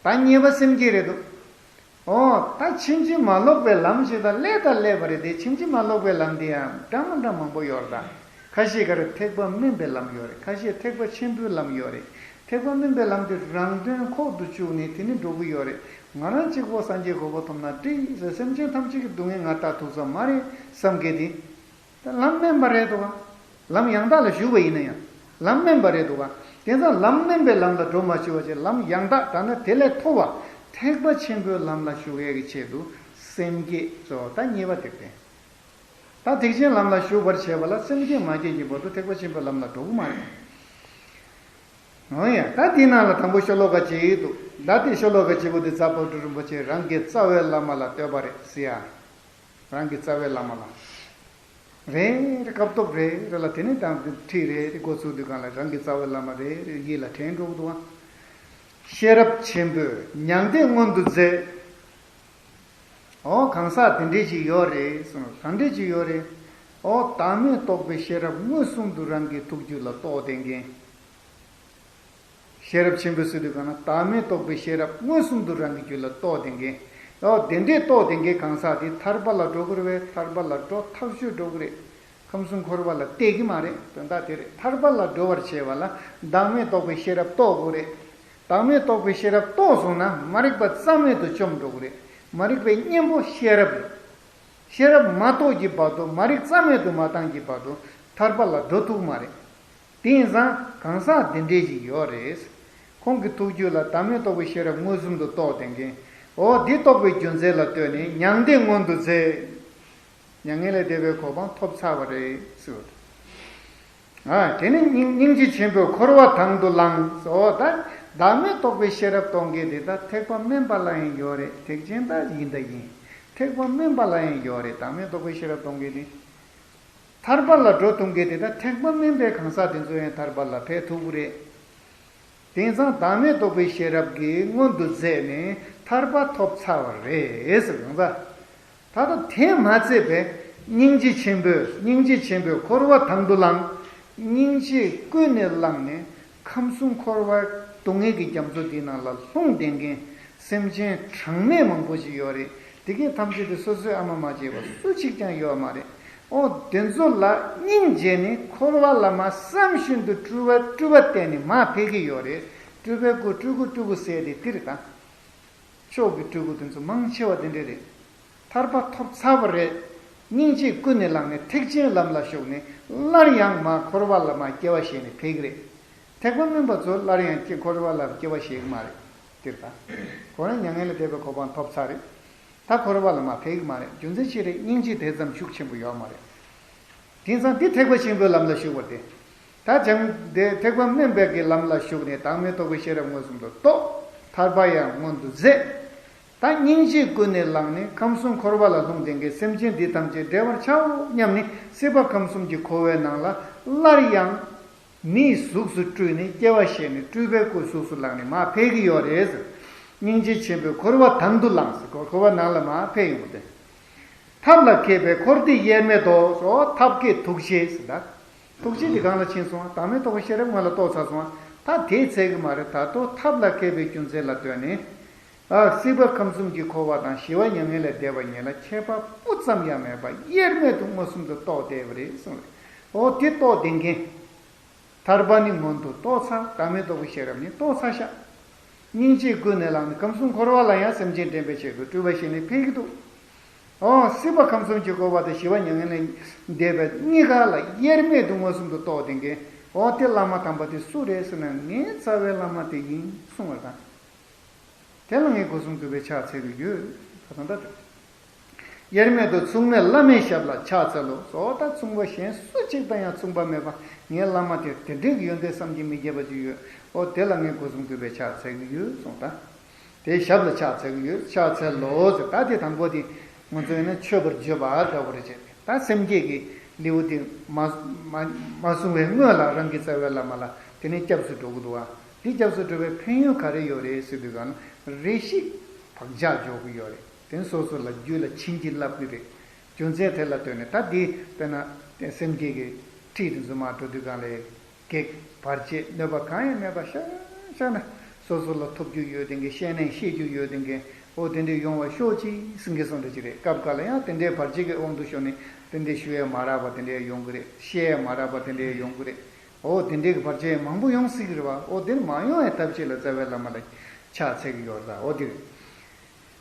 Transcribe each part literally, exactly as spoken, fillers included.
ད་གཉིས་པ་སེམས་བསྐྱེད་རེད་འདུག་ཨོ་ད་ཕྱིན་ཅི་མ་ལོག་པའི་ལམ་ཞེས་དང་སླད་དང་སླད་པ་རེད་དེ། ཕྱིན་ཅི་མ་ལོག་པའི་ལམ་དེ་ཡང་འདྲ་མི་འདྲ་མང་པོ་ཡོད་རེད། ད་ཁ་ཤས་ཀ་རེ་ཐེག་པ་དམན་པའི་ལམ་ཡོད་རེད། ཁ་ཤས་ཐེག་པ་ཆེན་པོའི་ལམ་ཡོད་རེད། ཐེག་པ་དམན་པའི་ལམ་དེ་རང་དོན་ཁོག་ཏུ་བཅུག་ནས་དེ་ནི་འགྲོ་གི་ཡོད་རེད། ང་རང་གཅིག་པོ་སངས་རྒྱས་གོ་འཕང་ཐོབ་ན་འགྲིག་ཟེར། སེམས་ཅན་ཐམས་ཅད་ཀྱི་སྡུག་བསྔལ་ང་ལྟར་ཐུག་ས་མ་རེད་བསམ་མཁན་དེ། ད་ལམ་དམན་པ་རེད་འདུག་ག་ལམ་ཡང་དག་ལ་ཞུགས་པ་ཡིན་ན་ཡང་ལམ་དམན་པ་རེད་འདུག་ག་དེ་ཙང་ལམ་དམན་པའི་ལམ་ལ་འགྲོ་མ་བཅུག་པ་བྱས། ལམ་ཡང་དག་ད་ནི་དེ་ལས་མཐོ་བ་ཐེག་པ་ཆེན་པོའི་ལམ་ལ་ཞུགས་ཡས་ཀྱི་ཆེད་དུ་སེམས་བསྐྱེད་གཙོ་བོ་ད་གཉིས་པ་དེ་བསྟེན། ད་ཐེག་ཆེན་ལམ་ལ་ཞུགས་པར་བྱེད་པ་ལ་སེམས་བསྐྱེད་མ་བསྐྱེད་ཀྱི་བར་དུ་ཐེག་པ་ཆེན་པོའི་ལམ་ལ་འགྲོ་གི་མ་རེད། འོ་ཡ། ད་དེའི་ནང་ལ་དང་པོ་ཤོ་ལོ་ཀ་གཅིག་འདུག་ད་དེ་ཤོ་ལོ་ཀ་གཅིག་པོ་དེ་ཛ་པ་ཊུ་རིན་པོ་ཆེས་རང་གི་རྩ་བའི་བླ་མ་ལ་བསྟོད་པ་རེད་ཟེར་ཡ། རང་གི་རྩ་བའི་བླ་མ་ལ། རེ་རེ་སྐབས་ཐོབ་རེ་རེ་ལ་དེ་ནས་དང་ཁྲིད་རེ་རེ་འགོ་ཚུགས་དུས་སྒང་ལ་རང་གི་རྩ་བའི་བླ་མ་རེ་རེ་ཡིད་ལ་དྲན་འགྲོ་གི་འདུག་ཨ། ཤེས་རབ་ཆེན་པོས་མྱང་འདས་མངོན་དུ་མཛད། ཨོ་གང་ཟག་དེ་འདྲས་ཅིག་ཡོད་རེད་གསུངས། གང་འདྲས་ཅིག་ཡོད་རེད། ཨོ་བདག་མེད་རྟོགས་པའི་ཤེས་རབ་མངོན་སུམ་དུ་རང་གི་ཐུགས་རྒྱུད་ལ་རྟོགས་ལྡན་མཁན། ཤེས་རབ་ཆེན་པོས་ཟེར་དུས་གང་ན་བདག་མེད་རྟོགས་པའི་ཤེས་རབ་མངོན་སུམ་དུ་རང་གི་རྒྱུད་ལ་རྟོགས་ལྡན་མཁན། ཨོ་དེ་འདྲས་རྟོགས་ལྡན་མཁན་གང་ཟག་དེ་ཐར་པ་ལ་འགྲོ་གི་རེད་པས། ཐར་པ་ལ་འགྲོ་ཐག་ཆོད་འགྲོ་གི་རེད། ཁམས་གསུམ་འཁོར་བ་ལ་གཏད་ཀྱི་མ་རེད། དོན་དག་དེ་རེད། ཐར་པ་ལ་འགྲོ་བར་བྱེད་པ་ལ་བདག་མེད་རྟོགས་པའི་ཤེས་རབ་རྟོགས་དགོས་རེད། བདག་མེད་རྟོགས་པའི་ཤེས་རབ་རྟོགས་སོང་ན་མ་རིག་པ་རྩ་མེད་དུ་བཅོམ་འགྲོ་གི་རེད། མ་རིག་པའི་གཉེན་པོ་ཤེས་རབ་རེད། ཤེས་རབ་མ་རྟོགས་ཀྱི་བར་དུ་མ་རིག་རྩ་མེད་དུ་མ་བཏང་གི་བར་དུ་ཐར་པ་ལ་འགྲོ་ཐུབ་མ་རེད། དེ་ཡིན་ཙང་གང་ཟག་འདི་འདྲས་ཞིག་ཡོད་རེད། ཁོང་གི་ཐུགས་རྒྱུད་ལ་བདག་མེད་རྟོགས་པའི་ཤེས་རབ་མངོན་སུམ་དུ་རྟོགས་ལྡན་མཁན། འོ་འདི་རྟོགས་པའི་རྒྱུ་མཚན་ལ་ལྟོས་ནས་མྱང་འདས་མངོན་དུ་མཛད། མྱ་ངན་ལས་འདས་པའི་གོ་འཕང་ཐོབ་ཚར་བ་རེད་ཟེར། ཨ་དེ་ནི་སྙིང་སྙིང་རྗེ་ཆེན་པོས་འཁོར་བ་དང་དུ་བླངས། འོ་ད་བདག་མེད་རྟོགས་པའི་ཤེས་རབ་གཏོང་མཁན་དེ་ད་ཐེག་པ་དམན་པ་ལ་ཡང་ཡོད་རེད། ཐེག་ཆེན་ད་ཡིན་ད་ཡིན། ཐེག་པ་དམན་པ་ལ་ཡང་ཡོད་རེད། བདག་མེད་རྟོགས་པའི་ཤེས་རབ་གཏོང་མཁན་དེ། ཐར་པ་ལ་འགྲོ་ཐུབ་མཁན་དེ་ད་ཐེག་པ་དམན་པའི་གང་ཟག་དེ་ཚོ་ཡང་ཐར་པ་ལ་ཕེབས་ཐུབ་ཀྱི་རེད། དེང་སང་བདག་མེད་རྟོགས་པའི་ཤེས་རབ་ཀྱིས་མངོན་དུ་མཛད་ནས་ཐར་པ་ཐོབ་ཚར་བ་རེད་ཟེར་གང་ཟག་ད་ལྟ་དེས་མ་ཚད་པའི་སྙིང་རྗེ་ཆེན་པོས། སྙིང་རྗེ་ཆེན་པོས་འཁོར་བ་དང་དུ་བླངས། སྙིང་རྗེ་ཀུན་ནས་བླངས་ནས་ཁམས་གསུམ་འཁོར་བ་སྡུག་བསྔལ་གྱི་རྒྱ་མཚོ་འདི་ནང་ལ་ལྷུང་བསྡད་མཁན་སེམས་ཅན་གྲངས་མེད་མང་པོ་ཞིག་ཡོད་རེད། དེ་གའི་ཐམས་ཅད་དེ་སོ་སོའི་ཨ་མ་མ་བྱས་པ་སུ་གཅིག་ཀྱང་ཡོད་མ་རེད། ཨོ་དེ་ཚོ་ལ་སྙིང་རྗེ་ནས་འཁོར་བ་ལ་མ་བསམ་བཞིན་དུ་སྤྲུལ་པ་སྤྲུལ་པ་བསྟན་ནས་མར་ཕེབས་ཀྱི་ཡོད་རེད། སྤྲུལ་པའི་སྐུ་སྤྲུལ་སྐུ་སྤྲུལ་སྐུ་ཟེར་དེ་དེ་རེད་ད། མཆོག་གི་སྤྲུལ་སྐུ་དེ་ཚོ་མང་ཆེ་བ་དེ་འདྲ་རེད། ཐར་པ་ཐོབ་ཚར་བ་རེད། སྙིང་རྗེ་ཀུན་ནས་བླངས་ནས་ཐེག་ཆེན་ལམ་ལ་ཞུགས་ནས་སླར་ཡང་མར་འཁོར་བ་ལ་མར་སྐྱེ་བ་བཞེས་ནས་ཕེབས་ཀྱི་རེད། ཐེག་པ་དམན་པ་ཚོ་སླར་ཡང་སྐྱེ་འཁོར་བ་ལ་སྐྱེ་བ་བཞེས་ཀྱི་མ་རེད། དེ་རེད་ད། ཁོ་རང་མྱ་ངན་ལས་འདས་པའི་གོ་འཕང་ཐོབ་ཚར་རེད། ད་འཁོར་བ་ལ་མར་ཕེབས་ཀྱི་མ་རེད། རྒྱུ་མཚན་ཅི་རེད། སྙིང་རྗེ་དེ་ཙམ་ཤུགས་ཆེན་པོ་ཡོད་མ་རེད། དེང་སང་འདི་ཐེག་པ་ཆེན་པོའི་ལམ་ལ་ཞུགས་པ་སྟེ། ད་ཅང་དེ་ཐེག་པ་དམན་པའི་གི་ལམ་ལ་ཞུགས་ནས་བདག་མེད་རྟོགས་པའི་ཤེས་རབ་མངོན་སུམ་དུ་རྟོགས། ཐར་པ་ཡང་མངོན་དུ་མཛད། ད་སྙིང་རྗེ་ཀུན་ནས་བླངས་ནས་ཁམས་གསུམ་འཁོར་བ་ལ་ལྷུང་བསྡད་མཁན་སེམས་ཅན་འདི་ཐམས་ཅད་བསྒྲལ་བར་བྱའོ་སྙམ་ནས་སྲིད་པ་ཁམས་གསུམ་གྱི་འཁོར་བའི་ནང་ལ་སླར་ཡང་མིའི་གཟུགས་སུ་སྤྲུལ་ནས་སྐྱེ་བ་བཞེས་ནས་སྤྲུལ་པའི་སྐུ་གཟུགས་སུ་བླངས་ནས་མར་ཕེབས་ཀྱི་ཡོད་རེད་ཟེར། སྙིང་རྗེ་ཆེན་པོས་འཁོར་བ་དང་དུ་བླངས་ཟེར། འཁོར་བ་ནང་ལ་མར་ཕེབས་ཡོང་བ་དེ། ཐབས་ལ་མཁས་པས་འཁོར་འདས་དབྱེར་མེད་དོ། ཨོ་ཐབས་མཁས་ཐུགས་རྗེ་ཟེར་ད། ཐུགས་རྗེ་འདི་གང་ལ་ཕྱིན་སོང་། བདག་མེད་རྟོགས་པའི་ཤེས་རབ་ང་ལ་རྟོགས་ཚར་སོང་། ད་དེས་ཚད་ཀྱི་མ་རེད། ད་དུང་ཐབས་ལ་མཁས་པའི་རྒྱུ་མཚན་ལ་ལྟོས་ནས། ཨ་སྲིད་པ་ཁམས་གསུམ་གྱི་འཁོར་བ་དང་ཞི་བ་མྱ་ངན་ལས་འདས་པ་གཉིས་ལ་ཁྱད་པར་སྤུ་ཙམ་ཡང་མེད་པར་དབྱེར་མེད་དུ་མངོན་སུམ་དུ་རྟོགས་བསྡད་པ་རེད་གསུངས་རེད། ཨོ་དེ་རྟོགས་བསྡད་མཁན། ཐར་པ་ནི་མངོན་དུ་རྟོགས་ཚར། བདག་མེད་རྟོགས་པའི་ཤེས་རབ་ནི་རྟོགས་ཚར་ཤག་སྙིང་རྗེ་ཀུན་ནས་བླངས་ནས་ཁམས་གསུམ་འཁོར་བ་ལ་ཡང་སེམས་ཅན་འདྲེན་པའི་ཆེད་དུ་སྤྲུལ་པ་བཞེས་ནས་ཕེབས་ཀྱི་འདུག་ཨོ་སྲིད་པ་ཁམས་གསུམ་གྱི་འཁོར་བ་དང་ཞི་བ་མྱ་ངན་ལས་འདས་པའི་གཉིས་ཀ་ལ་དབྱེར་མེད་དུ་མངོན་སུམ་དུ་རྟོགས་བསྡད་མཁན། ཨོ་དེ་བླ་མ་དམ་པ་དེ་སུ་རེད་ཟེར་ན་ངའི་རྩ་བའི་བླ་མ་དེ་ཡིན་གསུངས་པ་དང་། དེ་ལ་ངས་སྒོ་གསུམ་གུས་པས་ཕྱག་འཚལ་གྱི་ཡོད། ད་ལྟ་དེ། དབྱེར་མེད་དུ་མཚུངས་མེད་བླ་མའི་ཞབས་ལ་ཕྱག་འཚལ་ལོ། ཨོ་ད་མཚུངས་པ་གཞན་སུ་གཅིག་དང་ཡང་མཚུངས་པ་མེད་པ་ངའི་བླ་མ་དེ་དེ་འདྲའི་ཡོན་ཏན་བསམ་གྱིས་མི་ཁྱབ་པ་ཅིག་ཡོད། ཨོ་དེ་ལ་ངས་སྒོ་གསུམ་གུས་པས་ཕྱག་འཚལ་གྱི་ཡོད་གསུངས་ད། དེའི་ཞབས་ལ་ཕྱག་འཚལ་གྱི་ཡོད། ཕྱག་འཚལ་ལོ་ཟེར། ད་དེ་དང་པོ་དེ་ང་ཚོ་ཡིན་ན་མཆོད་པར་བརྗོད་པ་འདྲ་བོ་རེ་བྱས་ཏེ། ད་སེམས་བསྐྱེད་ཀྱི་ལེའུ་དེ་མ་མ་མ་གསུང་བའི་སྔོན་ལ་རང་གི་རྩ་བའི་བླ་མ་ལ་དེ་ནས་སྐྱབས་སུ་འགྲོ་གི་འདུག་བ། འདི་སྐྱབས་སུ་འགྲོ་བའི་ཕན་ཡོན་ག་རེ་ཡོད་རེད་ཟེར་དུས་གང་ན་རེ་ཞིག་བག་ཆགས་འཇོག་གི་ཡོད་རེད། དེ་ནས་སོ་སོ་ལ་རྒྱུད་ལ་བྱིན་གྱིས་བརླབས་ཀྱི་རེད། རྒྱུ་མཚན་དེ་ལ་ལྟོས་ནས་ད་འདི་དཔེར་ན་སེམས་བསྐྱེད་ཀྱི་ཁྲིད་དེ་ཚོ་མར་འགྲོ་དུས་གང་ལ་གེགས་བར་ཆད་གནོད་པ་གང་ཡང་མེད་པ་ཤར་ཤར་ན་ སོ་སོ་ལ་ཐོབ་རྒྱུ་ཡོད་དེ་འགའི་བཤད་ནས་ཤེས་རྒྱུ་ཡོད་དེ་འགའི་འོ་དེ་འདྲས་ཡོང་བ་ཤོག་ཅིག་ཟེར་མཁན་སོང་འདྲ་ཅིག་རེད། སྐབས་འགའ་ལ་ཡང་དེ་འདྲའི་བར་ཆད་ཀྱི་དབང་དུ་ཤོར་ནས་དེ་འདྲས་ཞུ་ཡས་མ་རག་པ་དེ་འདྲས་ཡོང་གི་རེད། བཤད་ཡས་མ་རག་པ་དེ་འདྲས་ཡོང་གི་རེད། འོ་དེ་འདྲས་ཀྱི་བར་ཆད་མང་པོ་ཡོང་སྲིད་ཀྱི་རེད་བ། འོ་དེ་མ་ཡོང་བའི་ཐབས་ཤེས་ལ་རྩ་བའི་བླ་མ་ལ་ཕྱག་འཚལ་གྱི་ཡོད་རེད། འོ་དེ་རེད།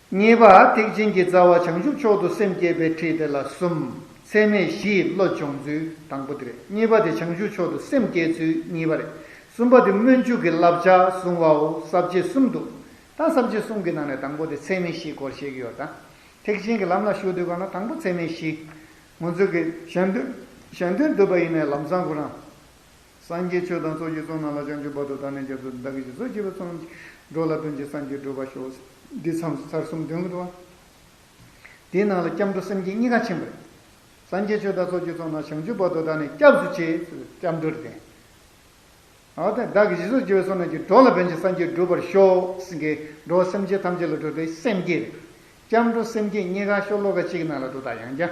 གཉིས་པ་ཐེག་ཆེན་གྱི་རྩ་བ་བྱང་ཆུབ་མཆོག་ཏུ་སེམས་བསྐྱེད་པའི་ཁྲིད་དེ་ལ་གསུམ། ཚད་མེད་བཞིའི་བློ་སྦྱོང་ཚུལ་དང་པོ་དེ་རེད། གཉིས་པ་དེ་བྱང་ཆུབ་མཆོག་ཏུ་སེམས་བསྐྱེད་ཚུལ་གཉིས་པ་རེད། གསུམ་པ་དེ་སྨོན་འཇུག་གི་བསླབ་བྱ་གསུང་བའོ། ས་བཅད་གསུམ་འདུག་ད་ས་བཅད་གསུམ་གྱི་ནང་ནས་དང་པོ་དེ་ཚད་མེད་བཞིའི་སྐོར་བཤད་ཀྱི་ཡོད་ད། ཐེག་ཆེན་གྱི་ལམ་ལ་ཞུགས་དུས་གང་ལ་དང་པོ་ཚད་མེད་བཞི། ང་ཚོ་གི་གཞན་དོན་གཞན་དོན་སྒྲུབ་པ་ཡིན་ནའི་ལམ་སང་ཁོ་རང་། སངས་རྒྱས་ཆོས་དང་ཚོགས་ཀྱི་ཚོགས་རྣམས་ལ། བྱང་ཆུབ་བར་དུ་བདག་ནི་སྐྱབས་སུ། བདག་གིས་རྗེས་སུ་བགྱིས་པའི་ཚོགས་རྣམས་ཀྱིས། འགྲོ་ལ་ཕན་ཕྱིར་སངས་རྒྱས་འགྲུབ་པར་ཤོག་འདི་མཚམས་སུ་ཚར་གསུམ་འདོན་གྱི་འདུག་བ། དེའི་ནང་ལ་སྐྱབས་འགྲོ་སེམས་བསྐྱེད་གཉིས་ཀ་ཕྱིན་པ་རེད། སངས་རྒྱས་ཆོས་དང་ཚོགས་ཀྱི་ཚོགས་རྣམས། བྱང་ཆུབ་བར་དུ་བདག་ནི་སྐྱབས་སུ་མཆི། སྐྱབས་འགྲོ་རེད་དེ། འོ་དེ་བདག་གིས་རྗེས་སུ་བགྱིས་པའི་ཚོགས་རྣམས་ཀྱིས། འགྲོ་ལ་ཕན་ཕྱིར་སངས་རྒྱས་འགྲུབ་པར་ཤོག་ཟེར་མཁན་འགྲོ་བ་སེམས་ཅན་ཐམས་ཅད་ལ་འགྲོ་དེ་སེམས་བསྐྱེད་རེད། སྐྱབས་འགྲོ་སེམས་བསྐྱེད་གཉིས་ཀ་ཤོ་ལོ་ཀ་གཅིག་ནང་ལ་འདུག་ད་ཡང་བསྐྱར།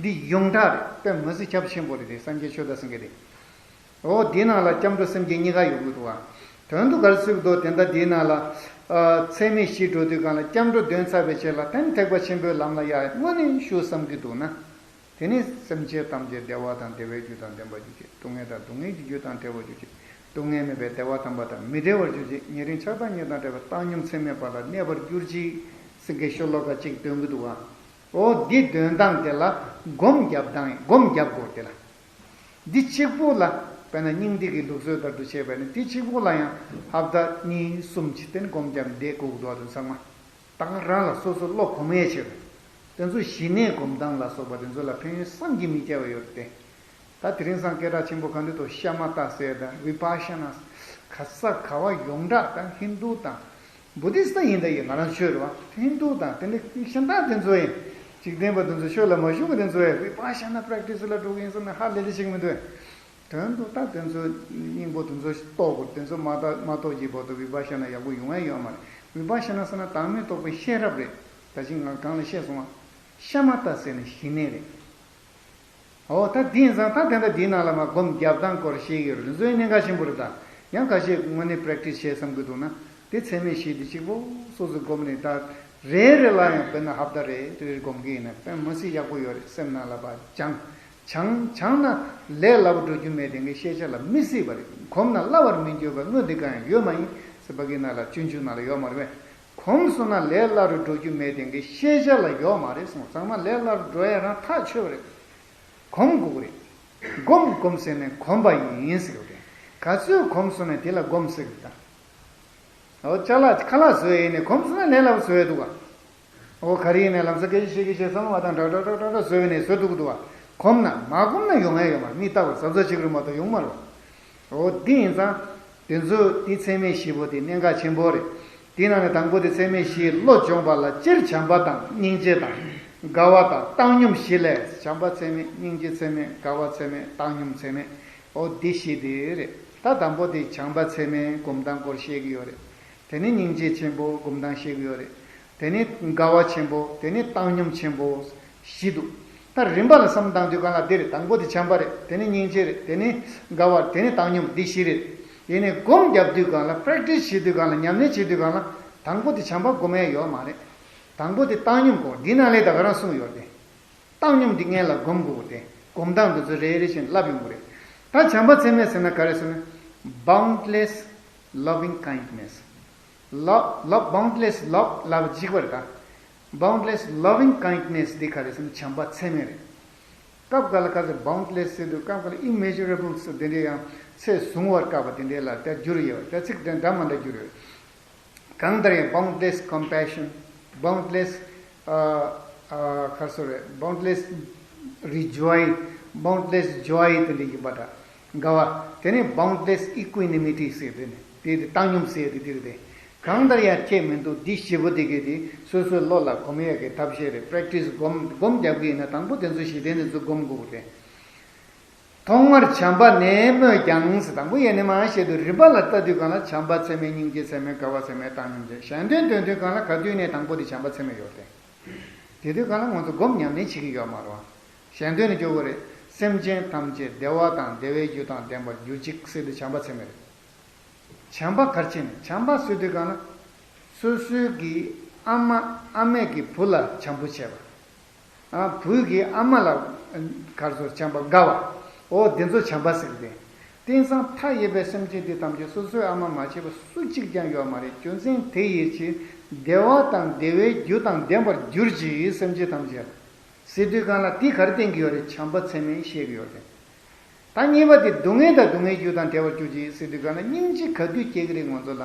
འདི་ཡོངས་གྲགས་རེད། དཔེ་མི་སྲིད་ཁྱབ་ཆེན་པོ་རེད་དེ། སངས་རྒྱས་ཆོས་དང་ཟེར་མཁན་དེ། འོ་དེའི་ནང་ལ་སྐྱབས་འགྲོ་སེམས་བསྐྱེད་གཉིས་ཀ་ཡོང་གི་འདུག་བ། དོན་དུ་ག་རེ་ཟེར་གྱི་འདུག་དེ་འདྲ་དེའི་ནང་ལ། ཨ། ཚད་མེད་བཞི་འགྲོ་དུས་གང་ལ་སྐྱབས་འགྲོ་འདོན་ཚར་བའི་རྗེས་ལ་དེ་ནི་ཐེག་པ་ཆེན་པོའི་ལམ་ལ་ཡར་དངོས་ནས་ཞུགས་བསམ་གྱི་འདུག་ན། དེ་ནི་སེམས་ཅན་ཐམས་ཅད་བདེ་བ་དང་བདེ་བའི་རྒྱུ་དང་ལྡན་པར་གྱུར་ཅིག་སྡུག་བསྔལ་དང་སྡུག་བསྔལ་གྱི་རྒྱུ་དང་བྲལ་བར་གྱུར་ཅིག་སྡུག་བསྔལ་མེད་པའི་བདེ་བ་དམ་པ་དང་མི་འབྲལ་བར་གྱུར་ཅིག་ཉེ་རིང་ཆགས་སྡང་གཉིས་དང་བྲལ་བའི་བཏང་སྙོམས་ཚད་མེད་པ་ལ་གནས་པར་གྱུར་ཅིག་ཟེར་མཁན་ཤོ་ལོ་ཀ་གཅིག་འདོན་གྱི་འདུག་བ། འོ་འདི་འདོན་སྟངས་དེ་ལ་སྒོམ་རྒྱབ་སྟངས། སྒོམ་རྒྱབ་དགོས་དེ་ལ། འདི་གཅིག་པོ་ལ། དཔེར་ན་སྙིང་ཐིག་གི་ལུགས་སྲོལ་ལྟར་དུ་བྱས་པ་ནི་འདི་གཅིག་པོ་ལ་ཡང་ཧབ་ཏ་གཉིས་གསུམ་ཅིག་དེ་ནི་སྒོམ་རྒྱབ་བསྡད་དགོས་ཀྱི་འདུག་བ། དེ་ཚང་མ་ད་ག་རང་ལ་སོ་སོ་བློ་གོ་མའི་ཕྱིར། དེ་ཚོ་ཞི་གནས་སྒོམ་སྟངས་ལ་སོགས་པ་དེ་ཚོ་ལ་ཕན་ཡོན་བསམ་གྱིས་མི་ཁྱབ་པ་ཡོད་དེ། ད་དེ་རིང་སང་སྐད་གྲགས་ཆེན་པོ་ག་འདི་ཐོག་ཤ་མ་ཏ་ཟེར་དང་བི་པ་ཤ་ན། ག་ས་ག་བ་ཡོངས་གྲགས་དང་ཧིན་དུ་དང་། བུ་དིསྟ་ཡིན་ད་ཡིན་ང་རང་ཆོས་རེད་བ། ཧིན་དུ་དང་དེ་འདྲ་གཞན་དག་དེ་ཚོ་ཡིན། འཇིག་རྟེན་པ་དེ་ཚོ་ཆོས་ལ་མ་ཞུགས་པ་དེ་ཚོ་ཡིན་བི་པ་ཤ་ན་པྲེག་ཊི་སི་ལ་འགྲོ་གི་ཡིན་བསམ་ནས་ཧ་ལས་ལས་ཤིག་མི་འདུག་དོན་དུ་ད་དེ་ཚོ་སྙིང་པོ་དེ་ཚོ་རྟོགས་དགོས། དེ་ཚོ་མ་རྟོགས་མ་རྟོགས་ཀྱི་བར་དུ་བི་པ་ཤ་ན་ཡག་པོ་ཡོང་ཡ་ཡོད་མ་རེད། བི་པ་ཤ་ན་ཟེར་ན་བདག་མེད་རྟོགས་པའི་ཤེས་རབ་རེད། ད་ཅི་ང་གང་ལ་བཤད་སོང་བ། ཤ་མ་ཏ་ཟེར་ནས་ཞི་གནས་རེད། འོ་ད་དེ་ཡིན་ཙང་ད་དེ་འདྲ་དེའི་ནང་ལ་མ་སྒོམ་རྒྱབ་སྟངས་སྐོར་བཤད་ཀྱི་ཡོད་རེད། འཛོལ་གནད་འགག་ཆེན་པོ་རེད་ད། ཡང་ཁ་ཤས་དངོས་གནས་པྲེག་ཊི་སི་བྱེད་བསམ་གྱི་འདུག་ན། དེ་ཚད་མེད་བཞི་དེ་གཅིག་པོ་སོ་སོ་སྒོམ་ནས་ད། རེ་རེ་ལ་ཡང་དཔེར་ན་ཧབ་ཏ་རེ་རེ་སྒོམ་གྱི་ཡིན་ན་དཔེ་མི་སྲིད་ཡག་པོ་ཡོད་རེད། སེམས་ནང་ལ་ཕར་སྦྱང་། སྦྱང་སྦྱང་ན་ལས་སླ་པོ་འགྲོ་རྒྱུ་མེད་དེ་འགའི་ཤེས་བྱ་ལ་མི་སྲིད་པ་རེད། གོམས་ན་སླ་བར་མི་འགྱུར་བ་དངོས་འདི་ཀ་ཡང་ཡོད་མ་ཡིན་ཟེར་བ་གི་ནང་ལ་སྤྱོད་འཇུག་ནང་ལ་ཡོད་མ་རེད་པས། གོམས་སོང་ན་ལས་སླ་རུ་འགྲོ་རྒྱུ་མེད་དེ་འགའི་ཤེས་བྱ་ལ་ཡོད་མ་རེད་གསུངས། ཚང་མ་ལས་སླ་རུ་འགྲོ་ཡ་རང་ཐག་ཆོད་པ་རེད། གོམས་དགོས་ཀྱི་རེད། སྒོམ་སྒོམ་ཟེར་ནས་གོམས་པ་ཡིན་ཟེར་གྱི་རེད། ག་ཚོད་གོམས་སོང་ན་དེ་ལ་སྒོམ་ཟེར་གྱི་རེད་ད། འོ་ཅ་ལག་ཁ་ལག་བཟོ་ཡས་ནས་གོམས་སོང་ན་ལས་སླ་པོ་བཟོ་ཡས་འདུག་ག་འོ་ག་རེ་ཡིན་ནའི་ལམ་སང་སྐད་ཆ་བཤད་ཀྱི་བཤད་བསམ་བློ་བཏང་། ཏག་ཏག་ཏག་ཏག་བཟོ་ཡས་ནས་བཟོ་ཐུབ་ཀྱི་འདུག་ག་གོམས་ན་མ་གོམས་ན་ཡོང་ཡས་ཡོད་མ་རེད། མིག་ལྟ་བུར་གཟབ་གཟབ་བྱེད་ཀྱི་རེད་མ་གཏོགས་ཡོང་མ་རེད། འོ་འདི་ཡིན་ཙང་། དེ་ཚོ་འདི་ཚད་མེད་བཞི་པོ་དེ་གནད་འགག་ཆེན་པོ་རེད། དེའི་ནང་ནས་དང་པོ་དེ་ཚད་མེད་བཞིའི་བློ་སྦྱོང་བ་ལ་སྤྱིར་བྱམས་པ་དང་སྙིང་རྗེ་དང་། དགའ་བ་དང་བཏང་སྙོམས་བཞི་ལས། བྱམས་པ་ཚད་མེད། སྙིང་རྗེ་ཚད་མེད། དགའ་བ་ཚད་མེད། བཏང་སྙོམས་ཚད་མེད། འོ་འདི་བཞི་དེ་རེད། ད་དང་པོ་དེ་བྱམས་པ་ཚད་མེད་སྒོམ་སྟངས་སྐོར་བཤད་ཀྱི་ཡོད་རེད། དེ་ནས་སྙིང་རྗེ་ཆེན་པོ་སྒོམ་སྟངས་བཤད་ཀྱི་ཡོད་རེད། དེ་ནས་དགའ་བ་ཆེན་པོ། དེ་ནས་བཏང་སྙོམས་ཆེན་པོ། བཞི་འདུག་ད་རིམ་པ་ལ་བསམ་བཏང་དུས་གང་ལ་འདི་རེད། དང་པོ་དེ་བྱམས་པ་རེད། དེ་ནས་སྙིང་རྗེ་རེད། དེ་ནས་དགའ་བ། དེ་ནས་བཏང་སྙོམས། འདི་བཞི་རེད། ཡིན་ནའི་སྒོམ་རྒྱབ་དུས་གང་ལ། པྲེག་ཊི་སི་བྱེད་དུས་གང་ལ། ཉམས་ལེན་བྱེད་དུས་གང་ལ། དང་པོ་དེ་བྱམས་པ་སྒོམ་ཡས་ཡོད་མ་རེད། དང་པོ་དེ་བཏང་སྙོམས་དགོས། འདི་ནང་ལས་ད་ག་རང་གསུངས་ཡོད་རེད། བཏང་སྙོམས་འདི་སྔོན་ལ་སྒོམ་དགོས་ཏེ། སྒོམ་སྟངས་འདི་ཚོ་རེ་རེ་བཞིན་བསླབ་ཡོང་གི་རེད། ད་བྱམས་པ་ཚད་མེད་ཟེར་ན་ག་རེ་ཟེར་ན། boundless loving kindness. Love, love, boundless love ལབ་འཇིགས་པ་རེད་ད། boundless loving kindness འདི་ག་རེ་ཟེར་ན་བྱམས་པ་ཚད་མེད་རེད། སྐབས་འགའ་ལ་ག་ཚོད་boundless ཟེར་དུས་སྐབས་འགའ་ལ་immeasurable ཟེར་དེ་འདྲའི་ཡང་ཚད་གཟུང་བར་དཀའ་བ་དེ་འདྲའི་ལ་དེ་བསྒྱུར་ཡོད། དེ་ཚིག་དེ་འདྲ་མ་འདྲ་བསྒྱུར་ཡོད། གང་ལྟར་ཡང་boundless compassion, boundless ཨ་ཨ་ག་རེ་ཟེར་རེད། boundless rejoice, boundless joy དེ་འདྲ་ཡིན་པ་འདྲ། དགའ་བ། དེ་ནས་boundless equanimity ཟེར་དེ་ནས་དེ་དེ་བཏང་སྙོམས་ཟེར་དེ་དེ་རེད་དེ། གང་ལྟར་ཡང་ཁྱད་མི་འདུག་འདི་བཞི་པོ་དེ་གས་དེ་སོ་སོའི་བློ་ལ་གོམས་ཡས་ཀྱི་ཐབས་ཤེས་རེད། པྲེག་ཊི་སི་སྒོམ་སྒོམ་རྒྱབ་ཀྱི་ཡིན་ན་དང་པོ་དེ་ཚོ་གཞི་རྟེན་དེ་ཚོ་སྒོམ་དགོས་རེད། ཐོག་མར་བྱམས་པ་ནས་སྨོས་ཀྱང་ཟེར། དང་པོ་ཡས་ནས་མ་བཤད་དུས་རིམ་པ་ལ་ལྟ་དུས་གང་ལ་བྱམས་པ་ཚད་མེད། སྙིང་རྗེ་ཚད་མེད། དགའ་བ་ཚད་མེད། བཏང་སྙོམས་ཚད་མེད། གཞན་དོན་དོན་དུས་གང་ལ་ག་དུས་ནས་དང་པོ་དེ་བྱམས་པ་ཚད་མེད་ཡོད་དེ། དེ་དུས་གང་ལ་ང་ཚོ་སྒོམ་ཉམས་ལེན་བྱེད་ཀྱི་ཡོད་མ་རེད་བ། གཞན་དོན་ནི་སྐྱོ་བོ་རེད། སེམས་ཅན་ཐམས་ཅད་བདེ་བ་དང་བདེ་བའི་རྒྱུ་དང་ལྡན་པར་གྱུར་ཅིག་ཟེར་དུས་བྱམས་པ་ཚད་མེད་རེད། བྱམས་པ་ག་རེ་བྱས་ནས་བྱམས་པ་ཟེར་དུས་གང་ལ། སོ་སོའི་གི་ཨ་མ་ཨ་མས་གི་བུ་ལ་བྱམས་པོ་བྱས་པ། ཨ་བུས་གི་ཨ་མ་ལ་ག་རེ་ཟེར་བྱམས་པ་དགའ་བ། འོ་དེ་ཚོ་བྱམས་པ་ཟེར་གི་དེ། དེང་སང་མཐའ་ཡས་པའི་སེམས་ཅན་འདི་ཐམས་ཅད་སོ་སོའི་ཨ་མ་མ་བྱས་པ་སུ་གཅིག་ཀྱང་ཡོད་མ་རེད། རྒྱུ་མཚན་དེ་ཡིན་གྱི་བདེ་བ་དང་བདེ་བའི་རྒྱུ་དང་ལྡན་པར་གྱུར་ཅིག་སེམས་ཅན་ཐམས་ཅད་ལ། ཟེར་དུས་གང་ལ་དེ་ག་རེ་བསྟན་གྱི་ཡོད་རེད། བྱམས་པ་ཚད་མེད་བཤད་ཀྱི་ཡོད་རེད། ད་གཉིས་པ་དེ་སྡུག་བསྔལ་དང་སྡུག་བསྔལ་རྒྱུ་དང་བྲལ་བར་གྱུར་ཅིག་ཟེར་དུས་གང་ལ་སྙིང་རྗེ་ག་དུས་སྐྱེ་གི་རེད་ང་ཚོ་ལ།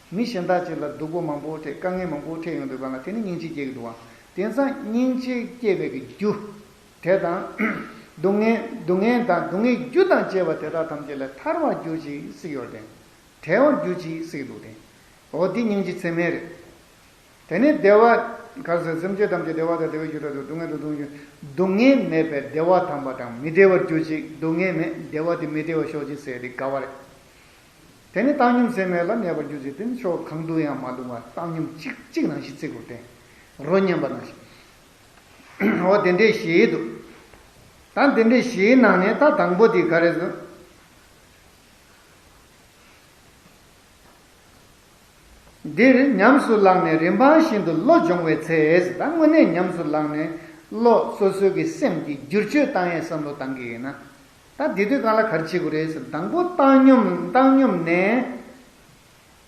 མི་གཞན་དག་ཅིག་ལ་སྡུག་པོ་མང་པོ་འཕྲད་དཀའ་ངལ་མང་པོ་འཕྲད་ཡོང་དུས་གང་ལ་དེ་ནི་སྙིང་རྗེ་སྐྱེ་གི་འདུག་བ། དེང་སང་སྙིང་རྗེ་སྐྱེ་བའི་གི་རྒྱུ། དེ་དང་། སྡུག་བསྔལ་སྡུག་བསྔལ་དང་སྡུག་བསྔལ་རྒྱུ་དང་བཅས་པ་དེ་དག་ཐམས་ཅད་ལས་ཐར་བར་གྱུར་ཅིག་ཟེར་ཡོད་དེ། བྲལ་བར་གྱུར་ཅིག་ཟེར་འདུག་སྟེ། འོ་འདི་སྙིང་རྗེ་ཚད་མེད་རེད། དེ་ནས་བདེ་བ། ག་རེ་ཟེར། སེམས་ཅན་ཐམས་ཅད་བདེ་བ་དང་བདེ་བའི་རྒྱུར་གྲགས་སུ་སྡུག་བསྔལ་དང་སྡུག་བསྔལ་སྡུག་བསྔལ་མེད་པའི་བདེ་བ་དམ་པ་དང་མི་བདེ་བར་གྱུར་ཅིག་སྡུག་བསྔལ་མེད་བདེ་བ་དེ་མི་བདེ་བར་ཤོག་ཅིག་ཟེར་ཏེ་དགའ་བ་རེད། དེ་ནས་བཏང་སྙོམས་ཚད་མེད་ལ་གནས་པར་གྱུར་ཅིག་དེ་ནི་ཕྱོགས་གང་དུ་ཡང་མ་ལྷུང་བར་བཏང་སྙོམས་གཅིག་གཅིག་ནང་བཞིན་བརྩི་དགོས་ཏེ། རོ་མཉམ་པ་ནང་བཞིན། འོ་དེ་འདྲས་ཞིག་འདུག་ད་དེ་འདྲས་ཞིག་ནང་ནས་ད་དང་པོ་དེ་ག་རེ་ཟེར། འདིར་ཉམས་སུ་བླངས་ནས་རིམ་པ་བཞིན་དུ་བློ་སྦྱོང་བའི་ཚེ། ད་དངོས་གནས་ཉམས་སུ་བླངས་ནས་བློ་སོ་སོའི་གི་སེམས་ཀྱི་བསྒྱུར་བཅོས་བཏང་ཡས་བསམ་བློ་བཏང་གི་ཡིན་ན། ད་དེ་དུས་གང་ལ་ག་རེ་བྱེད་དགོས་རེད་ཟེར། དང་པོ་བཏང་སྙོམས་བཏང་སྙོམས་ནས་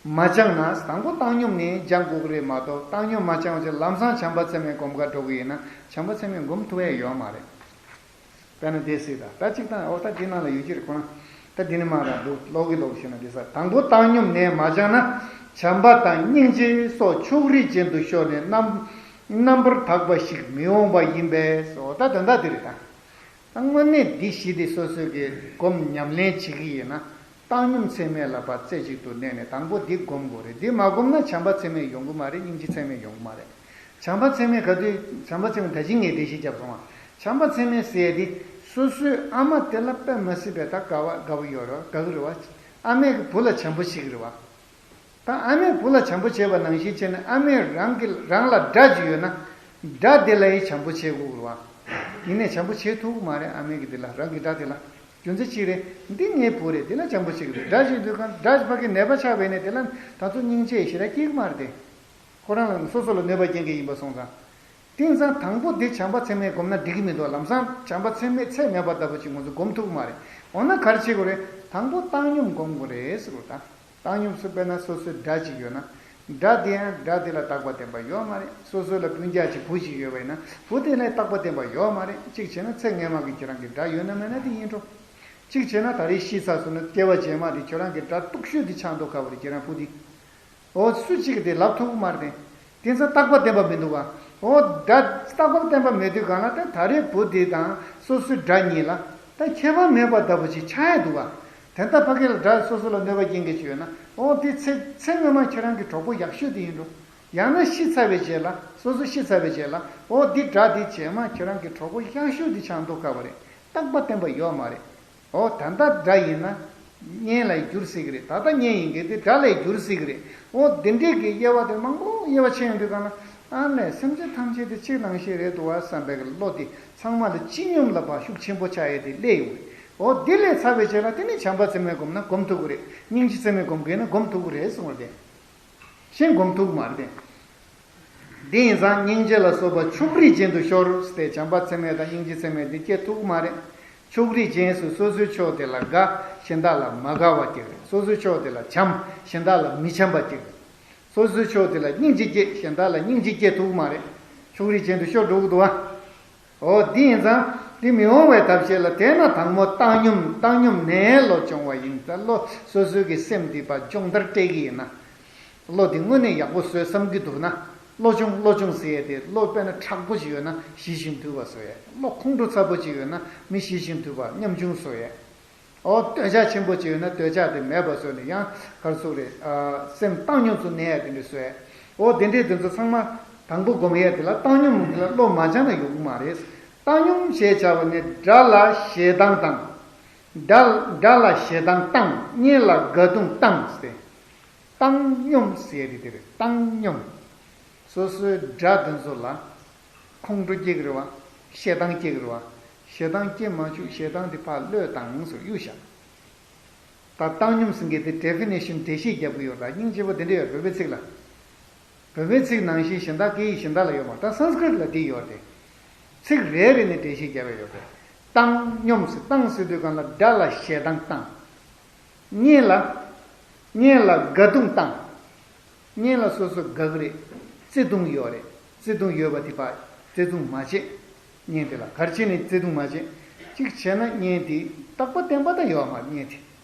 མ་སྦྱངས་ན། དང་པོ་བཏང་སྙོམས་ནས་སྦྱང་དགོས་ཀྱི་རེད་མ་གཏོགས། བཏང་སྙོམས་མ་སྦྱངས་བྱས་ལམ་སང་བྱམས་པ་ཚད་མེད་སྒོམ་ག་འགྲོ་གི་ཡིན་ན་བྱམས་པ་ཚད་མེད་སྒོམ་ཐུབ་ཡས་ཡོད་མ་རེད། དཔེར་ན་དེ་སྲིད་ད་ད་གཅིག་དང་། འོ་ད་འདི་ནང་ལ་ཡོད་ཀྱི་རེད་ཁོ་ན། ད་འདི་ནི་མ་རང་འདུག་ཀློག་གི་ཀློག་ཤེས་ན་འདི་ས། དང་པོ་བཏང་སྙོམས་ནས་མ་སྦྱངས་ན། བྱམས་པ་དང་སྙིང་རྗེ་སོགས་ཕྱོགས་རིས་ཅན་དུ་ཤོར་ནས་རྣམ་རྣམ་པར་དག་པ་ཞིག་མི་འོང་བ་ཡིན་པས་སོ། ད་དོན་དག་འདི་རེད་ད། ད་དངོས་གནས་འདི་གཞི་དེ་སོ་སོའི་གི་སྒོམ་ཉམས་ལེན་བྱེད་ཀྱི་ཡིན་ན། བཏང་སྙོམས་ཚད་མེད་ལ་ཕར་རྩེ་གཅིག་ཏུ་གནས་ནས་དང་པོ་འདི་སྒོམ་དགོས་རེད། འདི་མ་སྒོམ་ན་བྱམས་པ་ཚད་མེད་ཡོང་གི་མ་རེད། སྙིང་རྗེ་ཚད་མེད་ཡོང་གི་མ་རེད། བྱམས་པ་ཚད་མེད་ག་དུས། བྱམས་པ་ཚད་མེད་ད་གིན་ངས་འགྲེལ་བཤད་བརྒྱབ་སོང་བ། བྱམས་པ་ཚད་མེད་ཟེར་ཡ་དེ་སོ་སོའི་ཨ་མ་དེ་ལ་དཔེ་མ་སྲིད་པའི་ད་དགའ་བ་དགའ་བོ་ཡོད་རེད་བ། དགའ་གི་རེད་བ། ཨ་མས་གི་བུ་ལ་བྱམས་པོ་བྱེད་གི་རེད་བ། ད་ཨ་མས་བུ་ལ་བྱམས་པོ་བྱས་པ་ནང་བཞིན་བྱས་ནས་ཨ་མས་རང་གི་རང་ལ་དགྲ་ཅིག་ཡོད་ན། དགྲ་དེ་ལ་ཡི་བྱམས་པོ་བྱེད་དགོས་རེད་བ། ཡིན་ནའི་བྱམས་པོ་བྱེད་ཐུབ་ཀྱི་མ་རེད་ཨ་མས་གི་དེ་ལ། རང་གི་དགྲ་དེ་ལ། རྒྱུ་མཚན་ཅི་རེད། འདི་ངའི་བུ་རེད། དེ་ལ་བྱམས་པོ་བྱེད་ཀྱི་རེད། དགྲ་ཅིག་འདུག་ག་དགྲ་ཕ་གི་ནད་པ་ཆགས་པས་ནས་དེ་ལ་ད་ཚོ་སྙིང་རྗེ་ཞེ་དྲག་སྐྱེ་གི་མ་རེད་དེ། ཁོ་རང་ལ་སོ་སོ་ལ་གནོད་པ་སྐྱེལ་མཁན་ཡིན་པ་སོང་ཙང་། དེང་སང་དང་པོ་འདི་བྱམས་པ་ཚད་མེད་སྒོམ་ན་འགྲིག་གི་མི་འདུག་ལམ་སང་བྱམས་པ་ཚད་མེད་ཚད་མེད་པ་ལྟ་བུ་ཅིག་ང་ཚོ་སྒོམ་ཐུབ་ཀྱི་མ་རེད། འོ་ན་ག་རེ་བྱེད་དགོས་རེད། དང་པོ་བཏང་སྙོམས་སྒོམ་དགོས་རེད་ཟེར་བ་དང་། བཏང་སྙོམས་སུ་དཔེར་ན་སོ་སོའི་དགྲ་ཅིག་ཡོད་ན། དགྲ་དེ་ཡང་དགྲ་དེ་ལ་རྟག་པ་བརྟན་པ་ཡོད་མ་རེད། སོ་སོ་ལ་སྤུན་ཀྱག་ཅིག་བུ་ཅིག་ཡོད་པ་ཡིན་ན་བུ་དེ་ལ་རྟག་པ་བརྟན་པ་ཡོད་མ་རེད། གཅིག་བྱས་ན་ཚེ་སྔོན་མ་གི་ཁྱེད་རང་གི་དགྲ་ཡོད་ན་མེད་ན་དེ་ཡིན་འགྲོ། གཅིག་བྱས་ན་ད་རེས་ཤི་ཚར་སོང་ན་སྐྱེ་བ་རྗེས་མ་དེ་ཁྱེད་རང་གི་དགྲ་སྡུག་ཤོས་དེ་ཆགས་འགྲོ་ག་བ་རེད་ཁྱེད་རང་བུ་དེ། འོ་སུ་གཅིག་གིས་དེ་ལབ་ཐུབ་ཀྱི་མ་རེད་དེ། དེང་སང་རྟག་པ་བརྟན་པ་མི་འདུག་ག་འོ་དགྲ་རྟག་པ་བརྟན་པ་མེད་དུས་གང་ལ་ད་ད་རེས་བུ་དེ་དང་སོ་སོའི་དགྲ་གཉིས་ལ་ད་ཁྱད་པར་མེད་པ་ལྟ་བུ་ཅིག་ཆགས་ཡ་འདུག་ག་དེ་ལྟར་ཕ་གི་ལ་དགྲ་སོ་སོ་ལ་གནོད་པ་སྐྱེལ་མཁན་ཅིག་ཡོད་ན་འོ་དེ་ཚེ་ཚེ་སྔོན་མ་ཁྱེད་རང་གི་གྲོགས་པོ་ཡག་ཤོས་དེ་ཡིན་འགྲོ། ཡང་ན་ཤི་ཚར་བའི་རྗེས་ལ་སོ་སོ་ཤི་ཚར་བའི་རྗེས་ལ་འོ་འདི་དགྲ་འདི་རྗེས་མ་ཁྱེད་རང་གི་གྲོགས་པོ་ཡག་ཤོས་འདི་ཆགས་མདོག་ཁ་པོ་རེད། རྟག་པ་བརྟན་པ་ཡོད་མ་རེད། འོ་ད་ལྟ་དགྲ་ཡིན་ན་གཉེན་ལ་འགྱུར་སྲིད་ཀྱི་རེད། ད་ལྟ་གཉེན་ཡིན་མཁན་དེ་དགྲ་ལ་འགྱུར་སྲིད་ཀྱི་རེད། འོ་འདི་འདྲས་ཀྱི་དབྱེ་བ་དེ་མང་པོ་དབྱེ་བ་ཕྱེ་ཡོང་དུས་གང་ལ་ཨ་ལས་སེམས་ཅན་ཐམས་ཅད་དེ་གཅིག་ནང་བཞིན་རེད་འདུག་བ་བསམ་པའི་བློ་དེ་ཚང་མ་ལ་སྤྱི་སྙོམས་ལ་ཕར་ཤུགས་ཆེན་པོ་ཆགས་ཡས་དེ་སླེབས་ཡོང་གི་རེད། འོ་འདི་ལས་ཚར་བའི་རྗེས་ལ་དེ་ནི་བྱམས་པ་ཚད་མེད་སྒོམ་ན་སྒོམ་ཐུབ་ཀྱི་རེད། སྙིང་རྗེ་ཚད་མེད་སྒོམ་དགོས་ན་སྒོམ་ཐུབ་ཀྱི་རེད་གསུངས་པ་རེད། གཞན་སྒོམ་ཐུབ་མ་རེད། དེ་ཡིན་ཙང་སྙིང་རྗེ་ལ་སོགས་པ་ཕྱོགས་རིས་ཅན་དུ་ཤོར་ཏེ་བྱམས་པ་ཚད་མེད་དང་སྙིང་རྗེ་ཚད་མེད་འདི་སྐྱེ་ཐུབ་མ་རེད། ཕྱོགས་རིས་ཅན་སུ་སོ་སོའི་ཕྱོགས་དེ་ལ་དགའ་གཞན་དག་ལ་མ་དགའ་བ་སྐྱེ་རེད། སོ་སོའི་ཕྱོགས་དེ་ལ་བྱམས་གཞན་དག་ལ་མི་བྱམས་པ་སྐྱེ་རེད། སོ་སོའི་ཕྱོགས་དེ་ལ་སྙིང་རྗེ་སྐྱེ་གཞན་དག་ལ་སྙིང་རྗེ་སྐྱེ་ཐུབ་མ་རེད། ཕྱོགས་རིས་ཅན་དུ་ཤོར་འགྲོ་གི་འདུག་བ། འོ་འདི་ཡིན་ཙང་འདི་མི་འོང་བའི་ཐབས་ཤེས་ལ་དེས་ན་དང་པོ་བཏང་སྙོམས་བཏང་སྙོམས་ནས་བློ་སྦྱོང་བ་ཡིན་ཙང་བློ་སོ་སོའི་གི་སེམས་འདི་ཕར་སྦྱོང་བརྡར་སྤྲད་ཀྱི་ཡིན་ན། བློ་འདི་དངོས་གནས་ཡག་པོ་བཟོས་བསམ་གྱི་འདུག་ན། བློ་སྦྱོང་བློ་སྦྱོང་ཟེར་ཡས་དེ་བློ་དཔེར་ན་མཁྲེགས་པོ་ཅིག་ཡོད་ན་ཞི་ཞིང་དུལ་བ་བཟོ་ཡས། བློ་ཁོང་ཁྲོ་ཚ་པོ་ཅིག་ཡོད་ན་མི་ཞི་ཞིང་དུལ་བ་ཉམ་ཆུང་བཟོ་ཡས། འོ་འདོད་ཆགས་ཆེན་པོ་ཅིག་ཡོད་ན་འདོད་ཆགས་དེ་མེད་པ་བཟོས་ནས་ཡང་ག་རེ་ཟེར་རེད། ཨ་སེམས་བཏང་སྙོམས་སུ་གནས་ཡ་དེ་འདྲ་བཟོས། འོ་དེ་འདྲས་དེ་ཚོ་ཚང་མ་དང་པོ་སྒོམ་ཡ་དེ་ལ་བཏང་སྙོམས་དེ་ལ་བློ་མ་སྦྱངས་ན་ཡོང་གི་མ་རེད། བཏང་སྙོམས་ཞེས་བྱ་བ་ནི་དགྲ་ལ་ཞེ་སྡང་དང་། དགྲ་དགྲ་ལ་ཞེ་སྡང་བཏང་གཉེན་ལ་དགའ་སྡུག་བཏང་སྟེ། བཏང་སྙོམས་ཟེར་ཡ་དེ་དེ་རེད། བཏང་སྙོམས། སོ་སོའི་དགྲ་དེ་ཚོ་ལ་ཁོང་ཁྲོ་སྐྱེ་གི་རེད་བ། ཞེ་སྡང་སྐྱེ་གི་རེད་བ། ཞེ་སྡང་སྐྱེ་མ་བཅུག་ཞེ་སྡང་དེ་ཕར་བློས་བཏང་ཟེར་གཡུག་བཞག་ད་བཏང་སྙོམས་ཟེར་མཁན་དེ་definition འགྲེལ་བཤད་རྒྱབ་ཀྱི་ཡོད་ལ། སྙིང་རྗེ་པོ་དེ་འདྲ་ཡོད། བོད་པའི་ཚིག་ལ། བོད་པའི་ཚིག་ནང་བཞིན་གཞན་དག་སྐད་ཡིག་གཞན་དག་ལ་ཡོད་མ་རེད། ད་སཾ་སྐྲྀཏ་ལ་འདི་ཡོད་རེད། ཚིག་རེ་རེ་ནས་འགྲེལ་བཤད་རྒྱབ་པ་ཡོད་རེད། བཏང་སྙོམས་ཟེར། བཏང་ཟེར་དུས་སྒང་ལ་དགྲ་ལ་ཞེ་སྡང་བཏང་། གཉེན་ལ། གཉེན་ལ་དགའ་སྡུག་བཏང་། གཉེན་ལ་སོ་སོ་དགའ་གི་རེད། བརྩེ་དུང་ཡོད་རེད། བརྩེ་དུང་ཡོད་པ་དེ་ཕར་བརྩེ་དུང་མ་བྱེད། གཉེན་དེ་ལ་ག་རེ་བྱས་ནས་བརྩེ་དུང་མ་བྱེད། གཅིག་བྱས་ན་གཉེན་དེ་རྟག་པ་བརྟན་པ་ད་ཡོད་མ་རེད། གཉེན་དེ་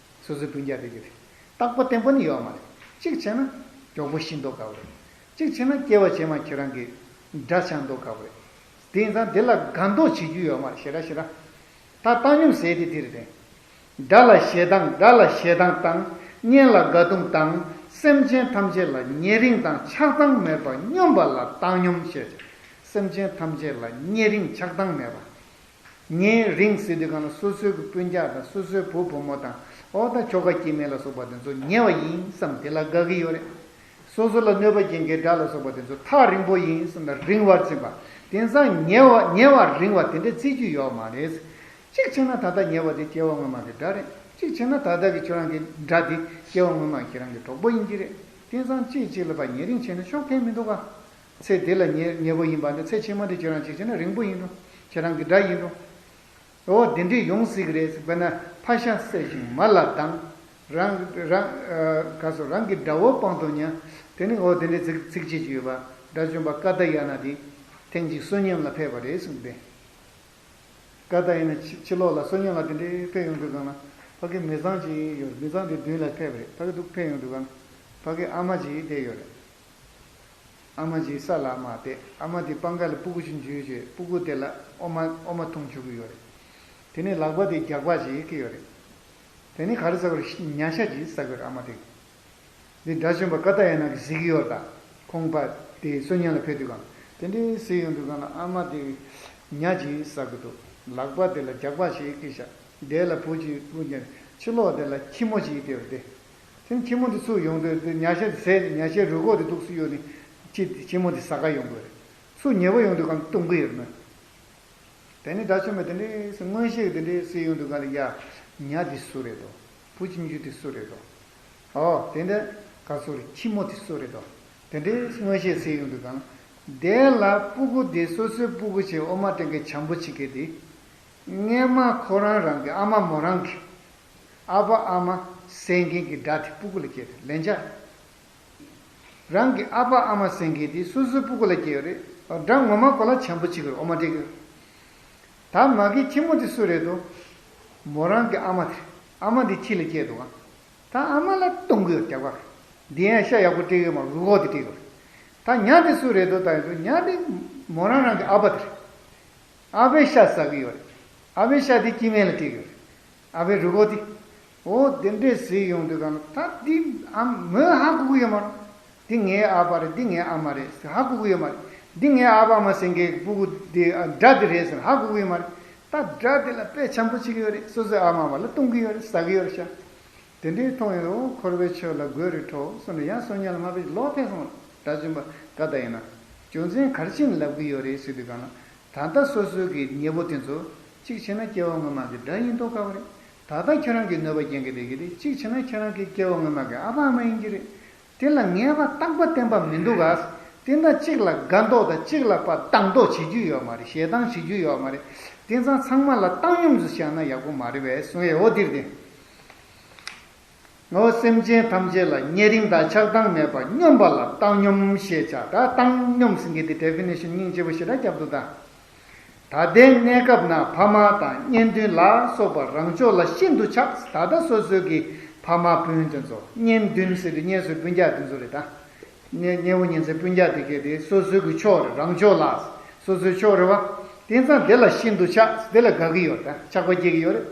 སོ་སོའི་སྤུན་ཀྱག་དེ་གི་རེད། རྟག་པ་བརྟན་པོ་ནི་ཡོད་མ་རེད། གཅིག་བྱས་ན་མགྱོགས་པོ་ཤི་མདོག་ཁ་པོ་རེད། གཅིག་བྱས་ན་སྐྱེ་བ་རྗེས་མ་ཁྱེད་རང་གི་དགྲ་ཆགས་མདོག་ཁ་པོ་རེད། དེ་ཡིན་ཙང་དེ་ལ་དགའ་མདོག་བྱེད་རྒྱུ་ཡོད་མ་རེད། ཞེ་དྲག་ཞེ་དྲག་ད་བཏང་སྙོམས་ཟེར་དེ་དེ་རེད་དེ། དགྲ་ལ་ཞེ་སྡང་། དགྲ་ལ་ཞེ་སྡང་དང་། གཉེན་ལ་དགའ་སྡུག་དང་། སེམས་ཅན་ཐམས་ཅད་ལ་ཉེ་རིང་དང་ཆགས་སྡང་མེད་པ་སྙོམས་པ་ལ་བཏང་སྙོམས་ཞེས། སེམས་ཅན་ཐམས་ཅད་ལ་ཉེ་རིང་ཆགས་སྡང་མེད་པ། ཉེ་རིང་ཟེར་དུས་སྒང་ལ་སོ་སོའི་གི་སྤུན་ཀྱག་དང་སོ་སོའི་བུ་བུ་མོ་དང་། ཨོ་ད་ཁྱོ་ག་སྐྱེ་དམན་ལ་སོགས་པ་དེ་ཚོ་ཉེ་བ་ཡིན་བསམ་དེ་ལ་དགའ་གི་ཡོད་རེད། སོ་སོ་ལ་གནོད་པ་སྐྱེལ་མཁན་དགྲ་ལ་སོགས་པ་དེ་ཚོ་ཐག་རིང་པོ་ཡིན་བསམ་ན་རིང་བར་འཛིན་པ། དེང་སང་ཉེ་བ་ཉེ་བ་རིང་བ་དེ་འདྲ་བརྩི་རྒྱུ་ཡོད་མ་རེད། གཅིག་བྱས་ན་ད་ལྟ་ཉེ་བ་དེ་སྐྱེ་བ་སྔོན་མ་གི་དགྲ་རེད། གཅིག་བྱས་ན་ད་ལྟ་གི་ཁྱོད་རང་གི་དགྲ་དེ་སྐྱེ་བ་སྔོན་མ་ཁྱེད་རང་གི་གྲོགས་པོ་ཡིན་གྱི་རེད། དེང་སང་གཅིག་གཅིག་ལ་ཕར་ཉེ་རིང་བྱས་ན་ཆོག་གི་མི་འདུག་ག་ཚེ་འདི་ལ་ཉེ་ཉེ་པོ་ཡིན་པ་འདི་ཚེ་ཕྱི་མ་དེ་ཁྱེད་རང་གཅིག་བྱས་ན་རིང་པོ་ཡིན་འགྲོ། ཁྱེད་རང་གི་དགྲ་ཡིན་འགྲོ། འོ་དེ་འདྲས་ཡོང་སྲིད་ཀྱི་རེད་ཟེར། དཔེར་ན་ཕ་ཤ་བསད་ཅིང་མ་ལ་སྡང་། རང་རང་ཨ་ག་སོ་རང་གི་དགྲ་བོ་དཔང་དུ་ཉལ། དེ་ནི་འོ་དེ་འདྲས་ཚིག་ཚིགས་བཅད་ཅིག་ཡོད་པ། དགྲ་བཅོམ་པ་ཀ་ཏ་ཡ་ན་དེ་ཐེངས་གཅིག་བསོད་སྙོམས་ལ་ཕེབས་པ་རེད་གསུངས་ཏེ། ཀ་ཏ་ཡ་ན་ཕྱི་ཕྱི་ལོགས་ལ་བསོད་སྙོམས་ལ་དེ་འདྲས་ཕེབས་ཡོང་དུས་སྒང་ལ་ཕ་གི་མི་ཚང་ཅིག་ཡོད་རེད། མི་ཚང་དེ་མདུན་ལ་ཕེབས་པ་རེད། ཕ་གི་འདུག་ཕེབས་ཡོང་དུས་སྒང་ལ་ཕ་གི་ཨ་མ་ཅིག་བསྡད་ཡོད་རེད། ཨ་མ་ཅིག་ས་ལ་མར་བསྡད། ཨ་མ་དེ་སྤང་ཁ་ལ་སྤུ་གུ་ཅིག་འཇུས་བྱས་སྤུ་གུ་དེ་ལ་འོ་མ་འོ་མ་འཐུང་བཅུག་གི་ཡོད་རེད། དེ་ནས་ལག་པ་དེ་རྒྱགས་པ་ཅིག་གི་ཡོད་རེད། དེ་ནས་ག་རེ་ཟ་གི་རེད། ཉ་ཤ་ཅིག་ཟ་གི་རེད་ཨ་མ་དེ། འདི་དགྲ་བཅོམ་པ་ཀ་ཏ་ཡ་ན་གིས་གཟིགས་ཀྱི་ཡོད་རེད་ད། ཁོང་པ་དེ་བསོད་སྙོམས་ལ་ཕེབས་དུས་སྒང་དེ་འདྲས་གཟིགས་ཡོང་དུས་སྒང་ལ་ཨ་མ་དེ་ཉ་ཅིག་ཟ་གི་འདུག་ལག་པ་དེ་ལ་རྒྱགས་པ་ཞིག་གི་ཤ། དེ་ལ་བུ་ཅིག་བུ་ཉལ། ཕྱི་ལོགས་དེ་ལ་ཁྱི་མོ་ཅིག་བསྡད་པ་དེ། དེ་ནས་ཁྱི་མོ་དེ་ཚུར་ཡོང་དུས་དེ་ཉ་ཤ་དེ་ཟས། ཉ་ཤའི་རུས་ཁོག་དེ་འདུག་སེ་གཡུགས་ནས་ཁྱི་ཁྱི་མོ་དེ་ཟ་ག་ཡོང་གི་རེད། ཚུར་ཉེ་པོ་ཡོང་དུས་སྒང་བཏུང་གི་ཡོད་རེད་མོད། དེ་ནས་དགྲ་བཅོམ་པས་དེ་འདྲས་སེ་མངོན་ཤེས་དེ་འདྲས་སེ་ཡོང་དུས་སྒང་ལ་ཡ། ཉ་འདི་སུ་རེད་དོ། བུ་གཅིག་འཇུ་དེ་སུ་རེད་དོ། ཨོ་དེ་འདྲས་ག་སུ་རེད། ཁྱི་མོ་དེ་སུ་རེད་དོ། དེ་འདྲས་མངོན་ཤེས་སེ་ཡོང་དུས་སྒང་ལ། དེ་ལ་སྤུ་གུ་དེ་སོ་སོའི་སྤུ་གུ་ཆེ་འོ་མ་སྤྲད་མཁན་བྱམས་པོ་བྱེད་མཁན་དེ། སྔས་མ་ཁོ་རང་རང་གི་ཨ་མ་མོ་རང་གི་ཨ་ཕ་ཨ་མ་ཟས་མཁན་གྱི་དགྲ་དེ་སྤུ་གུ་ལ་སྐྱེས་ཏེ་ལན་ཆགས། རང་གི་ཨ་ཕ་ཨ་མ་ཟེར་མཁན་དེ་སོ་སོའི་སྤུ་གུ་ལ་སྐྱེས་ཡོད་རེད། དགྲ་ངོ་མ་ཁོ་ལ་བྱམས་པོ་བྱེད་ཀྱི་རེད། འོ་མ་སྤྲད་ཀྱི་རེད། ད་མ་གི་ཁྱི་མོ་དེ་སུ་རེད་དོ། མོ་རང་གི་ཨ་མ་དེ་རེད། ཨ་མ་དེ་ཁྱི་ལ་སྐྱེས་འདུག་ག་ད་ཨ་མ་ལ་བཏུང་གི་ཡོད་རྒྱགས་པ། འདི་ཡང་ཤ་ཡག་པོ་སྤྲད་ཀྱི་ཡོད་མ་རེད། རུས་ཁོག་དེ་སྤྲད་ཀྱི་རེད། ད་ཉ་དེ་སུ་རེད་དོ། ད་ཡིན་དུས་ཉ་དེ་མོ་རང་རང་གི་ཨ་ཕ་དེ་རེད། ཨ་ཕའི་ཤ་ཟ་གི་ཡོད་རེད། ཨ་ཕའི་ཤ་དེ་སྐྱེ་དམན་ལ་སྤྲད་ཀྱི་ཡོད་རེད། ཨ་ཕའི་རུས་ཁོག་དེ། འོ་དེ་འདྲས་ཟེར་ཡོང་དུས་སྒང་ལ་ད་འདི་ཨ་མོས་ཧ་གོ་གི་ཡོད་མ་རེད། འདི་ངའི་ཨ་ཕ་རེད། འདི་ངའི་ཨ་མ་རེད་ཟེར་ཧ་གོ་གི་ཡོད་མ་རེད། འདི་ངའི་ཨ་ཕ་ཨ་མ་ཟེར་མཁན་སྤུ་གུ་དེ་ཨ་དགྲ་དེ་རེད་ཟེར་ཧ་གོ་གི་ཡོད་མ་རེད། ད་དགྲ་དེ་ལ་དཔེ་བྱམས་པོ་བྱེད་ཀྱི་ཡོད་རེད། སོ་སོའི་ཨ་མ་ཨ་ཕ་ལ་བཏུང་གི་ཡོད་རེད། ཟ་གི་ཡོད་རེད་ཤག་དེ་འདྲའི་མཐོང་ཡོང་དུས་འོ་འཁོར་བའི་ཆོས་ལ་རྒོད་རེ་འཕྲོ་གསུངས་ནས་ཡང་བསོད་སྙོམས་ལ་མ་ཕེབས་ལོག་ཕེབས་སོང་། དགྲ་བཅོམ་པ་ཀ་ཏ་ཡ་ན། རྒྱུ་མཚན་ག་རེ་བྱས་ནས་ལབ་ཀྱི་ཡོད་རེད་ཟེར་དུས་སྒང་ལ། ད་ལྟ་སོ་སོའི་གི་ཉེ་པོ་དེ་ཚོ་གཅིག་བྱས་ན་སྐྱེ་བ་སྔོན་མ་གི་དགྲ་ཡིན་མདོག་ཁ་པོ་རེད། ད་ལྟ་ཁྱོད་རང་གི་གནོད་པ་སྐྱེལ་མཁན་དེ་གི་དེ་གཅིག་བྱས་ན་ཁྱོད་རང་གི་སྐྱེ་བ་སྔོན་མ་གི་ཨ་ཕ་ཨ་མ་ཡིན་གྱི་རེད། དེ་ལ་ངེས་པ་རྟག་པ་བརྟན་པ་མི་འདུག་ག་དེ་འདྲ་གཅིག་ལ་དགའ་མདོག་དང་གཅིག་ལ་ཕར་སྡང་མདོག་བྱེད་རྒྱུ་ཡོད་མ་རེད། ཞེ་སྡང་བྱེད་རྒྱུ་ཡོད་མ་རེད། དེང་སང་ཚང་མ་ལ་བཏང་སྙོམས་སུ་བཞག་ན་ཡག་པོ་མ་རེད་པས་གསུང་ཡས། འོ་འདིར་དེ། འོ་སེམས་ཅན་ཐམས་ཅད་ལ་ཉེ་རིང་དང་ཆགས་སྡང་མེད་པར་སྙོམས་པ་ལ་བཏང་སྙོམས་ཞེས་བྱ། ད་བཏང་སྙོམས་ཟེར་མཁན་དེ་ཌེ་ཕི་ནེ་ཤན་སྙིང་རྗེ་པོ་ཞེ་དྲག་རྒྱབ་འདུག་ད། ད་ལྟའི་གནས་སྐབས་ན་ཕ་མ་དང་གཉེན་འདུན་ལ་སོགས་པ་རང་ཕྱོགས་ལ་ཤིན་ཏུ་ཆགས། ད་ལྟ་སོ་སོའི་གི་ཕ་མ་སྤུན་དེ་ཚོ་གཉེན་འདུན་ཟེར་དུས་གཉེན་ཟེར་སྤུན་ཀྱག་དེ་ཚོ་རེད་ད། གཉེན་གཉེན་པོ་གཉེན་ཟེར་སྤུན་ཀྱག་དེ་གས་དེ་སོ་སོའི་གི་ཕྱོགས་རེད། རང་ཕྱོགས་ལ། སོ་སོའི་ཕྱོགས་རེད་བ། དེང་སང་དེ་ལ་ཤིན་ཏུ་ཆགས། དེ་ལ་དགའ་གི་ཡོད་རེད། ད་ཆགས་པ་སྐྱེ་གི་ཡོད་རེད།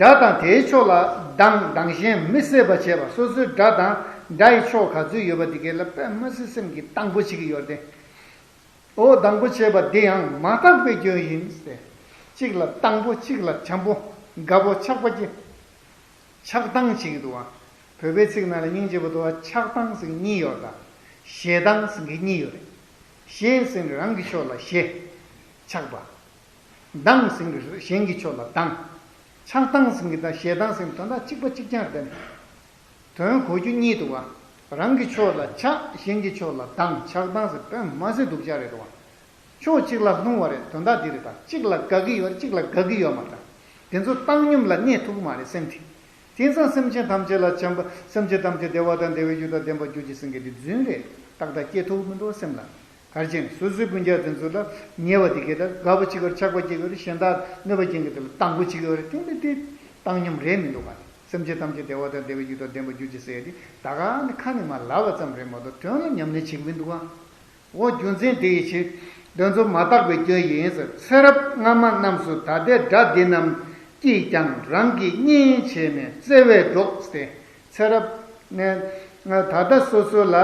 དགྲ་དང་དེའི་ཕྱོགས་ལ་སྡང་། སྡང་ཞེན་མི་བཟད་པ་བྱེད་པ། སོ་སོའི་དགྲ་དང་དགྲ་ཡི་ཕྱོགས་ག་ཚོད་ཡོད་པ་དེ་གས་ལ་དཔེ་མི་སྲིད་སེམས་ཀྱི་སྡང་པོ་བྱེད་ཀྱི་ཡོད་རེད་དེ། འོ་སྡང་པོ་བྱེད་པ་འདི་ཡང་མ་དག་པའི་སྐྱོན་ཡིན་ཟེར། གཅིག་ལ་སྡང་པོ་གཅིག་ལ་བྱམས་པོ་དགའ་པོ་ཆགས་པ་སྐྱེ། ཆགས་སྡང་བྱེད་ཀྱི་འདུག་བ། བོད་པའི་ཚིག་ནང་ལ་སྙིང་རྗེ་པོ་འདུག་བ། ཆགས་སྡང་ཟེར་གཉིས་ཡོད་ད། ཞེ་སྡང་ཟེར་གྱི་གཉིས་ཡོད་རེད། ཞེ་ཟེར་ནི་རང་གི་ཕྱོགས་ལ་ཞེ། ཆགས་པ། སྡང་ཟེར་ནི་གཞན་གྱི་ཕྱོགས་ལ་སྡང་། ཆགས་སྡང་ཟེར་མཁན་དང་ཞེ་སྡང་ཟེར་མཁན་དོན་དག་གཅིག་པ་གཅིག་རྐྱང་རེད་དེ། དོན་གོ་རྒྱུ་གཉིས་འདུག་བ། རང་གི་ཕྱོགས་ལ་ཆགས། གཞན་གྱི་ཕྱོགས་ལ་སྡང་། ཆགས་སྡང་ཟེར་དོན་མ་ཟེར་སྡུག་ཅག་རེད་འདུག་བ། ཕྱོགས་གཅིག་ལ་ལྷུང་བ་རེད། དོན་དག་འདི་རེད་ད། གཅིག་ལ་དགའ་གི་ཡོད་རེད། གཅིག་ལ་དགའ་གི་ཡོད་མ་རེད། དེ་ཚོ་བཏང་སྙོམས་ལ་གནས་ཐུབ་ཀྱི་མ་རེད་སེམས་དེ། དེང་སང་སེམས་ཅན་ཐམས་ཅད་ལ་བྱམས་པ། སེམས་ཅན་ཐམས་ཅད་བདེ་བ་དང་བདེ་བའི་རྒྱུ་དང་ལྡན་པར་གྱུར་ཅིག་ཟེར་མཁན་དེ་རྫུན་རེད། ཏག་ཏག་སྐྱེ་ཐུབ་མི་འདུག་སེམས་ལ། ག་རེ་བྱས་ནས་སོ་སོའི་སྤུན་ཀྱག་དེ་ཚོ་ལ་ཉེ་བ་དེ་གས་ད་དགའ་པོ་བྱེད་ཀྱི་ཡོད་རེད། ཆགས་པ་སྐྱེ་གི་ཡོད་རེད། གཞན་དག་གནོད་པ་སྐྱེལ་མཁན་དེ་ལ་སྡང་པོ་བྱེད་ཀྱི་ཡོད་རེད། དེ་འདི་དེ་བཏང་སྙོམས་རེད་མི་འདུག་ག། སེམས་ཅན་ཐམས་ཅད་བདེ་བ་དང་བདེ་བའི་རྒྱུ་དང་ལྡན་པར་གྱུར་ཅིག་ཟེར་ཡ་དེ་ད་ག་ནས་ཁ་ནས་མར་ལབ་པ་ཙམ་རེད་མ་གཏོགས་དོན་ལ་ཉམས་ལེན་བྱེད་ཀྱི་མི་འདུག་ག། འོ་རྒྱུ་མཚན་དེ་ཡི་ཕྱིར། དེ་ཚོ་མ་དག་པའི་སྐྱོན་ཡིན་ཟེར། ཚེ་རབས་སྔ་མ་རྣམས་སུ་ད་ལྟའི་དགྲ་འདི་རྣམས་ཀྱིས་ཀྱང་རང་གི་གཉེན་བྱས་ནས་བརྩེ་བས་འགྲོགས་ཏེ། ཚེ་རབས་ནས་ད་ལྟ་སོ་སོ་ལ།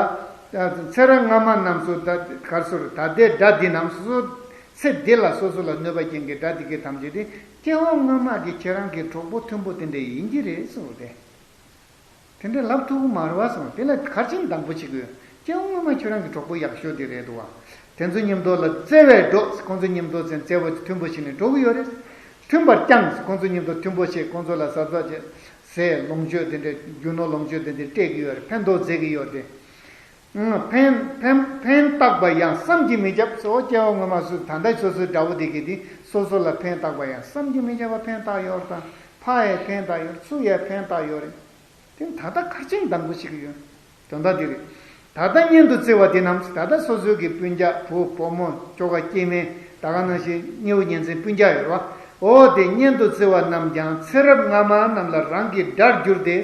ཚེ་རབས་སྔ་མ་རྣམས་སུ་ད་གར་སོར་ད་ལྟའི་དགྲ་འདི་རྣམས་སོ་སོ་ཚེ་འདི་ལ་སོ་སོ་ལ་གནོད་པ་སྐྱེལ་མཁན་དགྲ་འདི་གའི་ཐམས་ཅད་དེ་སྐྱེ་བ་སྔ་མ་གི་ཁྱེད་རང་གི་གྲོགས་པོ་མཐུན་པོ་དེ་འདྲ་ཡིན་གྱི་རེད་གསུངས་ཏེ། དེ་འདྲ་ལབ་ཐུབ་ཀྱི་མ་རེད་བ་གསུངས། དེ་ལ་ག་རེ་བྱས་ནས་སྡང་པོ་བྱེད་ཀྱི་ཡོད། སྐྱེ་བ་སྔོན་མ་ཁྱོད་རང་གི་གྲོགས་པོ་ཡག་ཤོས་དེ་རེད་འདུག་བ། དེ་ཚོ་མཉམ་དུ་ལ་བརྩེ་བས་འགྲོགས། ཁོང་ཚོ་མཉམ་དུ་ཚན་བརྩེ་བ་མཐུན་པོ་བྱས་ནས་འགྲོ་གི་ཡོད་རེད། མཐུན་པར་བསྐྱངས། ཁོང་ཚོ་མཉམ་དུ་མཐུན་པོ་བྱས། ཁོང་ཚོ་ལ་གཟབ་གཟབ་བྱས། ཟས་ལོངས་སྤྱོད་དེ་འདྲའི་རྒྱུ་ནོར་ལོངས་སྤྱོད་དེ་འདྲའི་སྤྲད་ཀྱི་ཡོད་རེད། ཕན་ཐོགས་མཛད་ཀྱི་ཡོད་རེད། ཕན་ཕན་ཕན་བཏགས་པ་ཡང་བསམ་གྱིས་མི་ཁྱབ། སོ་སྐྱེ་བ་སྔོན་མ་སུ་ད་ལྟ་སོ་སོའི་དགྲ་བོ་དེ་གིས་དེ་སོ་སོ་ལ་ཕན་བཏགས་པ་ཡང་བསམ་གྱིས་མི་ཁྱབ་པ་ཕན་བཏགས་ཡོད་རེད། ད་ཕ་ཡས་ཕན་བཏགས་ཡོད་རེད། སུ་ཡས་ཕན་བཏགས་ཡོད་རེད། དེ་ད་ལྟ་ག་རེ་བྱས་ནས་སྡང་པོ་བྱེད་ཀྱི་ཡོད། དོན་དག་འདི་རེད། ད་ལྟ་གཉེན་དུ་བརྩི་བ་དེ་རྣམས། ད་ལྟ་སོ་སོའི་གི་སྤུན་ཀྱག་བུ་བུ་མོ་ཁྱོ་ག་སྐྱེ་དམན་ད་ག་ནང་བཞིན་ཉེ་བོ་ཉེ་ཚན་སྤུན་ཀྱག་ཡོད་རེད་བ། འོ་དེ་གཉེན་དུ་བརྩི་བ་རྣམས་ཀྱང་ཚེ་རབས་སྔ་མ་རྣམས་ལ་རང་གི་དགྲར་གྱུར་ཏེ།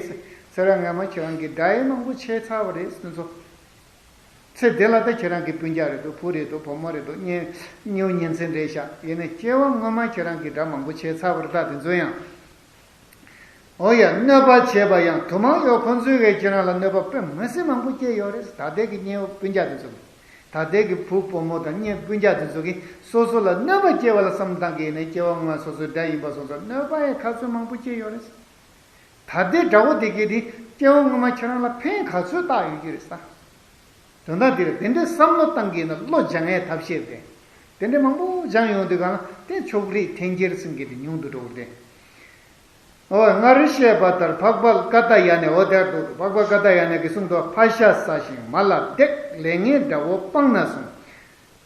ཚེ་རབས་སྔ་མ་ཁྱེད་རང་གི་དགྲ་ཡང་མང་པོ་བྱས་ཚར་བ་རེད་དེ་ཚོ། ཚེ་འདི་ལ་ད་ཁྱེད་རང་གི་སྤུན་ཀྱག་རེད་འདུག་བུ་རེད་འདུག་བུ་མོ་རེད་འདུག་གཉེན་ཉེ་བོ་ཉེ་ཚན་རེད་ཤག་ཡིན་ནའི་སྐྱེ་བ་སྔོན་མ་ཁྱེད་རང་གི་དགྲ་མང་པོ་བྱས་ཚར་བ་རེད། ད་དེ་ཚོ་ཡང་། འོ་ཡ། གནོད་པ་བྱས་པ་ཡང་དུ་མ་ཡོད། ཁོང་ཚོས་གིས་ཁྱེད་རང་ལ་གནོད་པ་དཔེ་མི་སྲིད་མང་པོ་སྐྱེལ་ཡོད་རེད། ད་ལྟའི་གི་གཉེན་སྤུན་ཀྱག་དེ་ཚོ་གིས། ད་ལྟའི་གི་བུ་བུ་མོ་དང་གཉེན་སྤུན་ཀྱག་དེ་ཚོ་གིས་སོ་སོ་ལ་གནོད་པ་སྐྱེལ་བ་ལ་བསམ་བཏང་གི་ཡིན་ནའི་སྐྱེ་བ་སྔོན་མ་སོ་སོའི་དགྲ་ཡིན་པ་སོང་ཙང་གནོད་པ་ཡང་ག་ཚོད་མང་པོ་སྐྱེལ་ཡོད་རེད། ད་ལྟའི་དགྲ་བོ་དེ་གིས་དེ་སྐྱེ་བ་སྔོན་མ་ཁྱེད་རང་ལ་ཕན་ག་ཚོད་བཏགས་ཡོད་ཀྱི་རེད་ས། དོན་དག་འདིར་དེ་འདྲའི་བསམ་བློ་བཏང་གིན་ན་བློ་སྦྱང་ཡའི་ཐབས་ཤེས་དེ། དེ་འདྲའི་མང་པོ་སྦྱང་ཡོང་དུས་གང་དེ་ཕྱོགས་རིས་འཐེན་འཁྱེར་ཟེར་མཁན་དེ་ཉུང་དུ་འགྲོ་གི་རེད། འོ་སྔར་བཤད་པ་ལྟར་འཕགས་པ་ཀ་ཏ་ཡ་ནས། འོ་དེར་འདུག་འཕགས་པ་ཀ་ཏ་ཡ་ནས་ཀྱིས་གསུངས་འདུག་ཕ་ཤ་ཟ་ཞིང་མ་ལ་བརྡེག་ལས་ངན་དགྲ་བོ་སྤངས་ན་བསྲུང་།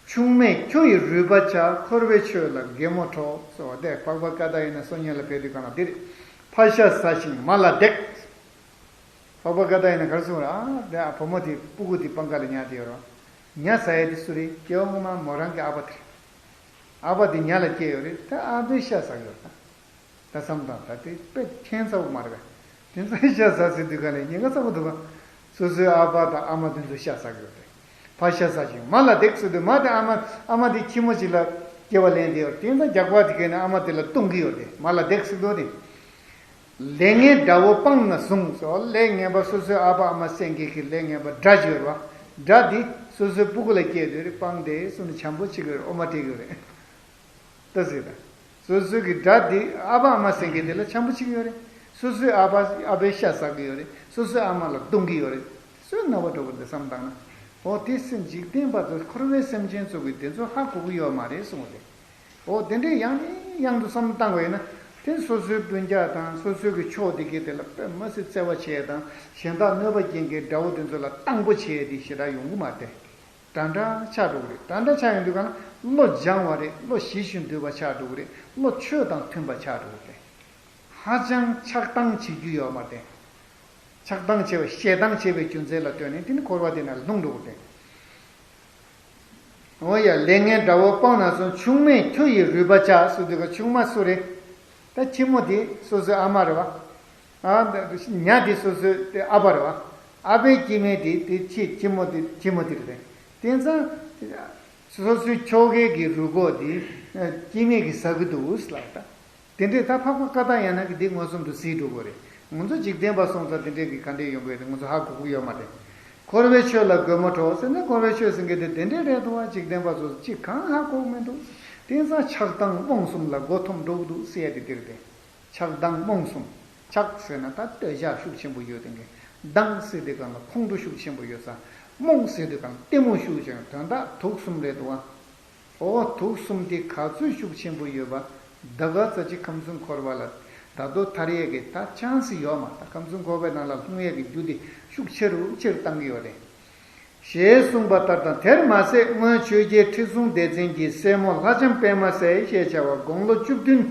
ཆུང་མས་ཁྱོ་ཡི་རུས་པ་བཅག་འཁོར་བའི་ཆོས་ལ་གད་མོ་འཕྲོག་ཟེར་བ་དེ་འཕགས་པ་ཀ་ཏ་ཡ་ནས་གསུང་མཁན་ལ་ཕེབས་དུས་གང་ལ་འདིར། ཕ་ཤ་ཟ་ཞིང་མ་ལ་བརྡེག་འཕགས་པ་ཀ་ཏ་ཡ་ནས་ག་རེ་གསུངས་རེད། ཨ་དེ་བུ་མོ་དེ་སྤུ་གུ་དེ་པང་ཁ་ལ་ཉལ་བསྡད་ཡོད་རེད། ཉ་ཟ་ཡ་དེ་སུ་རེད། སྐྱེ་བ་སྔོན་མ་མོ་རང་གི་ཨ་ཕ་དེ་རེད། ཨ་ཕ་དེ་ཉ་ལ་སྐྱེས་ཡོད་རེད། ད་ཨ་ཕའི་ཤ་ཟ་གི་ཡོད་རེད་ད། ད་བསམ་དང་ད་དེ་དཔེ་ཁྱད་མཚར་པོ་མ་རེད་པས། དེ་ཚོའི་ཤ་ཟ་ཟེར་དུས་ག་ལས་ཉེན་ཁ་ཚ་པོ་འདུག་ག་སོ་སོའི་ཨ་ཕ་དང་ཨ་མ་དེ་ཚོའི་ཤ་ཟ་གི་ཡོད་རེད། ཕ་ཤ་ཟ་ཞིང་མ་ལ་བརྡེག་ཟེར་དུས་མ་དེ་ཨ་མ་ཨ་མ་དེ་ཁྱི་མོ་ཅིག་ལ་སྐྱེ་བ་ལེན་བསྡད་ཡོད་རེད། དེ་ཚོ་རྒྱགས་པ་དེ་གས་ནས་ཨ་མ་དེ་ལ་བརྡུང་གི་ཡོད་རེད། མ་ལ་བརྡེག་ཟེར་དུས་དེ། ལས་ངན་དགྲ་བོ་སྤངས་ན་བསྲུང་ཟེར་བ། ལས་ངན་པ་སོ་སོའི་ཨ་ཕ་ཨ་མ་བསད་མཁན་གྱི་ལས་ངན་པ་དགྲ་ཅིག་ཡོད་རེད་བ། དགྲ་དེ་སོ་སོའི་སྤུ་གུ་ལ་སྐྱེས་དུས་རེད་སྤངས་ཏེ་སོ་ནས་བྱམས་པོ་བྱེད་ཀྱི་ཡོད་རེད། ཨོ་མ་སྤྲད་ཀྱི་ཡོད་རེད། ལྟ་ཟེར་ད། སོ་སོའི་གི་དགྲ་དེ་ཨ་ཕ་ཨ་མ་བསད་མཁན་དེ་ལ་བྱམས་པོ་བྱེད་ཀྱི་ཡོད་རེད། སོ་སོའི་ཨ་ཕ་ཨ་ཕའི་ཤ་ཟ་གི་ཡོད་རེད། སོ་སོའི་ཨ་མ་ལ་རྡུང་གི་ཡོད་རེད། སུའི་རྣ་བ་འགྲོ་གི་འདུག་བསམ་བཏང་ན། འོ་དེ་སེམས་འཇིག་རྟེན་པ་ཚོ་འཁོར་བའི་སེམས་ཅན་ཚོ་གི་དེ་ཚོ་ཧ་གོ་གི་ཡོད་མ་རེད་གསུངས་པ་རེད། འོ་དེ་འདྲའི་ཡང་ནས་ཡང་དུ་བསམ་བཏང་བ་ཡིན་ན། དེ་སོ་སོའི་སྤུན་ཀྱག་དང་སོ་སོའི་གི་ཕྱོགས་དེ་གའི་དེ་ལ་དཔེ་མི་སྲིད་བརྩེ་བ་བྱས་དང་གཞན་དག་གནོད་པ་སྐྱེལ་མཁན་དགྲ་བོ་དེ་ཚོ་ལ་སྡང་པོ་བྱས་ཏེ་ཞེ་དྲག་ཡོང་གི་མ་རེད། འདྲ་འདྲ་ཆགས་འགྲོ་གི་རེད། འདྲ་འདྲ་ཆགས་ཡོང་དུས་གང་ན་བློ་སྦྱང་བ་རེད། བློ་ཞི་ཞིང་དུལ་བ་ཆགས་འགྲོ་གི་རེད། བློ་ཆོས་དང་མཐུན་པ་ཆགས་འགྲོ་གི་རེད། ཧ་ཅང་ཆགས་སྡང་བྱེད་རྒྱུ་ཡོད་མ་རེད། ཆགས་སྡང་བྱས་པ་ཞེ་སྡང་བྱས་པའི་རྒྱུ་མཚན་ལ་ལྟོས་ནས་དེ་ནི་འཁོར་བ་དེ་ན་ལྷུང་འགྲོ་གི་རེད། འོ་ཡ། ལས་ངན་དགྲ་བོ་སྤངས་ན་བསྲུང་། ཆུང་མས་ཁྱོ་ཡི་རུས་པ་བཅག་ཟེར་དུས་ག་ཆུང་མ་སུ་རེད། ད་ཁྱི་མོ་དེ་སོ་སོའི་ཨ་མ་རེད་བ། ཨ་ད་ཉ་དེ་སོ་སོའི་དེ་ཨ་ཕ་རེད་བ། ཨ་ཕའི་སྐྱེ་དམན་དེ་དེ་ཁྱི་ཁྱི་མོ་དེ་ཁྱི་མོ་དེ་རེད། དེང་སང་སོ་སོའི་ཁྱོ་གའི་གི་རུས་ཁོག་དེ་སྐྱེ་དམན་གྱིས་ཟ་གི་འདུག་ལབ་ད། དེ་འདྲས་ད་འཕགས་པ་ཀ་ཏ་ཡ་ན་གིས་འདི་མངོན་སུམ་དུ་གཟིགས་འགྲོ་དགོས་རེད། ང་ཚོ་འཇིག་རྟེན་པ་སོང་ཙང་དེ་འདྲས་ཀྱི་ག་འདྲས་ཡོང་གི་ཡོད་དེ་ང་ཚོ་ཧ་གོ་གི་ཡོད་མ་རེད། འཁོར་བའི་ཆོས་ལ་གད་མོ་འཕྲོག་ཟེར་ན་འཁོར་བའི་ཆོས་ཟེར་མཁན་དེ་དེ་འདྲས་རེད་འདུག་བ། འཇིག་རྟེན་པ་ཚོ་ཅིག་གང་ཧ་གོ་གི་མི་འདུག་དེང་སང་ཆགས་སྡང་རྨོངས་གསུམ་ལ་མགོ་འཐོམས་འགྲོ་གི་འདུག་ཟེར་ཡ་དེ་འདིར་དེ། ཆགས་སྡང་རྨོངས་གསུམ། ཆགས་ཟེར་ན་ད་འདོད་ཆགས་ཤུགས་ཆེན་པོ་ཡོད་དེ་འདྲས། སྡང་ཟེར་དུས་གང་ལ་ཁོང་ཁྲོ་ཤུགས་ཆེན་པོ་ཡོད་ས། རྨོངས་ཟེར་དུས་གང་གཏི་མུག་ཤུགས་ཆེན། དོན་དག་དུག་གསུམ་རེད་འདུག་བ། འོ་དུག་གསུམ་དེ་ག་ཚོད་ཤུགས་ཆེན་པོ་ཡོད་པ། ད་ག་ཚོད་ཅིག་ཁམས་གསུམ་འཁོར་བ་ལ་ ད་དུང་ཐར་ཡས་ཀྱི་ད་ཆན་སི་ཡོད་མ་རེད། ད་ཁམས་གསུམ་འཁོར་བའི་ནང་ལ་ལྷུང་ཡས་ཀྱི་རྒྱུ་དེ་ཤུགས་ཆེ་རུ་ཆེ་རུ་བཏང་གི་ཡོད་རེད། ཞེས་གསུངས་པ་ལྟར་དང་། དེར་མ་ཟད་སྔོན་ཆོས་རྒྱལ་ཁྲི་སྲོང་ལྡེ་བཙན་གྱི་སྲས་མོ་ལྷ་ལྕམ་པདྨ་གསལ་ཞེས་བྱ་བ་དགུང་ལོ་བཅུ་བདུན་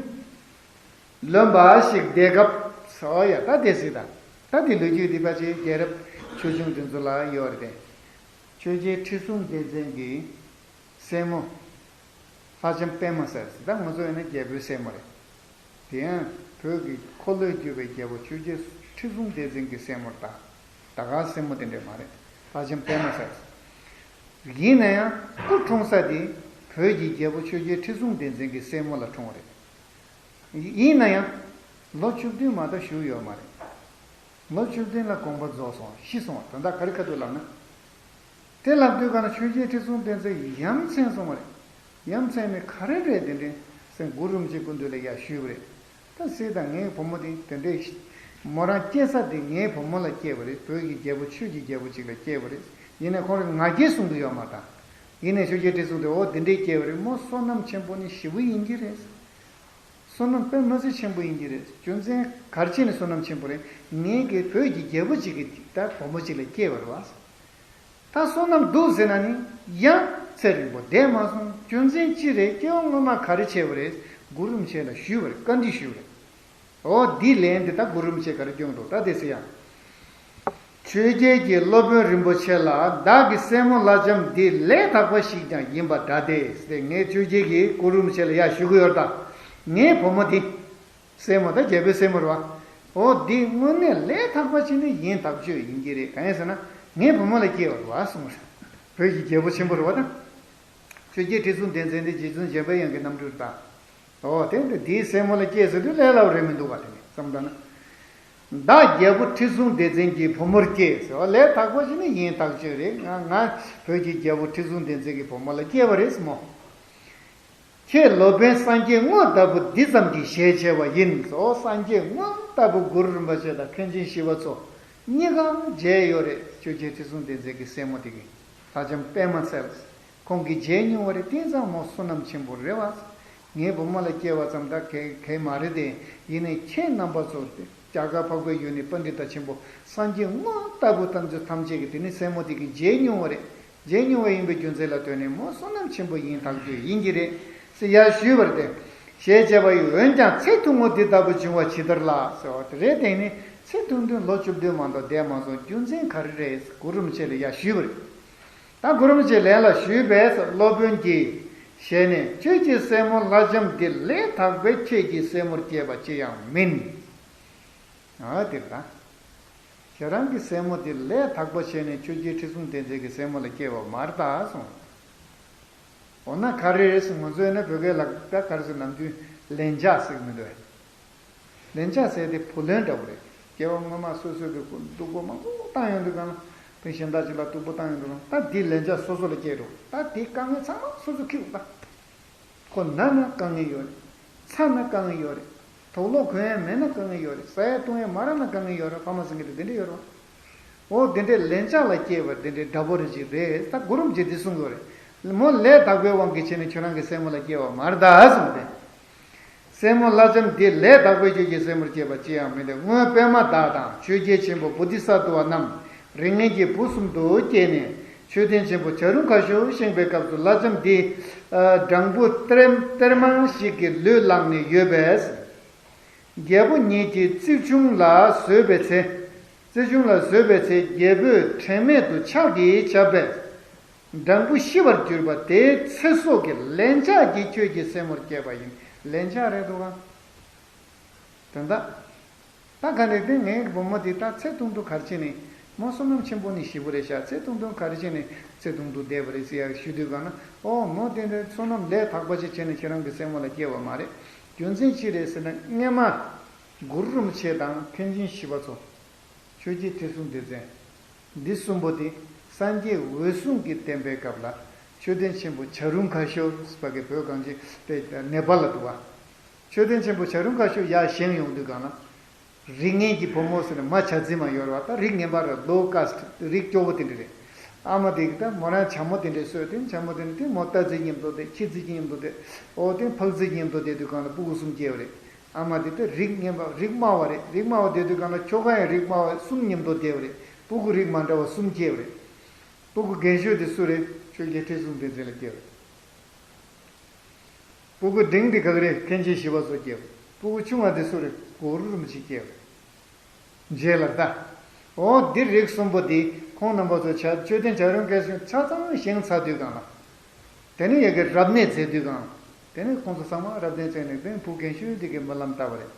ལོན་པ་ཞིག་འདས་སྐབས་སོ། ཡ་ད་དེ་སྲིད་ད། ད་དེ་ལོ་རྒྱུས་འདི་ཕལ་ཆེར་རྒྱལ་རབས་ཆོས་འབྱུང་འདི་ཚོ་ལ་ཡོད་རེད་དེ། ཆོས་རྒྱལ་ཁྲི་སྲོང་ལྡེ་བཙན་གྱི་སྲས་མོ་ལྷ་ལྕམ་པདྨ་གསལ་ཟེར། ད་ང་ཚོ་ཡིན་ན་རྒྱལ་པོའི་སྲས་མོ་རེད། དེ་ཡང་བོད་ཀྱི་འཁོར་ལོས་སྒྱུར་བའི་རྒྱལ་པོ་ཆོས་རྒྱལ་ཁྲི་སྲོང་ལྡེ་བཙན་གྱི་སྲས་མོ་རེད་ད། ད་ག་སྲས་མོ་དེ་འདྲས་མ་རེད། ལྷ་ལྕམ་པདྨ་གསལ་ཟེར། ཡིན་ན་ཡང་སྐུ་འཁྲུངས་ས་དེ་བོད་ཀྱི་རྒྱལ་པོ་ཆོས་རྒྱལ་ཁྲི་སྲོང་ལྡེ་བཙན་གྱི་སྲས་མོ་ལ་འཁྲུངས་པ་རེད། ཡིན་ན་ཡང་ལོ་བཅུ་བདུན་མ་གཏོགས་བཞུགས་ཡོད་མ་རེད། ལོ་བཅུ་བདུན་ལ་དགོངས་པ་རྫོགས་སོང་། ཤི་སོང་བ། ད་ལྟ་ག་རེ་ག་དུས་ལབ་ན། དེ་ལབ་དུས་ག་ན་ཆོས་རྒྱལ་ཁྲི་སྲོང་ལྡེ་བཙན་ཡ་མཚན་སོང་བ་རེད། ཡ་མཚན་ནས་ག་རེ་རེད་དེ་འདྲས་ཟེར་གུ་རུ་རིན་པོ་ཆེའི་སྐུ་མདུན་ལ་ཡར་ཞུས་པ་རེད། ད་སྲིད་ད་ངའི་བུ་མོ་དེ་དེ་འདྲས་མོ་རང་སྐྱེས་ས་དེ་ངའི་བུ་མོ་ལ་སྐྱེས་པ་རེད། བོད་ཀྱི་རྒྱལ་པོ་ཆོས་ཀྱི་རྒྱལ་པོ་ཅིག་ལ་སྐྱེས་པ་རེད། ཡིན་ནའི་ཁོང་རང་ང་རྒྱལ་གསུང་གི་ཡོད་མ་རེད་ད། ཡིན་ནའི་ཆོས་རྒྱལ་ཁྲི་སྲོང་དེ་འོ་དེ་འདྲས་སྐྱེས་པ་རེད། མོ་བསོད་ནམས་ཆེན་པོ་ནི་ཞེ་པོ་ཡིན་གྱི་རེད། བསོད་ནམས་དཔེ་མི་སྲིད་ཆེན་པོ་ཡིན་གྱི་རེད། རྒྱུ་མཚན་ག་རེ་བྱས་ནས་བསོད་ནམས་ཆེན་པོ་རེད། ངའི་གི་བོད་ཀྱི་རྒྱལ་པོ་གཅིག་གི་ད་བུ་མོ་གཅིག་ལ་སྐྱེས་པ་རེད་བ། ད་བསོད་ནམས་འདུག་ཟེར་ན་ནི་ཡང་ཚེ་རིང་པོ་བསྡད་མ་སོང་། རྒྱུ་མཚན་ཅི་རེད། སྐྱེ་བ་སྔོན་མ་ག་རེ་བྱས་པ་རེད། གུ་རུ་རིན་པོ་ཆེ་ལ་ཞུས་པ་རེད། བཀའ་འདྲི་ཞུས་པ་རེད། འོ་འདི་ལན་འདི་ད་གུ་རུ་རིན་པོ་ཆེ་ག་རེ་སྐྱོན་འདུག་ད་དེ་ཟེར་ཡང་། ཆོས་རྒྱལ་གྱི་སློབ་དཔོན་རིན་པོ་ཆེ་ལ། བདག་གི་སྲས་མོ་ལྷ་ལྕམ་འདི་ལས་དག་པ་ཞིག་ཀྱང་ཡིན་པ་འདྲ་སྟེ་ཟེར། ངས་ཆོས་རྒྱལ་གྱིས་གུ་རུ་རིན་པོ་ཆེ་ལ་ཡར་ཞུ་གི་ཡོད་ད། ངའི་བུ་མོ་འདི། སྲས་མོ་ད་རྒྱལ་པོའི་སྲས་མོ་རེད་བ། འོ་འདི་དངོས་གནས་ལས་དག་པ་ཅིག་ནི་ཡིན་ཐག་ཆོད་ཡིན་གྱི་རེད། གང་ཡིན་ཟེར་ན་ངའི་བུ་མོ་ལ་སྐྱེས་པ་རེད་བ་གསུངས་རེད། བོད་ཀྱི་རྒྱལ་པོ་ཆེན་པོ་རེད་བ་ད། ཆོས་རྒྱལ་ཁྲི་སྲོང་ལྡེ་བཙན་འདི་རྗེ་བཙུན་འཇམ་པའི་དབྱངས་ཀྱི་རྣམ་སྤྲུལ་རེད་ད། འོ་དེ་འདི་དེའི་སྲས་མོ་ལ་སྐྱེས་ཟེར་དུས་ལས་སླ་བོ་རེད་མི་འདུག་བ། དེ་ནི་བསམ་ད་ན། བདག་རྒྱལ་པོ་ཁྲི་སྲོང་ལྡེ་བཙན་གྱི་བུ་མོར་སྐྱེས་ཟེར་བ་ལས་དག་པ་ཞིག་ནི་ཡིན་ཐག་ཆོད་རེད། ང་ང་བོད་ཀྱི་རྒྱལ་པོ་ཁྲི་སྲོང་ལྡེ་བཙན་གྱི་བུ་མོ་ལ་སྐྱེས་པ་རེད་མོ། ཁྱེད་སློབ་དཔོན་སངས་རྒྱས་དངོས་ལྟ་བུ་འདི་ཙམ་གྱིས་ཞལ་ཕྱེ་བ་ཡིན་ཟེར། སངས་རྒྱས་དངོས་ལྟ་བུ་གུ་རུ་རིན་པོ་ཆེ་དང་མཁན་ཆེན་ཞི་བ་འཚོ་གཉིས་ཀ་མཇལ་ཡོད་རེད། ཆོས་རྒྱལ་ཁྲི་སྲོང་ལྡེ་བཙན་གྱི་སྲས་མོ་དེ་གི་ལྷ་ལྕམ་པདྨ་གསལ། ཁོང་གིས་མཇལ་མྱོང་བ་རེད། དེང་སང་མོ་བསོད་ནམས་ཆེན་པོ་རེད་བ། ངའི་བུ་མོ་ལ་སྐྱེས་པ་ཙམ་ད་གལ་གལ་མ་རེད་དེ། ཡིན་ནའི་ཁྱེད་རྣམ་པ་ཚོ་རྒྱ་གར་འཕགས་པའི་ཡུལ་ནས་པཎྜི་ཏ་ཆེན་པོ་སངས་རྒྱས་དངོས་ལྟ་བུ་ཐམས་ཅད་ཐམས་ཅད་ཀྱིས་དེ་ནི་སྲས་མོ་དེ་གིས་མཇལ་མྱོང་བ་རེད། མཇལ་མྱོང་བ་ཡིན་པའི་རྒྱུ་མཚན་ལ་ལྟོས་ནས་མོ་བསོད་ནམས་ཆེན་པོ་ཡིན་ཐག་ཆོད་ཡིན་གྱི་རེད་ཟེར་ཡར་ཞུས་པ་རེད་དེ། ཞེས་བྱ་བ་ཡི། འོན་ཀྱང་ཚེ་ཐུང་ངུ་འདི་ལྟ་བུ་བྱུང་བ་ཇི་ལྟར་ལགས་ཟེར་བ་དེ་རེད། དེ་ནི་ཚེ་ཐུང་ཐུང་ལོ་བཅུ་བདུན་མ་གཏོགས་བསྡད་མ་སོང་། རྒྱུ་མཚན་ག་རེ་རེད་ཟེར་གུ་རུ་རིན་པོ་ཆེ་ལ་ཡར་ཞུས་པ་རེད། ད་གུ་རུ་རིན་པོ་ཆེས་ལན་ལ་ཞུས་པས། སློབ་དཔོན་གྱི་ཞལ་ནས། ཁྱོད་ཀྱི་སྲས་མོ་ལྷ་ལྕམ་འདི་ལས་དག་པས་ཁྱེད་ཀྱི་སྲས་མོར་སྐྱེས་པ་ཅི་ཡང་མིན། ཨ་དེ་ལྟ། ཁྱེད་རང་གི་སྲས་མོ་དེ་ལས་དག་པ་བྱས་ནས་ཆོས་རྒྱལ་ཁྲི་སྲོང་ལྡེ་བཙན་གྱི་སྲས་མོ་ལ་སྐྱེས་པ་མ་རེད་ད་གསུངས། འོ་ན་ག་རེ་རེད་ཟེར། ང་ཚོའི་ན་བོད་སྐད་ལ་ད་ག་རེ་ཟེར། ནམ་རྒྱུན་ལན་ཆགས་ཟེར་གི་མི་འདུག་གས། ལན་ཆགས་ཟེར་དེ་བུ་ལོན་འདྲ་བོ་རེད། སྐྱེ་བ་སྔོན་མ་སོ་སོའི་གི་སྡུག་པོ་མང་པོ་བཏང་ཡོང་དུས་གང་ལ་དེ་གཞན་དག་ཅིག་ལ་སྡུག་པོ་བཏང་ཡོང་དུས་གང་ལ་ད་དེའི་ལན་ཆགས་སོ་སོ་ལ་སྐྱེས་འགྲོ། ད་དེའི་དཀའ་ངལ་ཚང་མ་སོ་སོ་འཁྱེར་དགོས་ད། ཁོ་ན་ན་དཀའ་ངལ་ཡོད་རེད། ཚ་ན་དཀའ་ངལ་ཡོད་རེད། དུག་ལོག་གོན་ཡས་མེད་ན་དཀའ་ངལ་ཡོད་རེད། ཟ་ཡས་བཏུང་ཡས་མ་རག་ན་དཀའ་ངལ་ཡོད་རེད། ཕ་མ་ཟེར་མཁན་དེ་དེ་འདྲ་ཡོད་རེད་བ། འོ་དེ་འདྲའི་ལན་ཆགས་ལ་སྐྱེས་པ་དེ་འདྲའི་དགྲ་བོ་རེ་ཅིག་རེད། ད་གུ་རུ་རིན་པོ་ཆེས་འདི་གསུང་གི་ཡོད་རེད། མོ་ལས་དག་པའི་དབང་གིས་བྱས་ནས་ཁྱོད་རང་གི་སྲས་མོ་ལ་སྐྱེས་པ་མ་རེད་ད་གསུངས་ཏེ། སྲས་མོ་ལྷ་ལྕམ་འདི་ལས་དག་པས་ཁྱོད་ཀྱི་སྲས་མོར་སྐྱེས་པ་ཅི་ཡང་མིན་ཏེ། སྔོན་པདྨ་བདག་དང་ཆོས་རྒྱལ་ཆེན་པོ་བོ་དྷི་ས་ཏྭ་བ་རྣམས་རིགས་ངན་གྱི་བུ་གསུམ་དུ་སྐྱེས་ནས་མཆོད་རྟེན་ཆེན་པོ་བྱ་རུང་ཁ་ཤོར་བཞེངས་པའི་སྐབས་སུ་ལྷ་ལྕམ་འདི་སྦྲང་བུ་གཏེར་གཏེར་མ་ཞིག་གི་ལུས་བླངས་ནས་ཡོད་པས། རྒྱལ་པོ་ཉིད་ཀྱིས་རྩིབས་ཆུང་ལ་བཟོད་པའི་ཚེ། རྩིབས་ཆུང་ལ་བཟོད་པའི་ཚེ་རྒྱལ་པོས་དྲན་མེད་དུ་ཕྱག་གིས་བྱབས་པས། སྦྲང་བུ་ཤི་བར་གྱུར་པ་དེའི་ཚེ་སྲོག་གི་ལན་ཆགས་ཀྱིས་ཁྱོད་ཀྱི་སྲས་མོར་སྐྱེས་པ་ཡིན། ལན་ཆགས་རེད་འདུག་ག། དོན་དག་ད་ག་ནས་དེ་ངའི་བུ་མོ་དེ་ད་ཚེ་ཐུང་ཐུང་ག་རེ་བྱས་ནས། མོ་བསོད་ནམས་ཆེན་པོ་ནི་ཞེ་པོ་རེད་ཤག། ཚེ་ཐུང་ཐུང་ག་རེ་བྱས་ནས་ཚེ་ཐུང་ཐུང་བསྡད་པ་རེད་ཟེར་ཡག་ཞུ་དུས་གང་ན། ཨོ་མོ་དེ་འདྲའི་བསོད་ནམས་ལས་དག་པ་ཅིག་བྱས་ནས་ཁྱེད་རང་གི་སྲས་མོ་ལ་སྐྱེས་པ་མ་རེད། རྒྱུ་མཚན་ཅི་རེད་ཟེར་ན་སྔས་མ་གུ་རུ་རིན་པོ་ཆེ་དང་མཁན་ཆེན་ཞི་བ་འཚོ། ཆོས་རྒྱལ་ཁྲི་སྲོང་ལྡེ་བཙན། འདི་གསུམ་པོ་དེ་སངས་རྒྱས་འོད་སྲུང་གི་བསྟན་པའི་སྐབས་ལ་མཆོད་རྟེན་ཆེན་པོ་བྱ་རུང་ཁ་ཤོར་ཟེར་བ་གི་བོད་གངས་ཅན་པའི་ནེ་པཱལ་ལ་འདུག་བ། མཆོད་རྟེན་ཆེན་པོ་བྱ་རུང་ཁ་ཤོར་ཡར་བཞེངས་ཡོང་དུས་གང་ལ། རིགས་ངན་གྱི་བུ་མོ་ཟེར་ནས་མ་བྱ་རྫི་མ་ཡོད་རེད་བ། ད་རིགས་ངན་པ་རེད། ལོ་ཀཱ་སི་ཊི་རིགས་སྐྱོ་བོ་དེ་འདྲ་རེད། ཨ་མ་དེ་གིས་ད་མོ་རང་བྱ་མོ་དེ་འདྲ་གསོས་ཏེ། བྱ་མོ་དེ་འདྲ་དེ་མོ་རྟ་རྫི་མཉམ་དུ་བསྡད། ཁྱི་རྫི་མཉམ་དུ་བསྡད། འོ་དེ་ཕག་རྫི་མཉམ་དུ་བསྡད་དུས་གང་ལ་སྤུ་གུ་གསུམ་སྐྱེས་པ་རེད། ཨ་མ་དེ་དེ་རིགས་ངན་པ་རིགས་དམའ་བ་རེད། རིགས་དམའ་བ་དེ་དུས་གང་ལ་ཁྱོ་ག་ཡང་རིགས་དམའ་བ་གསུམ་མཉམ་དུ་བསྡད་པ་རེད། སྤུ་གུ་རིགས་མ་འདྲ་བ་གསུམ་སྐྱེས་པ་རེད། སྤུ་གུ་རྒན་ཤོས་དེ་སུ་རེད། ཆོས་རྒྱལ་ཁྲི་སྲོང་ལྡེ་བཙན་ལ་སྐྱེས་པ་རེད། སྤུ་གུ་འབྲིང་དེ་ག་གི་རེད། མཁན་ཆེན་ཞི་བ་འཚོ་སྐྱེས་པ། སྤུ་གུ་ཆུང་བ་དེ་སུ་རེད། གུ་རུ་རིན་པོ་ཆེ་སྐྱེས་པ་རེད། རྗེས་ལ་ད། འོ་འདི་རིགས་གསུམ་པོ་འདི་ཁོང་རྣམ་པ་ཚོ་ཆ་མཆོད་རྟེན་བྱ་རུང་སྐལ་གསུམ་ཆ་ཚང་བཞེངས་ཚར་དུས་གང་ལ། དེ་ནས་ཡ་གི་རབ་གནས་མཛད་དུས་གང་། དེ་ནས་ཁོང་ཚོ་ཚང་མ་རབ་གནས་མཛད་ནས་དེ་བུ་རྒན་ཤོས་འདི་གིས་སྨོན་ལམ་བཏབ་པ་རེད།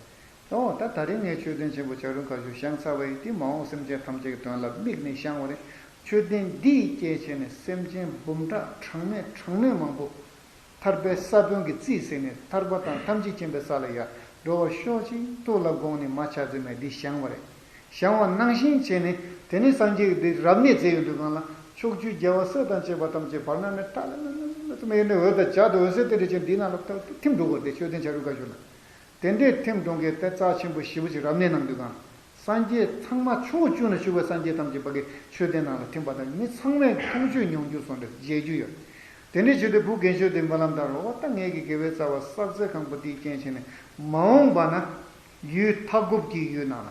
འོ་ད་ད་རིང་ངས་མཆོད་རྟེན་ཆེན་པོ་བྱ་རུང་ཁ་ཤོར་བཞེངས་ཚར་བ་ཡིན། འདི་མ་འོངས་སེམས་ཅན་ཐམས་ཅད་ཀྱི་དོན་ལ་དམིགས་ནས་བཞེངས་པ་རེད། མཆོད་རྟེན་འདི་ཡི་རྐྱེན་བྱས་ནས་སེམས་ཅན་འབུམ་ཕྲག་གྲངས་མེད་གྲངས་མེད་མང་པོ། ཐར་པའི་ས་བོན་གྱི་རྩིས་ཟིན་ནས་ཐར་པ་དང་ཐམས་ཅད་མཁྱེན་པའི་ས་ལ་ཡར་འགྲོ་བར་ཤོག་ཅིག་ཐུགས་ལ་དགོངས་ནས་མ་ཆ་ཚེ་མས་འདི་བཞེངས་པ་རེད། བཞེངས་པ་ནང་བཞིན་བྱས་ནས་དེ་ནས་སངས་རྒྱས་ཀྱི་འདི་རབ་གནས་མཛད་ཡོང་དུས་གང་ལ་ཕྱོགས་བཅུའི་རྒྱལ་བ་སྲས་དང་བཅས་པ་ཐམས་ཅད་བར་སྣང་ནས་ཐ་ལ་ལ་ལ་ལ་ལ་ཙམ་ཡོད་ནས་འོད་དང་བྱ་དང་འོད་ཟེར་དེ་འདྲ་ཅན་འདི་ནང་ལ་ཐིམ་འགྲོ་དགོས་ཏེ་མཆོད་རྟེན་བྱ་རུང་ཁ་ཤོར་ན། དེ་འདྲའི་ཐིམ་གྲོང་ཁྱེར་དེ་རྩ་ཆེན་པོ་ཞེ་པོ་ཅིག་རབ་གནས་གནང་དུས་གང་། སངས་རྒྱས་ཚང་མ་ཕྱོགས་བཅུ་ན་བཞུགས་པའི་སངས་རྒྱས་ཐམས་ཅད་ཕ་གི་མཆོད་རྟེན་ནང་ལ་ཐིམ་པ་དང་མི་ཚང་མས་མཐོང་རྒྱུ་མྱོང་རྒྱུ་སོང་རེད། མཇལ་རྒྱུ་ཡོད། དེ་འདྲའི་ཆེད་དུ་བུ་རྒན་ཤོས་དེ་སྨོན་ལམ་བཏབ་རོགས། ད་ངེད་ཀྱི་དགེ་བའི་རྩ་བ་བསགས་ཚད་གང་པོ་དེའི་རྐྱེན་བྱས་ནས་མ་འོངས་པ་ན་ཡུལ་མཐའ་འཁོབ་ཀྱི་ཡུལ་ནང་ལ།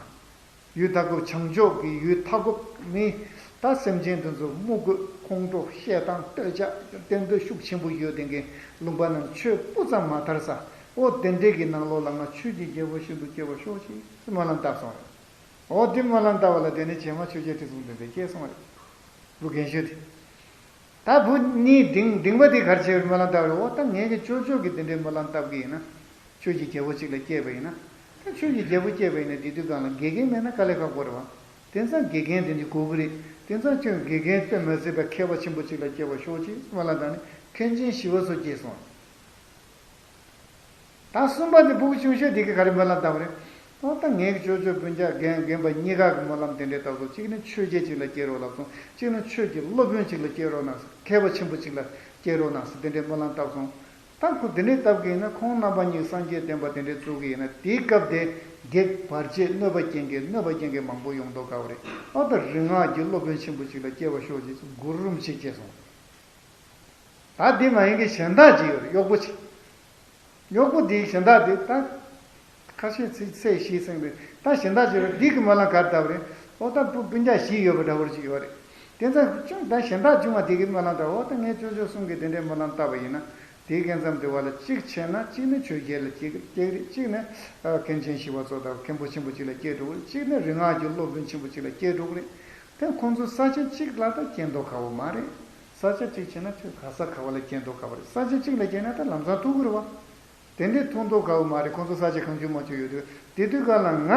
ཡུལ་མཐའ་འཁོབ་བྱང་ཕྱོགས་ཀྱི་ཡུལ་མཐའ་འཁོབ་མི་ད་སེམས་ཅན་དེ་ཚོ་དམུ་རྒོད་ཁོང་ཁྲོ་བཤད་སྟངས་སྟོད་ཆ་གཏན་སྡོད་ཤུགས་ཆེན་པོ་ཡོད་དེ་འགན་ལུང་པ་རྣམས་ཆོས་སྤུ་ཙམ་མ་ཐར་ས། ཨོ་དེ་འདྲས་ཀྱི་ནང་ལོགས་ལ་ང་ཆོས་ཀྱི་རྒྱལ་པོ་ཤིན་ཏུ་སྐྱེ་བར་ཤོག་ཅིག་སྨོན་ལམ་བཏབ་སོང་རེད། ཨོ་དེ་སྨོན་ལམ་བཏབ་པ་ལ་དེ་ནས་རྗེས་མ་ཆོས་རྒྱལ་ཁྲི་སྲོང་ལྡེ་བཙན་སྐྱེས་སོང་རེད། བུ་རྒན་ཤོས་དེ། ད་བུ་གཉིས་འབྲིང་འབྲིང་བ་དེ་གར་བྱས་པའི་སྨོན་ལམ་བཏབ་རེད། འོ་ད་ངས་ཀྱི་ཅོ་ཅོ་གི་དེ་འདྲའི་སྨོན་ལམ་བཏབ་གི་ཡིན་ན། ཆོས་ཀྱི་རྒྱལ་པོ་གཅིག་ལ་སྐྱེས་པ་ཡིན་ན། ད་ཆོས་ཀྱི་རྒྱལ་པོ་སྐྱེས་པ་ཡིན་ན་དེ་དུས་གང་ལ་དགེ་རྒན་མེད་ན་དཀའ་ལས་ཁག་པོ་རེད་བ། དེང་སང་དགེ་རྒན་དེ་འདྲ་དགོས་ཀྱི་རེད། དེང་སང་ཁྱོད་དགེ་རྒན་དཔེ་མ་སྲིད་པའི་མཁས་པ་ཆེན་པོ་གཅིག་ལ་སྐྱེས་པར་ཤོག་ཅིག་སྨོན་ལམ་བཏབ་ནས་མཁན་ཆེན་ཞི་བ་འཚོ་སྐྱེས་སོང་། ད་གསུམ་པ་དེ་ཕྲུ་གུ་ཆུང་ཤོས་དེ་གིས་ག་རེ་སྨོན་ལམ་བཏབ་པ་རེད། ཨོ་ད་ངའི་ཅོ་ཅོ་སྤུན་ཀྱག་རྒན་རྒན་པ་གཉིས་ཀ་གི་སྨོན་ལམ་དེ་འདྲའི་བཏབ་སོང་། གཅིག་ནི་ཆོས་རྒྱལ་གཅིག་ལ་སྐྱེ་རོགས་ལབ་སོང་། གཅིག་ནི་ཆོས་ཀྱི་སློབ་དཔོན་གཅིག་ལ་སྐྱེ་རོགས་གནང་། མཁས་པ་ཆེན་པོ་གཅིག་ལ་སྐྱེ་རོགས་གནང་ཟེར་དེ་འདྲའི་སྨོན་ལམ་བཏབ་སོང་། ད་ཁོ་དེ་འདྲའི་བཏབ་གི་ཡིན་ན་ཁོང་རྣམ་པ་གཉིས་སངས་རྒྱས་བསྟན་པ་དེ་འདྲའི་བཙུགས་གི་ཡིན་ན་དེའི་སྐབས་དེ་བགེགས་བར་ཆད་གནོད་པ་རྐྱེན་གྱི་གནོད་པ་རྐྱེན་གྱི་མང་པོ་ཡོང་མདོག་ཁ་པོ་རེད། ཨོ་ད་རིག་སྔགས་ཀྱི་སློབ་དཔོན་ཆེན་པོ་གཅིག་ལ་སྐྱེ་བར་ཤོག་ཅེས་གུ་རུ་རིན་པོ་ཆེ་སྐྱེས་སོང་། ད་དེ་མ་ཡིན་གྱི་གཞན་དག་ཅིག་ཡོད་རེད། གཡོག་པོ་ཅིག་གཡོག་པོ་དེའི་གཞན་དག་དེ་ད་ཁ་ཤས་ཚིག་ཚད་བཞི་ཟིན་པས་ད་གཞན་དག་ཅིག་ཡོད་རེད། འདི་གི་སྨོན་ལམ་ག་རེ་བཏབ་རེད། འོ་ད་སྤུ་སྤུན་ཀྱག་བཞི་ཡོད་པ་འདྲ་བོ་ཅིག་ཡོད་རེད། དེ་ཚོ་ཅུང་ད་གཞན་དག་ཅུང་མ་དེ་གི་སྨོན་ལམ་བཏབ། འོ་ད་ངས་ཅོ་ཅོ་གསུམ་གྱི་དེ་འདྲའི་སྨོན་ལམ་བཏབ་པ་ཡིན་ན། དེའི་སྐབས་མཚམས་དེ་བ་ལ་གཅིག་བྱས་ན་གཅིག་ནི་ཆོས་རྒྱལ་ལ་སྐྱེ་སྐྱེ་གི་རེད། གཅིག་ནི་ཨ་མཁན་ཆེན་ཞི་བ་འཚོ་དང་མཁན་པོ་ཆེན་པོ་གཅིག་ལ་སྐྱེ་འགྲོ་གི་རེད། གཅིག་ནི་རིག་སྔགས་ཀྱི་སློབ་དཔོན་ཆེན་པོ་གཅིག་ལ་སྐྱེ་འགྲོ་གི་རེད། དེ་ཁོང་ཚོ་ས་ཆ་གཅིག་ལ་ད་སྐྱེ་མདོག་ཁ་པོ་མ་རེད། ས་ཆ་གཅིག་བྱས་ན་ཁྱོད་ག་ས་ག་བ་ལ་སྐྱེ་མདོག་ཁ་པོ་རེད། ས་ཆ་གཅིག་ལ་སྐྱེས་ན་ད་ལམ་སང་ཐུག་གི་རེད་བ། དེ་འདྲའི་ཐུག་མདོག་ཁ་པོ་མ་རེད། ཁོང་ཚོ་ས་ཆ་གང་བྱུང་མང་བྱུང་ཡོད་དུས་དེ་དུས་སྐབས་ལ་ང་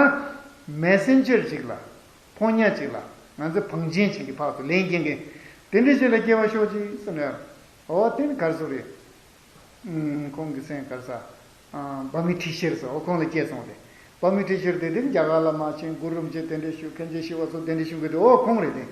མེ་སེན་ཇར་གཅིག་ལ་ཕོ་ཉ་གཅིག་ལ་ང་ཚོ་བང་ཆེན་ཅིག་གི་ཕག་ཏུ་ལན་རྒྱག་མཁན་དེ་འདྲ་ཅིག་ལ་སྐྱེ་བར་ཤོག་ཅིག་ཟེར་ནས། འོ་དེ་ནི་གར་སོང་རེད། ཨུམ། ཁོང་གི་སེམས་གར་ས། ཨ། བྷ་མི་ཁྲི་ཤེར་ཟེར། འོ་ཁོང་ལ་སྐྱེས་སོང་སྟེ། བྷ་མི་ཁྲི་ཤེར་དེ་དེ་རྒྱ་གར་ལ་མར་ཕྱིན། གུ་རུ་རིན་པོ་ཆེ་དེ་འདྲས་ཞུ། མཁན་ཆེན་ཞི་བ་འཚོ་དེ་འདྲས་ཞུ་གི་འདུག་འོ་ཁོང་རེད་དེ།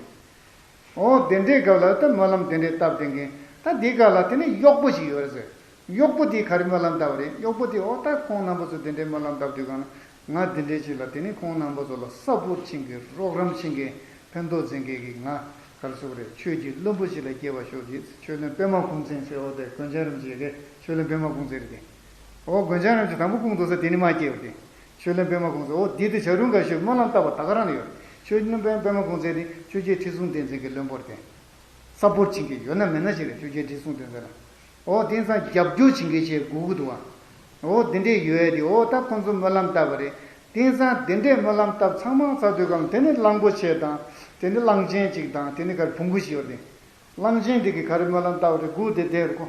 འོ་དེ་འདྲའི་སྐབས་ལ་ད་སྨོན་ལམ་དེ་འདྲས་བཏབ་བསྡད་མཁན། ད་འདི་སྐབས་ལ་དེ་ནས་གཡོག་པོ་ཞིག་ཡོད་རེད་ཟེར། གཡོག་པོ་དེས་ག་རེ་སྨོན་ལམ་བཏབ་པ་རེད། གཡོག་པོ་དེས་འོ་ད་ཁོང་རྣམ་པ་ཚོ་དེ་འདྲའི་སྨོན་ལམ་བཏབ་དུས་གང་ན། ང་འདི་འདྲའི་ཅིག་ལ་དེ་ནི་ཁོང་རྣམ་པ་ཚོ་ལ་ས་བོར་ཕྱིན་གྱི་རོགས་རམ་བྱེད་མཁན་ཕན་ཐོགས་འཛིན་མཁན་གྱི་ང་གར་སོགས་རེད། ཆོས་ཀྱི་བློན་པོ་ཞིག་ལ་སྐྱེ་བར་ཤོག་ཅིག་ཆོས་བློན་པདྨ་གུང་བཙན་ཟེར། འོ་དེ་མགོན་བྱང་རིན་པོ་ཆེ་གི་ཆོས་བློན་པདྨ་གུང་བཙན་རེད་དེ། འོ་མགོན་བྱང་རིན་པོ་ཆེ་དང་པོ་སྐུ་འདུག་ས་དེ་ནི་མ་སྐྱེས་པ་དེ། ཆོས་བློན་པདྨ་གུང་བཙན། འོ་འདི་དེ་བྱ་རུང་དགའ་ཤོས་སྨོན་ལམ་བཏབ་པ་ད་ག་རང་ལ་ཡོད་རེད། ཆོས་བློན་པདྨ་གུང་བཙན་དེ་ཆོས་རྒྱལ་ཁྲི་སྲོང་ལྡེ་བཙན་གྱི་བློན་པོ་རེད་དེ། ས་བོར་ཕྱིན་གྱི་ཡོད་ན་མེད་ན་ཞིག་རེད། ཆོས་རྒྱལ་ཁྲི་སྲོང་ལྡེ་བཙན་ལ། འོ་དེང་སང་རྒྱབ་སྐྱོར་བྱེད་མཁན་ཞིག་དགོས་ཀྱི་འདུག་བ། འོ་དེ་འདྲས་ཡོད་ཡ་དེ། འོ་ད་ཁོང་ཚོ་སྨོན་ལམ་བཏབ་པ་རེད། དེང་སང་དེ་འདྲས་སྨོན་ལམ་བཏབ་ཚང་མ་ཚར་དུས་སྒང་དེ་ནི་གླང་པོ་ཆེ་དང་། དེ་ནི་གླང་ཆེན་གཅིག་དང་། དེ་ནི་ག་རེ་བོང་གུ་ཞིག་ཡོད་རེད། གླང་ཆེན་དེ་གིས་ག་རེ་སྨོན་ལམ་བཏབ་པ་རེད། སྒུག་བསྡད་བསྡད་རེད་ཁོ།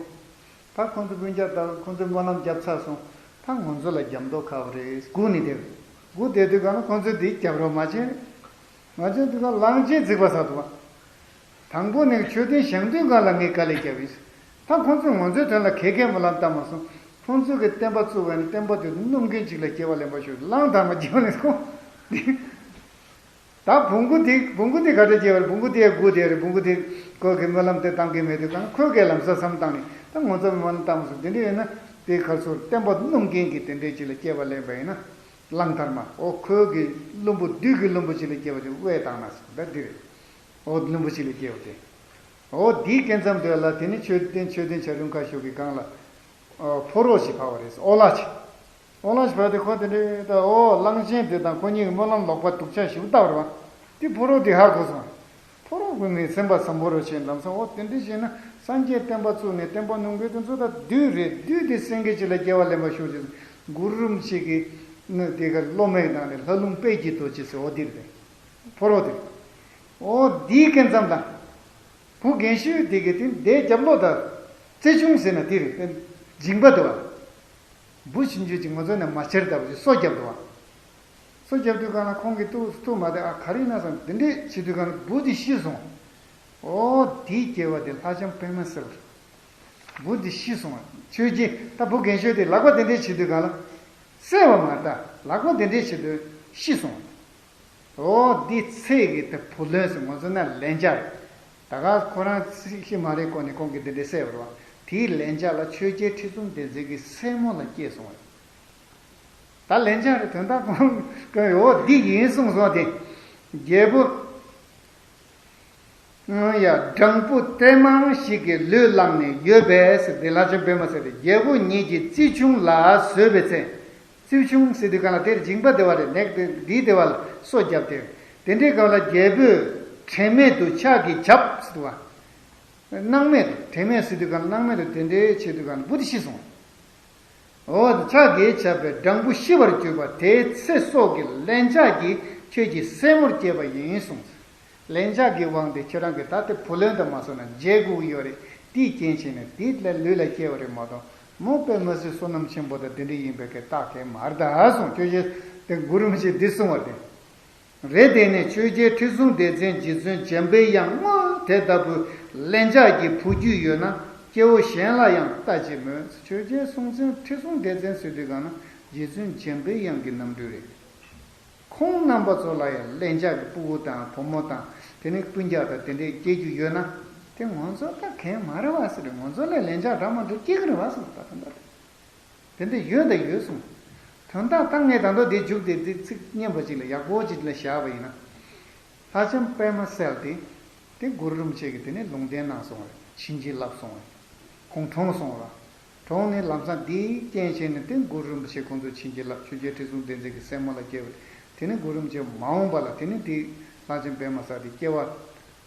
ད་ཁོང་ཚོ་སྤུན་ཀྱག་དང་ཁོང་ཚོས་སྨོན་ལམ་བརྒྱབ་ཚར་སོང་། ད་ང་ཚོ་ལ་རྒྱབ་མདོག་ཁ་པོ་རེད། སྒུག་ནས་བསྡད་རེད། སྒུག་བསྡད་དུས་སྒང་ལ་ཁོང་ཚོས་དེ་རྒྱབ་རོགས་མ་བྱས། མ་བྱས་དུས་སྒང་གླང་ཆེན་རྫིག་པ་ཟ་འདུག་བ། དང་པོ་ནས་མཆོད་རྟེན་བཞེངས་དུས་སྒང་ལ་ངས་དཀའ་ལས་བརྒྱབ་ཡིན། ད་ཁོང་ཚོས་ང་ཚོའི་དོན་ལ་ག་གེ་སྨོན་ལམ་བཏབ་མ་སོང་། ཁོང་ཚོས་གི་བསྟན་པ་བཙུགས་པ་ཡིན་ན་བསྟན་པ་དེ་སྣུམ་རྐྱེན་ཅིག་ལ་སྐྱེ་བ་ལེན་པ་ཞུ། གླང་དར་མ་རྒྱབ་ནས་ཁོང་། ད་བོང་གུ་དེ་བོང་གུ་དེ་ག་འདྲ་སྐྱེ་བ་རེད། བོང་གུ་དེ་སྒུག་བསྡད་རེད། བོང་གུ་དེ་ཁོ་གི་སྨོན་ལམ་དེ་བཏང་གི་མེད་དུས་སྒང་ཁོས་གི་ལམ་སང་བསམ་བཏང་ནས་ད་ང་ཚོ་སྨོན་ལམ་བཏབ་མ་སོང་། དེ་འདྲ་ཡིན་ན་དེ་གར་སོང་བསྟན་པ་སྣུམ་རྐྱེན་གྱི་དེ་འདྲའི་ཅིག་ལ་སྐྱེ་བ་ལེན་པ་ཡིན་ན། གླང་དར་མ། འོ་ཁོས་གི་བློན་པོ་བདུད་ཀྱི་བློན་པོ་ཅིག་ལ་སྐྱེ་བ་ཅིག་དབུས་བཏང་ན་ཟེར། ད་འདི་རེད། འོ་བློན་པོ་ཅིག་ལ་སྐྱེ་བ་དེ། འོ་འདིའི་སྐབས་མཚམས་དེ་ལ་དེ་ནི་མཆོད་རྟེན་མཆོད་རྟེན་བྱ་རུང་ཁ་ཤོར་གྱི་སྒང་ལ། ཨ། ཕོ་རོག་ཅིག་ཕབ་པ་རེད། ཨོ་ལགས་ཅིག་ཨོ་ལགས་ཞེས་པ་དེ་ཁོ་དེ་འདྲའི་ད་ཨོ་གླང་ཆེན་དེ་དང་ཁོ་གཉིས་ཀྱི་སྨོན་ལམ་ལོག་པ་སྡུག་ཅག་ཞིག་བཏབ་པ་རེད་བ། དེ་ཕོ་རོག་དེ་ཧ་གོ་སོང་། ཕོ་རོག་གི་ངའི་སེམས་པ་བཟང་པོ་རུ་བྱས་ལམ་སང་ཨོ་དེ་འདྲ་བྱས་ན་སངས་རྒྱས་བསྟན་པ་བཙུགས་ནས་བསྟན་པ་སྣུབ་མཁན་དེ་ཚོ་ད་བདུད་རེད། བདུད་དེ་སེང་གེ་ཅིག་ལ་སྐྱེ་བ་ལེན་པ་ཤོག་ཅིག་གུ་རུ་རིན་པོ་ཆེ་གི་ནི་དེ་ག་སློབ་མའི་ནང་ནས་ལྷ་ལུང་དཔལ་གྱི་རྡོ་རྗེ་ཟེར་ཨོ་དེ་རེད། ཕོ་རོག་དེ་ཨོ་དེའི་སྐད་མཚམས་དང་། བུ་རྒན་ཤོས་དེ་གི་དེ་འདའི་རྒྱབ་ལོགས་དང་རྩེ་ཆུང་ཟེར་ན་དེ་རེད། མཇིང་པ་དེ་བ། འབུ་ཆུང་ཆུང་ཅིག་ང་ཚོ་ནས་མ་ཆེར་ལྟ་བུ་ཅིག་སོ་བརྒྱབ་འདུག་བ། སོ་བརྒྱབ་དུས་གང་ལ་ཁོང་གིས་ཐུག་ཐུག་མ་བསྡད། ཨ་ག་རེ་ཡིན་ན་བསམ་དེ་འདྲས་བྱེད་དུས་གང་ལ་འབུ་དེ་ཤི་སོང་། ཨོ་དེའི་སྐྱེ་བ་དེ་ལྷ་ལྕམ་པད་མ་གསལ། འབུ་དེ་ཤི་སོང་བ། ཆོས་རྗེ་ད་བུ་རྒན་ཤོས་དེ་ལག་པ་དེ་འདྲས་བྱེད་དུས་གང་ལ། གསལ་བ་མ་ལྟ་ལག་པ་དེ་འདྲས་བྱེད་དུས་ཤི་སོང་བ། ཨོ་འདི་ཚེ་གི་དེ་བུ་ལོན་ཟེར་ང་ཚོ་ན་ལན་ཆགས་རེད། ད་ག་ཁོ་རང་ཤི་མ་རེད་གོ་ནས་ཁོང་གིས་འདི་འདྲས་བསད་པ་རེད་བ། དེའི་ལན་ཆགས་ལ་ཆོས་རྒྱལ་ཁྲི་སྲོང་ལྡེ་བཙན་གྱི་སྲས་མོ་ལ་སྐྱེས་སོང་བ་རེད། ད་ལན་ཆགས་རེད། དོན་དག་ཁོང་གིས་ཨོ་འདི་ཡིན་གསུངས་སོང་སྟེ། རྒྱལ་པོ། ཡ་སྦྲང་བུ་ཏྲེ་མང་ཞིག་གིས་ལུས་བླངས་ནས་ཡོད་པས་ཟེར་ཏེ་ལྷ་ལྕམ་པད་མ་ཟེར་ཏེ་རྒྱལ་པོ་ཉིད་ཀྱི་རྩིབས་ཆུང་ལ་བཟོད་པའི་ཚེ། རྩིབས་ཆུང་ཟེར་དུས་གང་ལ་དེར་མཇིང་པ་དེ་བ་ལས་ནེག་དེ་འདིའི་དེ་བ་ལ་སོ་བརྒྱབ་སྟེ། དེ་འདྲའི་སྐབས་ལ་རྒྱལ་པོས་དྲན་མེད་དུ་ཕྱག་གིས་བྱབས་ཟེར་དུ་བ། སྣང་མེད་དུ་དྲན་མེད་ཟེར་དུས་གང་ལ་སྣང་མེད་དུ་དེ་འདྲའི་བྱེད་དུས་གང་ལ་བུ་དེ་ཤི་སོང་། འོ་ཕྱག་གིས་བྱབས་པའི་སྦྲང་བུ་ཤི་བར་གྱུར་པ་དེའི་ཚེ་སྲོག་གི་ལན་ཆགས་ཀྱིས་ཁྱོད་ཀྱི་སྲས་མོར་སྐྱེས་པ་ཡིན་གསུངས། ལན་ཆགས་ཀྱི་དབང་དེ་ཁྱེད་རང་གི་ད་ལྟ་བུ་ལོན་དུ་མ་སོང་ན་མཇལ་དགོས་ཀྱི་ཡོད་རེད། དེའི་རྐྱེན་བྱས་ནས་དེ་ལ་ལུས་ལ་སྐྱེས་པ་རེད་མ་གཏོགས་མོ་དཔེ་མི་སྲིད་བསོད་ནམས་ཆེན་པོ་དང་དེ་འདྲ་ཡིན་པའི་སྐད་རྟགས་གང་མ་རེད་ད་གསུངས། ཁྱོད་ཀྱིས་དེ་གུ་རུ་རིན་པོ་ཆེས་འདི་གསུངས་པ་དེ། རེད། དེ་ནས་ཆོས་རྒྱལ་ཁྲི་སྲོང་ལྡེ་བཙན་རྗེ་བཙུན་འཇམ་པའི་དབྱངས་སྔོན་དེ་ལྟ་བུའི་ལན་ཆགས་ཀྱི་བུ་རྒྱུད་ཡོད་ན་སྐྱེ་བོ་གཞན་ལ་ཡང་ལྟ་ཅི་སྨོས། ཆོས་རྒྱལ་སྲོང་བཙན་ཁྲི་སྲོང་ལྡེ་བཙན་ཟེར་དུས་གང་ན་རྗེ་བཙུན་འཇམ་པའི་དབྱངས་ཀྱི་རྣམ་སྤྲུལ་རེད། ཁོང་རྣམ་པ་ཚོ་ལ་ཡང་ལན་ཆགས་ཀྱི་སྤུ་གུ་དང་བུ་མོ་དང་དེ་ནས་སྤུན་ཀྱག་དང་དེ་འདྲའི་སྐྱེ་རྒྱུ་ཡོད་ན་དེ་ང་ཚོ་ལྟ་གང་མ་རེད་བ་ཟེར། ང་ཚོ་ལ་ལན་ཆགས་འདྲ་མ་འདྲ་སྐྱེ་གི་རེད་བ་ཟེར། ད་ད་ད། དེ་འདྲ་ཡོད་དང་ཡོད་གསུངས། དོན་དག་ད་ངས་ད་དུང་དེ་མཇུག་དེ་དེ་ཚིག་སྙན་པ་ཅིག་ལ་ཡག་པོ་ཅིག་ལ་བཞག་པ་ཡིན་ན། ལྷ་ལྕམ་པད་མ་གསལ་དེ་དེ་གུ་རུ་རིན་པོ་ཆེ་གིས་དེ་ནས་ལུང་བསྟན་གནང་སོང་བས་བྱིན་གྱིས་བརླབས་སོང་བས་ཁོང་གྲོངས་སོང་བ། གྲོངས་ནས་ལམ་སང་དེའི་རྐྱེན་བྱས་ནས་དེ་གུ་རུ་རིན་པོ་ཆེ་ཁོང་ཚོས་བྱིན་གྱིས་བརླབས། ཆོས་རྒྱལ་ཁྲི་སྲོང་ལྡེ་བཙན་གྱི་སྲས་མོ་ལ་སྐྱེས་པས་དེ་ནས་གུ་རུ་རིན་པོ་ཆེ་མ་འོངས་པ་ལ་དེ་ནས་དེ་ལྷ་ལྕམ་པད་མ་གསལ་དེ་སྐྱེ་བ།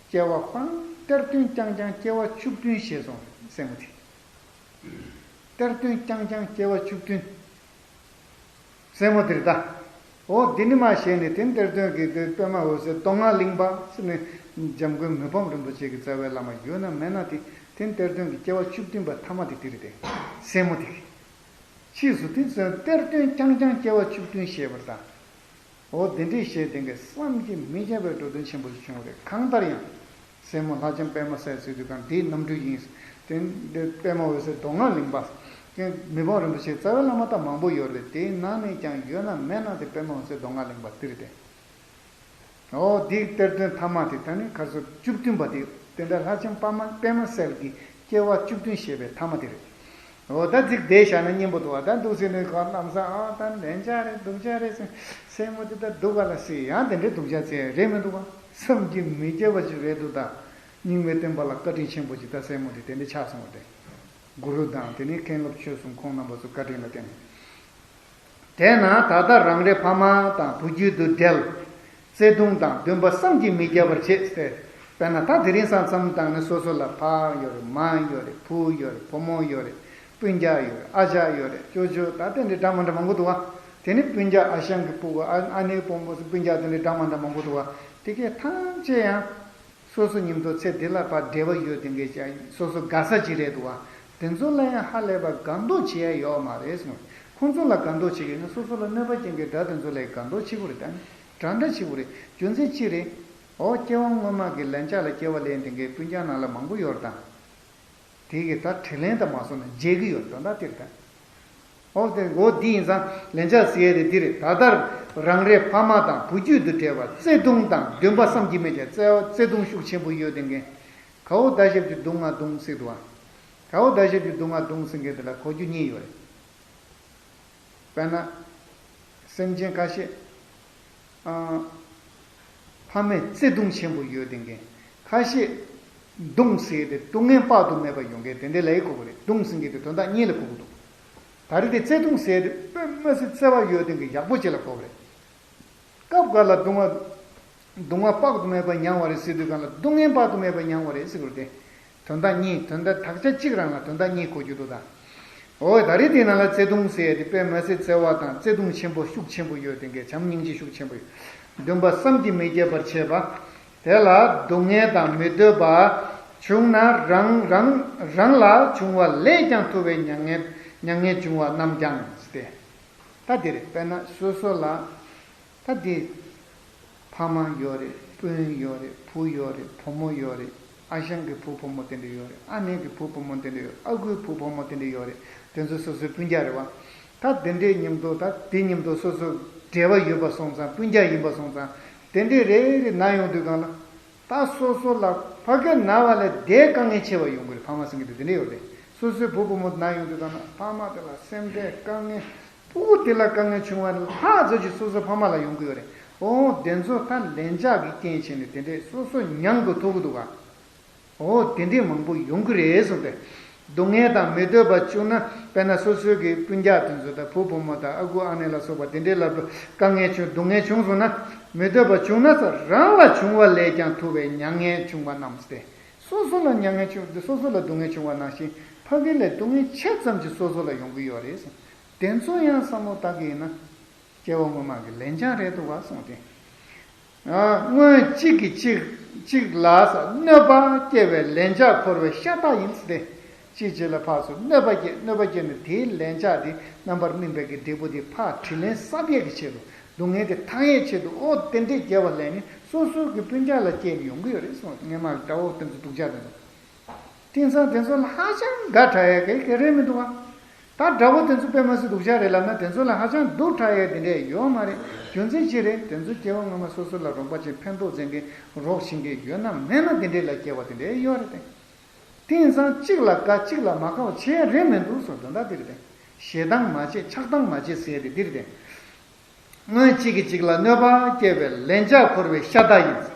སྐྱེ་བ་སྤང་གཏེར་སྟོན་རྐྱང་རྐྱང་སྐྱེ་བ་བཅུ་བདུན་བཞེས་སོང་སྲས་མོ་དེ། གཏེར་སྟོན་རྐྱང་རྐྱང་སྐྱེ་བ་བཅུ་བདུན། སྲས་མོ་དེར་ད། འོ་འདི་ནི་མ་བྱས་ནས་དེ་གཏེར་སྟོན་གྱི་དེ་པད་མ་འོད་ཟེར་མདོ་སྔགས་གླིང་པ་ཟེར་ནས་འཇམ་མགོན་མི་ཕམ་རིན་པོ་ཆེ་གི་རྩ་བའི་བླ་མ་ཡོད་ན་མེད་ན་དེ་དེ་གཏེར་སྟོན་གྱི་སྐྱེ་བ་བཅུ་བདུན་པ་ཐ་མ་དེ་དེ་རེད་དེ། སྲས་མོ་དེ་གི། ཕྱིས་སུ་དེ་ཚོས་གཏེར་སྟོན་རྐྱང་རྐྱང་སྐྱེ་བ་བཅུ་བདུན་བྱས་པར་ད། འོ་དེ་འདྲའི་ཞེས་དེང་གི་བསམ་གྱིས་མི་ཁྱབ་པའི་འགྲོ་དོན་ཆེན་པོ་ཞིག་བྱུང་བ་རེད། གང་ལྟར་ཡང་། སྲས་མོ་ལྷ་ལྕམ་པད་མ་གསལ་ཟེར་དུས་གང་དེའི་རྣམ་སྤྲུལ་ཡིན། དེ་འདི་པད་མ་འོད་ཟེར་མདོ་སྔགས་གླིང་པ། དེ་མི་ཕམ་རིན་པོ་ཆེ་རྩ་བའི་བླ་མ་དང་མང་པོ་ཡོད་རེད། དེའི་ནང་ནས་ཀྱང་ཡོད་ན་མེད་ན་དེ་པད་མ་འོད་ཟེར་མདོ་སྔགས་གླིང་པ་དེ་རེད་དེ། འོ་འདི་གཏེར་སྟོན་ཐ་མ་དེ་ད་ནི་ཁ་སོ་བཅུ་བདུན་པ་དེ་དེ་འདྲ་ལྷ་ལྕམ་པད་མ་པད་མ་གསལ་གྱི་སྐྱེ་བ་བཅུ་བདུན་བཞེས་པའི་ཐ་མ་དེ་རེད། འོ་ད་ཚིག་བདེ་བཞག་ན་སྙན་པོ་འདུག་བ། ད་འདུག་ཟེར་ནས་གོ་ལམ་སང་ཨ་ད་ལན་ཆགས་རེད་སྡུག་ཅག་རེད་ཟེར། སྲས་མོ་དེ་ད་སྡུག་ག་ལ་སྲིད་ཡང་དེ་འདྲའི་སྡུག་ཅག་ཚེ་རེད་མི་འདུག་བ། བསམ་གྱིས་མི་ཁྱབ་པ་ཅིག་རེད་འདུག་ད་རྙིང་མའི་བསྟན་པ་ལ་བཀའ་དྲིན་ཆེན་པོ་ཅིག་ད་སྲས་མོ་དེ་དེ་འདྲ་ཆགས་སོང་བ་རེད། གུ་རུ་དང་དེ་ནས་མཁན་སློབ་ཆོས་གསུམ་ཁོང་རྣམ་པ་ཚོ་བཀའ་དྲིན་ལ་བརྟེན་ནས། དེས་ན་ད་ལྟ་རང་རེ་ཕ་མ་དང་བུ་རྒྱུད་དུ་འབྲེལ། བརྩེ་གདུང་དང་འདུན་པ་བསམ་གྱིས་མི་ཁྱབ་པར་བྱེད་ཟེར། དཔེར་ན་ད་དེ་རིང་སང་མཚམས་བཏང་ནས་སོ་སོ་ལ་ཕ་ཡོད་རེད། མ་ཡོད་རེད། བུ་ཡོད་རེད། བུ་མོ་ཡོད་རེད། སྤུན་ཀྱག་ཡོད་རེད། ཨ་ཅག་ཡོད་རེད། ཅོ་ཅོ་ད་ལྟ་འདི་འདྲ་མ་འདྲ་མང་པོ་འདུག་བ། དེ་ནི་སྤུན་ཀྱག་ཨ་ཞང་གི་སྤུ་གུ་ཨ་ཨ་ནེའི་སྤུན་གུ་སྤུན་ཀྱག་དེ་འདྲ་འདྲ་མ་འདྲ་མང་པོ་འདུག་བ། དེ་གས་ཐམས་ཅད་ཡང་། སོ་སོ་མཉམ་དུ་ཚེ་འདི་ལ་ཕར་འབྲེལ་བ་ཡོད་དེ་འགས་ཀྱང་སོ་སོ་དགའ་ས་ཅིག་རེད་འདུག་བ། དེ་ཚོ་ལ་ཡང་ཧ་ལས་པ་དགའ་མདོག་བྱེད་ཡ་ཡོད་མ་རེད་གསུངས། ཁོང་ཚོ་ལ་དགའ་མདོག་བྱེད་ཀྱི་ན་སོ་སོ་ལ་གནོད་པ་སྐྱེལ་མཁན་དགྲ་དེ་ཚོ་ལ་ཡང་དགའ་མདོག་བྱེད་དགོས་རེད། ད་ནི་དགྲ་འདྲ་བྱེད་དགོས་རེད། རྒྱུ་མཚན་ཅི་རེད། འོ་སྐྱེ་བ་སྔོན་མ་གི་ལན་ཆགས་ལ་སྐྱེ་བ་ལེན་དེ་འགས་སྤུན་ཀྱག་ནང་ལ་མང་པོ་ཡོད་རེད་ད། དེ་གི་ད་དྲིན་ལན་དུ་མ་སོང་ན་འཇལ་གི་ཡོད་དོན་དག་དེ་རེད་ད། འོ་དེ་འོ་འདི་ཡིན་ཙང་ལན་ཆགས་ཟེར་ཡས་དེ་འདི་རེད། ད་ལྟར་རང་རེ་ཕ་མ་དང་བུ་རྒྱུད་དུ་འབྲེལ་བ་བརྩེ་གདུང་དང་འདུན་པ་བསམ་གྱིས་མི་ཁྱབ། བརྩེ་བ་བརྩེ་གདུང་ཤུགས་ཆེན་པོ་ཡོད་དེ་འགས། གའོ་ད་ཞབས་ཀྱི་གདུང་ང་གདུང་ཟེར་འདུག་བ། གའོ་ད་ཞབས་ཀྱི་གདུང་ང་གདུང་ཟེར་མཁན་དེ་ལ་གོ་རྒྱུ་གཉིས་ཡོད་རེད། དཔེར་ན། སེམས་ཅན་ཁ་ཤས། ཨ། ཕ་མས་བརྩེ་གདུང་ཆེན་པོ་ཡོད་དེ་འགས། ཁ་ཤས། གདུང་ཟེར་ཏེ་སྡུག་བསྔལ་དཔག་ཏུ་མེད་པ་ཡོང་མཁན་དེ་འདྲ་ལ་ཡི་གོ་གི་རེད། གདུང་ཟེར་མཁན་དེ་དོན་དག་གཉིས་ལ་གོ་གི་འདུག་ད་ ད་རེས་དེ་བརྩེ་དུང་ཟེར་དེ་དཔེ་མི་སྲིད་བརྩེ་བ་ཡོད་དེ་གི་ཡག་པོ་ཅིག་ལ་གོ་བ་རེད། སྐབས་འགའ་ལ་སྡུག་བསྔལ། སྡུག་བསྔལ་དཔག་ཏུ་མེད་པ་མྱང་བ་རེད་ཟེར་དུས་གང་ལ་སྡུག་བསྔལ་དཔག་ཏུ་མེད་པ་མྱང་བ་རེད་ཟེར་དགོས་རེད་དེ། དོན་དག་གཉིས། དོན་དག་དག་ཆ་གཅིག་རང་ལ་དོན་དག་གཉིས་གོ་རྒྱུ་འདུག་ད། འོ་ད་རེས་དེ་ནང་ལ་བརྩེ་དུང་ཟེར་དེ་དཔེ་མི་སྲིད་བརྩེ་བ་དང་བརྩེ་དུང་ཆེན་པོ་ཤུགས་ཆེན་པོ་ཡོད་དེ་གི་བྱམས་སྙིང་རྗེ་ཤུགས་ཆེན་པོ་ཡོད། འདུན་པ་བསམ་གྱིས་མི་ཁྱབ་པར་བྱེད་པ། དེ་ལ་སྡུག་བསྔལ་དང་མི་འདོད་པ་བྱུང་ན་རང་རང་རང་ལ་བྱུང་བ་ལས་ཀྱང་ཐུབ་པའི་མྱ་ངན་མྱ་ངན་བྱུང་བ་རྣམས་ཀྱང་སྟེ། ད་འདིར་དཔེར་ན་སོ་སོ་ལ་ད་འདི་ཕ་མ་ཡོད་རེད། སྤུན་ཡོད་རེད། བུ་ཡོད་རེད། བུ་མོ་ཡོད་རེད། ཨ་ཞང་གི་བུ་བུ་མོ་དེ་འདྲ་ཡོད་རེད། ཨ་མའི་གི་བུ་བུ་མོ་དེ་འདྲ་ཡོད་རེད། ཨ་ཁུའི་བུ་བུ་མོ་དེ་འདྲ་ཡོད་རེད། དེ་ཚོ་སོ་སོའི་སྤུན་ཀྱག་རེད་བ། ད་དེ་འདྲའི་མཉམ་དུ་ད་དེ་མཉམ་དུ་སོ་སོ་འབྲེལ་བ་ཡོད་པ་སོང་ཙང་སྤུན་ཀྱག་ཡིན་པ་སོང་ཙང་དེ་འདྲའི་རེ་རེ་ན་ཡོང་དུས་གང་ལ། ད་སོ་སོ་ལ་ཕ་གི་ན་བ་ལས་དེའི་དཀའ་ངལ་ཆེ་བ་ཡོང་གི་རེད། ཕ་མ་ཟེར་མཁན་དེ་དེ་འདྲ་ཡོད་རེད། སོ་སོའི་བུ་བུ་མོ་ན་ཡོང་དུས་གང་ལ་ཕ་མ་དེ་ལ་སེམས་པའི་དཀའ་ངལ། སྤུ་གུ་དེ་ལ་དཀའ་ངལ་བྱུང་བ་ལྷག་ཙམ་ཞིག་སོ་སོའི་ཕ་མ་ལ་ཡོང་གི་ཡོད་རེད། འོ་དེ་ཚོ་ད་ལན་ཆགས་ཀྱི་རྐྱེན་བྱས་ནས་དེ་འདྲས་སོ་སོ་མྱང་དགོས་ཐུག་གི་འདུག་ག་འོ་དེ་འདྲས་མང་པོ་ཡོང་གི་རེད་གསུངས་ཏེ། སྡུག་བསྔལ་དང་མི་འདོད་པ་བྱུང་ན། དཔེར་ན་སོ་སོའི་གི་སྤུན་ཀྱག་དེ་ཚོ་དང་བུ་བུ་མོ་དང་ཨ་ཁུ་ཨ་ནེ་ལ་སོགས་པ་དེ་འདྲས་ལ་དཀའ་ངལ་བྱུང་སྡུག་བསྔལ་བྱུང་སོང་ན། མི་འདོད་པ་བྱུང་ན་ས་རང་ལ་བྱུང་བ་ལས་ཀྱང་ཐུབ་པའི་མྱ་ངན་བྱུང་བ་རྣམས་ཏེ། སོ་སོ་ལ་མྱ་ངན་བྱུང་སྟེ་སོ་སོ་ལ་སྡུག་བསྔལ་བྱུང་བ་ནང་བཞིན་ཕ་གི་ལས་སྡུག་བསྔལ་ཆེ་ཙམ་གྱིས་སོ་སོ་ལ་ཡོང་གི་ཡོད་རེད་གསུངས། དེ་ཚོ་ཡང་བསམ་བློ་བཏང་གི་ཡིན་ན། སྐྱེ་བ་སྔོན་མ་གི་ལན་ཆགས་རེད་འདུག་ག་གསུངས་ཏེ། སྔོན་གཅིག་གིས་གཅིག་གཅིག་ལ་གནོད་པ་སྐྱེལ་བའི་ལན་ཆགས་འཁོར་བའི་ཤ་སྟག་ཡིན་ཟེར་ཏེ། གཅིག་གཅིག་ལ་ཕར་ཚུར་གནོད་པ་སྐྱེལ། གནོད་པ་སྐྱེལ་ནས་དེའི་ལན་ཆགས་དེ་རྣམ་པར་སྨིན་པའི་གི་འབྲས་བུ་དེ་ཕར་དྲིན་ལན་གསབ་ཡས་ཀྱི་ཆེད་དུ། སྡུག་བསྔལ་དེ་ཐང་ཡས་ཆེད་དུ། ཨོ་དེ་འདྲའི་དགེ་བ་ལས་ནི་སོ་སོ་གི་སྤུན་ཀྱག་ལ་སྐྱེལ་ནས་ཡོང་གི་ཡོད་རེད་གསུངས། སྔོན་མ་དགྲ་བོ་དེ་ཚོ་སྡུག་ཅག་དེ་ཚོ། དེང་སང་དེ་ཚོ་ལ་ཧ་ཅང་དགའ་དྲགས་ཡས་གི་གི་རེད་མི་འདུག་ག་ད་དགྲ་བོ་དེ་ཚོ་དཔེ་མ་སྲིད་སྡུག་ཅག་རེད་ལབ་ན་དེ་ཚོ་ལ་ཧ་ཅང་སྡུག་དྲགས་ཡས་དེ་འདྲས་ཡོད་མ་རེད། རྒྱུ་མཚན་ཅི་རེད། དེ་ཚོ་སྐྱེ་བ་སྔོན་མ་སོ་སོ་ལ་རོགས་པ་བྱེད། ཕན་ཐོགས་བྱེད་མཁན་རོགས་བྱེད་མཁན་ཡོད་ན་མེད་ན་དེ་འདྲས་ལ་སྐྱེ་བ་དེ་འདྲས་ཡོད་རེད་དེ། དེང་སང་གཅིག་ལ་དགའ་གཅིག་ལ་མ་དགའ་བ་བྱེད་ཡས་རེད་མི་འདུག་གསུངས། དོན་དག་འདི་རེད་དེ། ཞེ་སྡང་མ་བྱེད་ཆགས་སྡང་མ་བྱེད་ཟེར་ཡས་དེ་འདི་རེད་དེ། སྔོན་གཅིག་གིས་གཅིག་ལ་གནོད་པ་སྐྱེལ་བའི་ལན་ཆགས་འཁོར་བའི་ཤ་སྟག་ཡིན།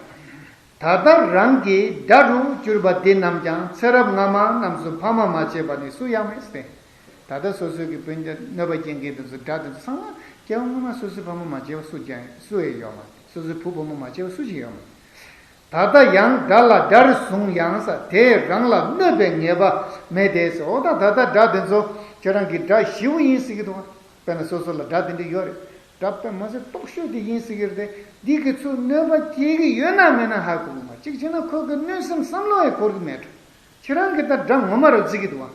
ད་ལྟ་རང་གི་དགྲ་རུ་གྱུར་པ་འདི་རྣམས་ཀྱང་ཚེ་རབས་སྔ་མ་རྣམས་སུ་ཕ་མ་མ་བྱས་པ་ནི་སུ་ཡང་མེད་ཟེར། ད་ལྟ་སོ་སོའི་གི་སྤུན་ཀྱག་གནོད་པ་སྐྱེལ་མཁན་དེ་ཚོ་དགྲ་དེ་ཚོ་ཚང་མ་སྐྱེ་བ་སྔོན་མ་སོ་སོའི་ཕ་མ་མ་བྱས་པ་སུ་ཀྱང་སུ་ཡང་ཡོད་མ་རེད། སོ་སོའི་བུ་བུ་མོ་མ་བྱས་པ་སུ་ཞིག་ཡོད་མ་རེད། ད་ལྟ་ཡང་དགྲ་ལ་དགྲར་བཟུང་ཡང་ཟེར། དེས་རང་ལ་གནོད་པའི་ངེས་པ་མེད་དེ་ཟེར། འོ་ད་ད་ལྟ་དགྲ་དེ་ཚོ་ཁྱེད་རང་གི་དགྲ་ཞེ་པོ་ཡིན་ཟེར་གི་འདུག་ག་དཔེར་ན་སོ་སོ་ལ་དགྲ་དེ་འདྲ་ཡོད་རེད། དགྲ་དཔེ་མ་ཟད་སྟོབས་ཤོས་དེ་ཡིན་ཟེར་གི་རེད་དེ། འདི་གི་ཚུར་གནོད་པ་སྐྱེལ་གི་ཡོད་ན་མེད་ན་ཧ་གོ་གི་མ། གཅིག་བྱས་ན་ཁོ་གི་གནོད་སེམས་བསམ་བློ་ཡང་འཁོར་གི་མེད་འགྲོ། ཁྱེད་རང་གི་ད་དགྲ་ངོ་མ་རུ་བརྩི་གི་འདུག་ག་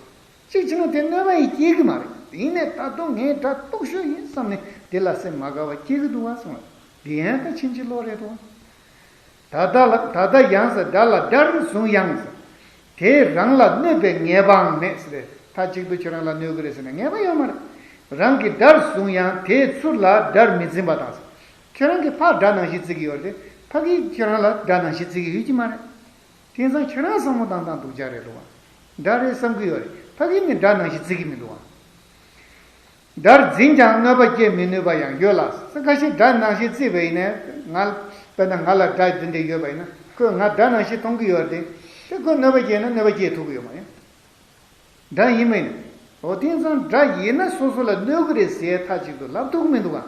གཅིག་བྱས་ན་དེ་གནོད་པ་ཡང་སྐྱེལ་གི་མ་རེད། ཡིན་ནའི་ད་དུང་ངའི་དགྲ་སྟོབས་ཤོས་ཡིན་བསམ་ནས་དེ་ལ་སེམས་མ་དགའ་བ་སྐྱེལ་གི་འདུག་ག་གསུངས། འདི་ཡང་ད་ཕྱིན་ཅི་ལོག་རེད་དོ། ད་ལྟ་ལ་ད་ལྟ་ཡང་ཟེར། དགྲ་ལ་དགྲར་བཟུང་ཡང་ཟེར། དེས་རང་ལ་གནོད་པའི་ངེས་པའང་མེད་ཟེར། མཐའ་གཅིག་ཏུ་ཁྱོད་རང་ལ་གནོད་ཀྱི་རེད་ཟེར་ན་ངེས་པ་ཡོད་མ་རེད། རང་གི་དགྲར་བཟུང་ཡང་དེས་ཚུར་ལ་དགྲར་མི་འཛིན་པ་དང་ཟེར། ཁྱོད་རང་གི་ཕར་དགྲ་ནང་བཞིན་བརྩི་གི་ཡོད་རེད། ཕ་གིས་ཁྱོད་རང་ལ་དགྲ་ནང་བཞིན་བརྩི་གི་ཡོད་ཀྱི་མ་རེད། དེང་སང་ཁྱོད་རང་བསམ་བློ་བཏང་སྟངས་སྡུག་ཅག་རེད་འདུག་ག་དགྲ་རེད་བསམ་གི་ཡོད་རེད། ཕ་གིས་ནི་དགྲ་ནང་བཞིན་བརྩི་གི་མི་འདུག་ག་དགྲར་འཛིན་ཀྱང་གནོད་པ་སྐྱེལ་མི་ནུས་པ་ཡང་ཡོད་ལ། ཁ་ཤས་དགྲ་ནང་བཞིན་བརྩིས་པ་ཡིན་ནའི་ང་དཔེར་ན་ང་ལ་དགྲ་འདི་འདྲ་ཡོད་པ་ཡིན་ན་ཁོས་ང་དགྲ་ནང་བཞིན་མཐོང་གི་ཡོད་རེད་དེ། ཁོས་གནོད་པ་སྐྱེལ་ན་གནོད་པ་སྐྱེལ་ཐུབ་ཀྱི་ཡོད་མ་རེད། དགྲ་ཡིན་མིན། འོ་དེང་སང་དགྲ་ཡིན་ན་སོ་སོ་ལ་གནོད་ཀྱི་རེད་ཟེར་མཐའ་གཅིག་ཏུ་ལབ་ཐུབ་ཀྱི་མི་འདུག་ག་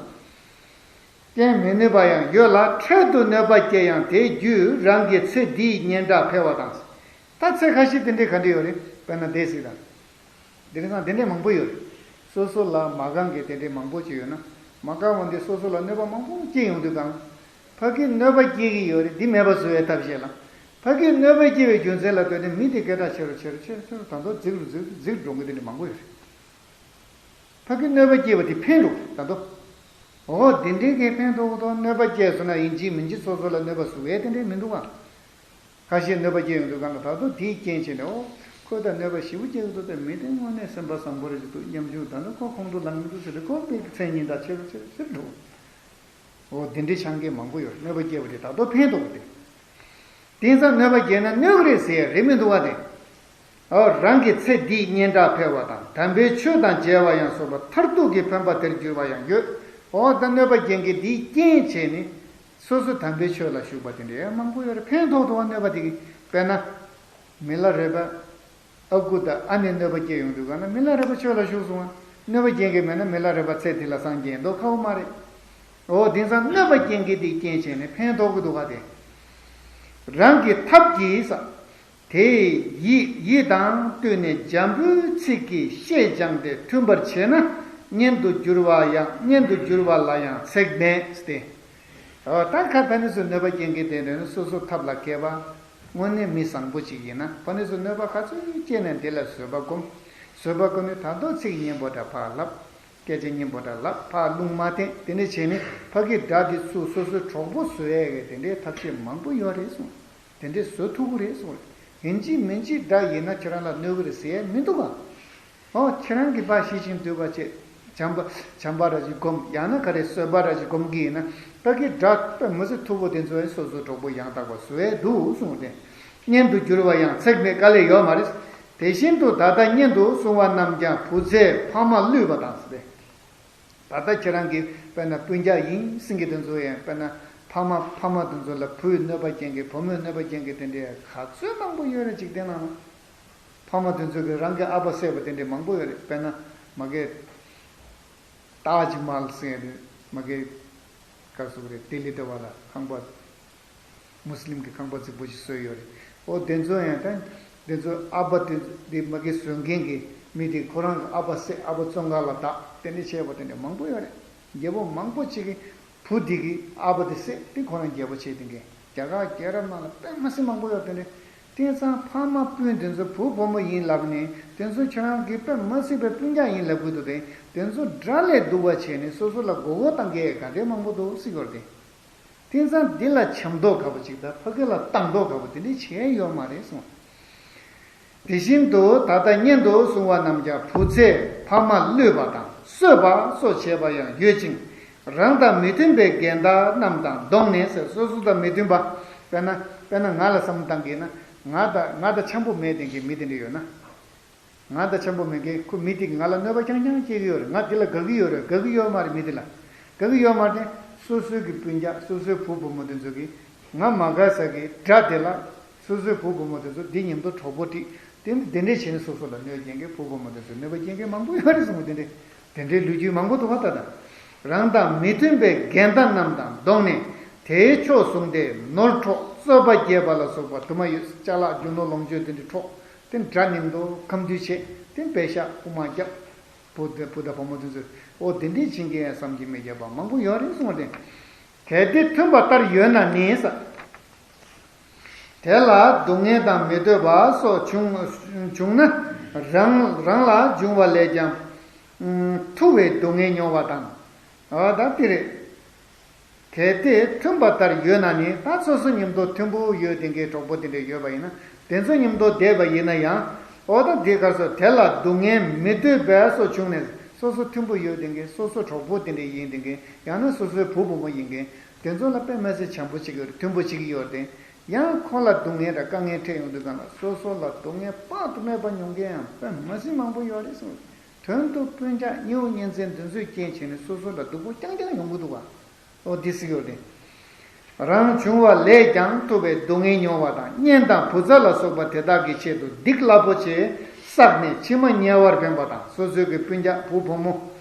སྐྱེལ་མི་ནུས་པ་ཡང་ཡོད་ལ། འཕྲལ་དུ་གནོད་པ་སྐྱེལ་ཡང་དེ་བརྒྱུད་རང་གི་ཚེ་འདིའི་སྙན་གྲགས་འཕེལ་བ་དང་། ད་ཚེ་ཁ་ཤས་དེ་འདྲའི་ག་འདྲ་ཡོད་རེད། དཔེར་ན་སྡེ་སྲིད་དང་། དེང་སང་དེ་འདྲའི་མང་པོ་ཡོད་རེད། སོ་སོ་ལ་མ་དགའ་མཁན་དེ་འདྲའི་མང་པོ་ཅིག་ཡོད་ན། མ་དགའ་བ་འདི་སོ་སོ་ལ་གནོད་པ་མང་པོ་སྐྱེལ་ཡོང་དུས་གང་། ཕ་གིར་གནོད་པ་སྐྱེལ་གྱི་ཡོད་རེད། འདི་མེད་པ་བཟོ་བའི་ཐབས་ཤེས་ལ། ཕ་གིར་གནོད་པ་སྐྱེལ་བའི་རྒྱུ་མཚན་ལ་ལྟོས་ནས་མི་དེ་སྐད་གྲགས་ཆེ་རུ་ཆེ་རུ་ཆེ་རུ་ཆེ་རུ་ད་དུང་འཛིག་རུ་འཛིག་རུ་འཛིག་འགྲོ་མཁན་དེ་འདྲ་མང་པོ་ཡོད་རེད། ཕ་གིར་གནོད་པ་སྐྱེལ་བ་དེ་ཕན་འགྲོ་ད་དུང་། འོ་དེ་འདྲའི་གི་ཕན་ཐོགས་དང་། གནོད་པ་སྐྱེལ་སོང་ན་ཡིན་གཅིག་མིན་གཅིག་སོ་སོ་ལ་གནོད་པ་བཟོ་བའི་དེ་འདྲའི་མི་འདུག་ག་ཁ་ཤས་གནོད་པ་སྐྱེལ་ཡོང་དུས་གང་ལ་ད་དུང་དེའི་རྐྱེན་བྱས་ནས། འོ་ཁོས་ད་གནོད་པ་ཞེ་པོ་སྐྱེལ་གི་འདུག་ད་མི་དེ་དངོས་གནས་སེམས་པ་བཟང་པོ་རེད་ཅིག་འདུག་སྙམ་བྱུང་། ད་ནི་ཁོ་ཁོང་ཁྲོ་ལངས་གི་འདུག་ཟེར་ཏེ་ཁོ་པའི་མཚན་སྙན་གྲགས་ཆེ་རུ་ཆེ་རུ་ཆེ་རུ་འགྲོ། འོ་དེ་འདྲའི་ཆང་རྐྱལ་མང་པོ་ཡོད་རེད། གནོད་པ་སྐྱེལ་བ་དེ་ད་དུང་ཕན་ཐོགས་པ་དེ། དེང་སང་གནོད་པ་སྐྱེལ་ན་གནོད་ཀྱི་རེད་ཟེར་རེད་མི་འདུག་བ་དེ། འོ་རང་གི་ཚེ་འདིའི་སྙན་གྲགས་འཕེལ་བ་དང་། དམ་པའི་ཆོས་དང་མཇལ་བ་ཡང་སོགས་པ་མཐར་ཐུག་གི་ཕན་པ་དེར་འགྱུར་བ་ཡང་ཡོད། འོ་ད་གནོད་པ་སྐྱེལ་མཁན་འདིའི་རྐྱེན་བྱས་ནས་སོ་སོ་དམ་པའི་ཆོས་ལ་ཞུགས་པ་དེ་འདྲའི་མང་པོ་ཡོད་རེད། ཕན་ཐོགས་འདུག་བ་གནོད་པ་དེ་གིས། དཔེར་ན། མི་ལ་རས་པ། ཨ་ཁུ་དང་ཨ་ནེ་གནོད་པ་སྐྱེལ་ཡོང་དུས་གང་ན་མི་ལ་རས་པ་ཆོས་ལ་ཞུགས་སོང་ང་ གནོད་པ་སྐྱེལ་མཁན་མེད་ན་མི་ལ་རས་པ་ཚེ་འདི་ལ་སངས་རྒྱས་མདོག་ཁ་པོ་མ་རེད། འོ་དེང་སང་གནོད་པ་སྐྱེལ་མཁན་དེ་རྐྱེན་བྱས་ནས་ཕན་ཐོགས་ཀྱི་འདུག་ག་དེ། རང་གི་ཐབས་ཀྱིས་ས། དེ་ཡིས་ཡིད་དང་བསྟུན་ནས་འཇམ་པོའི་ཚིག་གིས་ཤད་སྦྱངས་ཏེ་མཐུན་པར་བྱས་ན་གཉེན་དུ་གྱུར་པ་ཡང་གཉེན་དུ་གྱུར་པ་ལ་ཡང་ཚེགས་མེད་སྟེ། ཨོ་ད་ཁ་ཕ་ནི་སུ་གནོད་པ་སྐྱེལ་མཁན་དེ་འདྲ་ནི་སོ་སོ་ཐབས་ལ་མཁས་པ། དངོས་གནས་མི་བཟང་པོ་ཅིག་ཡིན་ན་ཕ་ནི་སུ་གནོད་པ་ག་ཚོད་སྐྱེལ་ནས་འདི་ལ་བཟོད་པ་སྒོམ། བཟོད་པ་སྒོམ་ནི་ད་དུང་ཚིག་སྙན་པོ་འདྲ་ཕར་ལབ། སྐད་ཆ་སྙན་པོ་འདྲ་ལབ་ཕར་རླུང་མ་བསྟན་དེ་འདྲ་བྱས་ནས་ཕ་གི་དགྲ་དེ་ཚུར་སོ་སོའི་གྲོགས་པོ་བཟོ་ཡས་ཀྱི་དེ་འདྲའི་ཐབས་ཤེས་མང་པོ་ཡོད་རེད་གསུངས། དེ་འདྲའི་བཟོ་ཐུབ་ཀྱི་རེད་གསུངས། ཡིན་གཅིག་མིན་གཅིག་དགྲ་ཡིན་ན་ཁྱེད་རང་ལ་གནོད་ཀྱི་རེད་ཟེར་ཡས་མི་འདུག་ག་ཨོ་ཁྱེད་རང་གིས་ཕར་ཞི་ཞིང་དུལ་བ་བྱེད། བྱམས་པ་བྱམས་པ་འདྲ་ཞིག་སྒོམ་ཡང་ན་ག་རེ་བཟོད་པ་འདྲ་ཞིག་སྒོམ་གྱི་ཡིན་ན་ཕ་གི་དགྲ་དཔེ་མི་སྲིད་མཐུ་བོ་དེ་ཚོ་ཡང་སོ་སོའི་གྲོགས་པོ་ཡང་དག་པ་བཟོ་ཡས་འདུག་གསུངས་ཏེ། གཉེན་དུ་གྱུར་པ་ཡང་ཚེགས་མེད་དཀའ་ལས་ཡོད་མ་རེད། དེ་བཞིན་དུ་ད་ལྟ་གཉེན་དུ་སོང་བ་རྣམས་ཀྱང་བུ་ཚའི་ཕ་མ་བསླུས་པ་དང་ཟེར་ཏེ། ད་ལྟ་ཁྱེད་རང་གི་དཔེར་ན་སྤུན་ཀྱག་ཡིན་ཟེར་མཁན་དེ་ཚོ་ཡང་དཔེར་ན་ཕ་མ་ཕ་མ་དེ་ཚོ་ལ་བུས་གནོད་པ་སྐྱེལ་མཁན་བུ་མོས་གནོད་པ་སྐྱེལ་མཁན་དེ་འདྲའི་ག་ཚོད་མང་པོ་ཡོད་རེད་འཇིག་རྟེན་ནང་ལ། ཕ་མ་དེ་ཚོ་གིས་རང་གི་ཨ་ཕ་བསད་པ་དེ་འདྲའི་མང་པོ་ཡོད་རེད། དཔེར་ན་མ་གི་ཏཱཇ་མ་ཧལ་ཟེར་ཡ་དེ་མ་གི་ག་ཟེར་དགོས་རེད། ལྡི་ལི་དེ་བ་ལ་ཁང་པ། མུ་སི་ལིམ་གྱི་ཁང་པ་རྫིག་པོ་ཞིག་བཟོས་ཡོད་རེད། ཨོ་དེ་ཚོ་ཡང་ད་དེ་ཚོ་ཨ་ཕ་དེ་དེ་མ་གི་བཟོ་མཁན་གྱི་མི་དེ་ཁོ་རང་གི་ཨ་ཕ་བསད་ཨ་ཕ་བཙོན་ཁང་ལ་བཏགས་དེ་འདྲ་བྱས་པ་དེ་འདྲ་མང་པོ་ཡོད་རེད། རྒྱལ་པོ་མང་པོ་ཅིག་གིས་བུ་དེ་གི་ཨ་ཕ་དེ་བསད་དེ་ཁོ་རང་རྒྱལ་པོ་བྱས་དེ་འགན་རྒྱ་གར་རྒྱལ་རབས་ནང་ལ་དཔེ་མ་སྲིད་མང་པོ་ཡོད་དེ་འདྲ། དེང་སང་ཕ་མ་སྤུན་དེ་ཚོ་བུ་བུ་མོ་ཡིན་ལབ་ནས་དེ་ཚོ་ཁྱོད་རང་གི་དཔེ་མ་སྲིད་པའི་སྤུན་ཀྱག་ཡིན་ལབ་གི་འདུག་དེ། དེ་ཚོ་དགྲ་ལས་སྡུག་པ་བྱས་ནས་སོ་སོ་ལ་མགོ་སྐོར་བཏང་མཁན་ག་འདྲའི་མང་པོ་འདུག་སྲིད་ཡོད་དེ། དེང་སང་འདི་ལ་བྱམས་མདོག་ཁ་པོ་ཅིག་དང་ཕ་གི་ལ་སྡང་མདོག་ཁ་པོ་དེ་འདྲ་བྱས་ཡོད་མ་རེད་གསུངས། དེ་བཞིན་དུ་ད་ལྟ་གཉེན་དུ་སོང་བ་རྣམས་ཀྱང་བུ་ཚའི་ཕ་མ་བསླུས་པ་དང་གསོད་པ་སོགས་བྱས་པ་ཡང་ཡོད་ཅིང་། རང་དང་མི་མཐུན་པའི་འགལ་ཟླ་རྣམས་དང་བསྡོངས་ནས་ཟེར། སོ་སོ་དང་མི་མཐུན་པ། དཔེར་ན་དཔེར་ན་ང་ལ་བསམ་བློ་བཏང་གི་ཡིན་ན་ང་དང་ང་དང་འཆམ་པོ་མེད་དེ་གི་མི་དེ་འདྲ་ཡོད་ན། ང་དང་འཆམ་པོ་མེད་མཁན་ཁོ་མི་དེ་གིས་ང་ལ་གནོད་པ་རྐྱང་རྐྱང་སྐྱེལ་གི་ཡོད་རེད། ང་དེ་ལ་དགའ་གི་ཡོད་རེད། དགའ་གི་ཡོད་མ་རེད། མི་དེ་ལ་དགའ་གི་ཡོད་མ་རེད། སོ་སོའི་གི་སྤུན་ཀྱག་སོ་སོའི་བུ་བུ་མོ་དེ་ཚོ་གིས་ང་མ་དགའ་ས་གི་དགྲ་དེ་ལ་སོ་སོའི་བུ་བུ་མོ་དེ་ཚོ་འདི་མཉམ་དུ་གྲོགས་པོ་བསྒྲིགས་དེ་འདི་འདྲས་བྱས་ནས་སོ་སོ་ལ་གནོད་སྐྱེལ་མཁན་བུ་བུ་མོ་དེ་ཚོ་གནོད་པ་སྐྱེལ་མཁན་མང་པོ་ཡོད་རེད་གསུངས། དེ་འདྲས་དེ་འདྲའི་ལོ་རྒྱུས་མང་པོ་འདུག་བ། ད་ལྟ་རང་དང་མི་མཐུན་པའི་འགལ་ཟླ་རྣམས་དང་བསྡོངས་ནས་དེའི་ཕྱོགས་བཟུང་སྟེ་ནོར་འཕྲོག་རྩོད་པ་རྒྱས་པ་ལ་སོགས་པ་དུ་མ་ཡོད། ཅ་ལག་རྒྱུ་ནོར་ལོངས་སྤྱོད་དེ་འདྲ་འཕྲོག་དེ་དགྲ་མཉམ་དུ་ཁ་མཐུན་བྱས་དེ་པེ་ཤག་རྐུ་མ་རྒྱབ། བུ་དང་བུ་དང་བུ་མོ་དེ་ཚོས་ཨོ་དེ་འདྲས་བྱེད་མཁན་བསམ་གྱིས་མི་ཁྱབ་པ་མང་པོ་ཡོད་རེད་གསུངས་པ་དེ། གལ་ཏེ་མཐུན་པ་ལྟར་ཡོད་ན་ནི་ས། དེ་ལ་སྡུག་བསྔལ་དང་མི་འདོད་པ་སོགས་བྱུང་བྱུང་ན་རང་རང་ལ་འབྱུང་བ་ལས་ཀྱང་ཐུ་བའི་སྡུག་བསྔལ་མྱོང་བ་དང་། ཨ་ད་དེ་རེད། གལ་ཏེ་མཐུན་པ་ལྟར་ཡོད་ན་ནི། ད་སོ་སོ་མཉམ་དུ་མཐུན་པོ་ཡོད་དེ་འགའི་གྲོགས་པོ་དེ་འདྲ་ཡོད་པ་ཡིན་ན་དེ་ཚོ་མཉམ་དུ་བསྡད་པ་ཡིན་ན་ཡང་། ཨོ་ད་དེ་ག་སོ་དེ་ལ་སྡུག་བསྔལ་མི་འདོད་པས་སོགས་བྱུང་ནས་སོ་སོ་མཐུན་པོ་ཡོད་དེ་འགའི་སོ་སོ་གྲོགས་པོ་དེ་འདྲ་ཡིན་དེ་འགའི་ཡང་ན་སོ་སོའི་བུ་བུ་མོ་ཡིན་འགའི་དེ་ཚོ་ལ་དཔེ་མ་སྲིད་བྱམས་པོ་བྱེད་ཀྱི་ཡོད་རེད། མཐུན་པོ་བྱེད་ཀྱི་ཡོད་རེད་དེ། ཡང་ཁོང་ལ་སྡུག་བསྔལ་དང་དཀའ་ངལ་འཕྲད་ཡོང་དུས་སྒང་ལ་སོ་སོ་ལ་སྡུག་བསྔལ་དཔག་ཏུ་མེད་པ་མྱོང་མཁན་ཡང་དཔེ་མ་སྲིད་མང་པོ་ཡོད་རེད་གསུངས། དོན་དུ་སྤུན་ཀྱག་གཉེན་ཉེ་ཚན་འདི་ཚོས་རྐྱེན་བྱས་ནས་སོ་སོ་ལ་སྡུག་པོ་རྐྱང་རྐྱང་ཡོང་གི་འདུག་ག་ཨོ་འདི་ཟེར་གྱི་ཡོད་རེད། རང་བྱུང་བ་ལས་ཀྱང་ཐུབ་པའི་སྡུག་བསྔལ་མྱོང་བ་དང་གཉེན་དང་བུ་ཚ་ལ་སོགས་པ་དེ་དག་གི་ཆེད་དུ་སྡིག་རླབས་པོ་ཆེ་བསགས་ནས་ཕྱི་མ་དམྱལ་བར་འཕེན་པ་དང་། སོ་སོའི་གི་སྤུན་ཀྱག་བུ་བུ་མོ་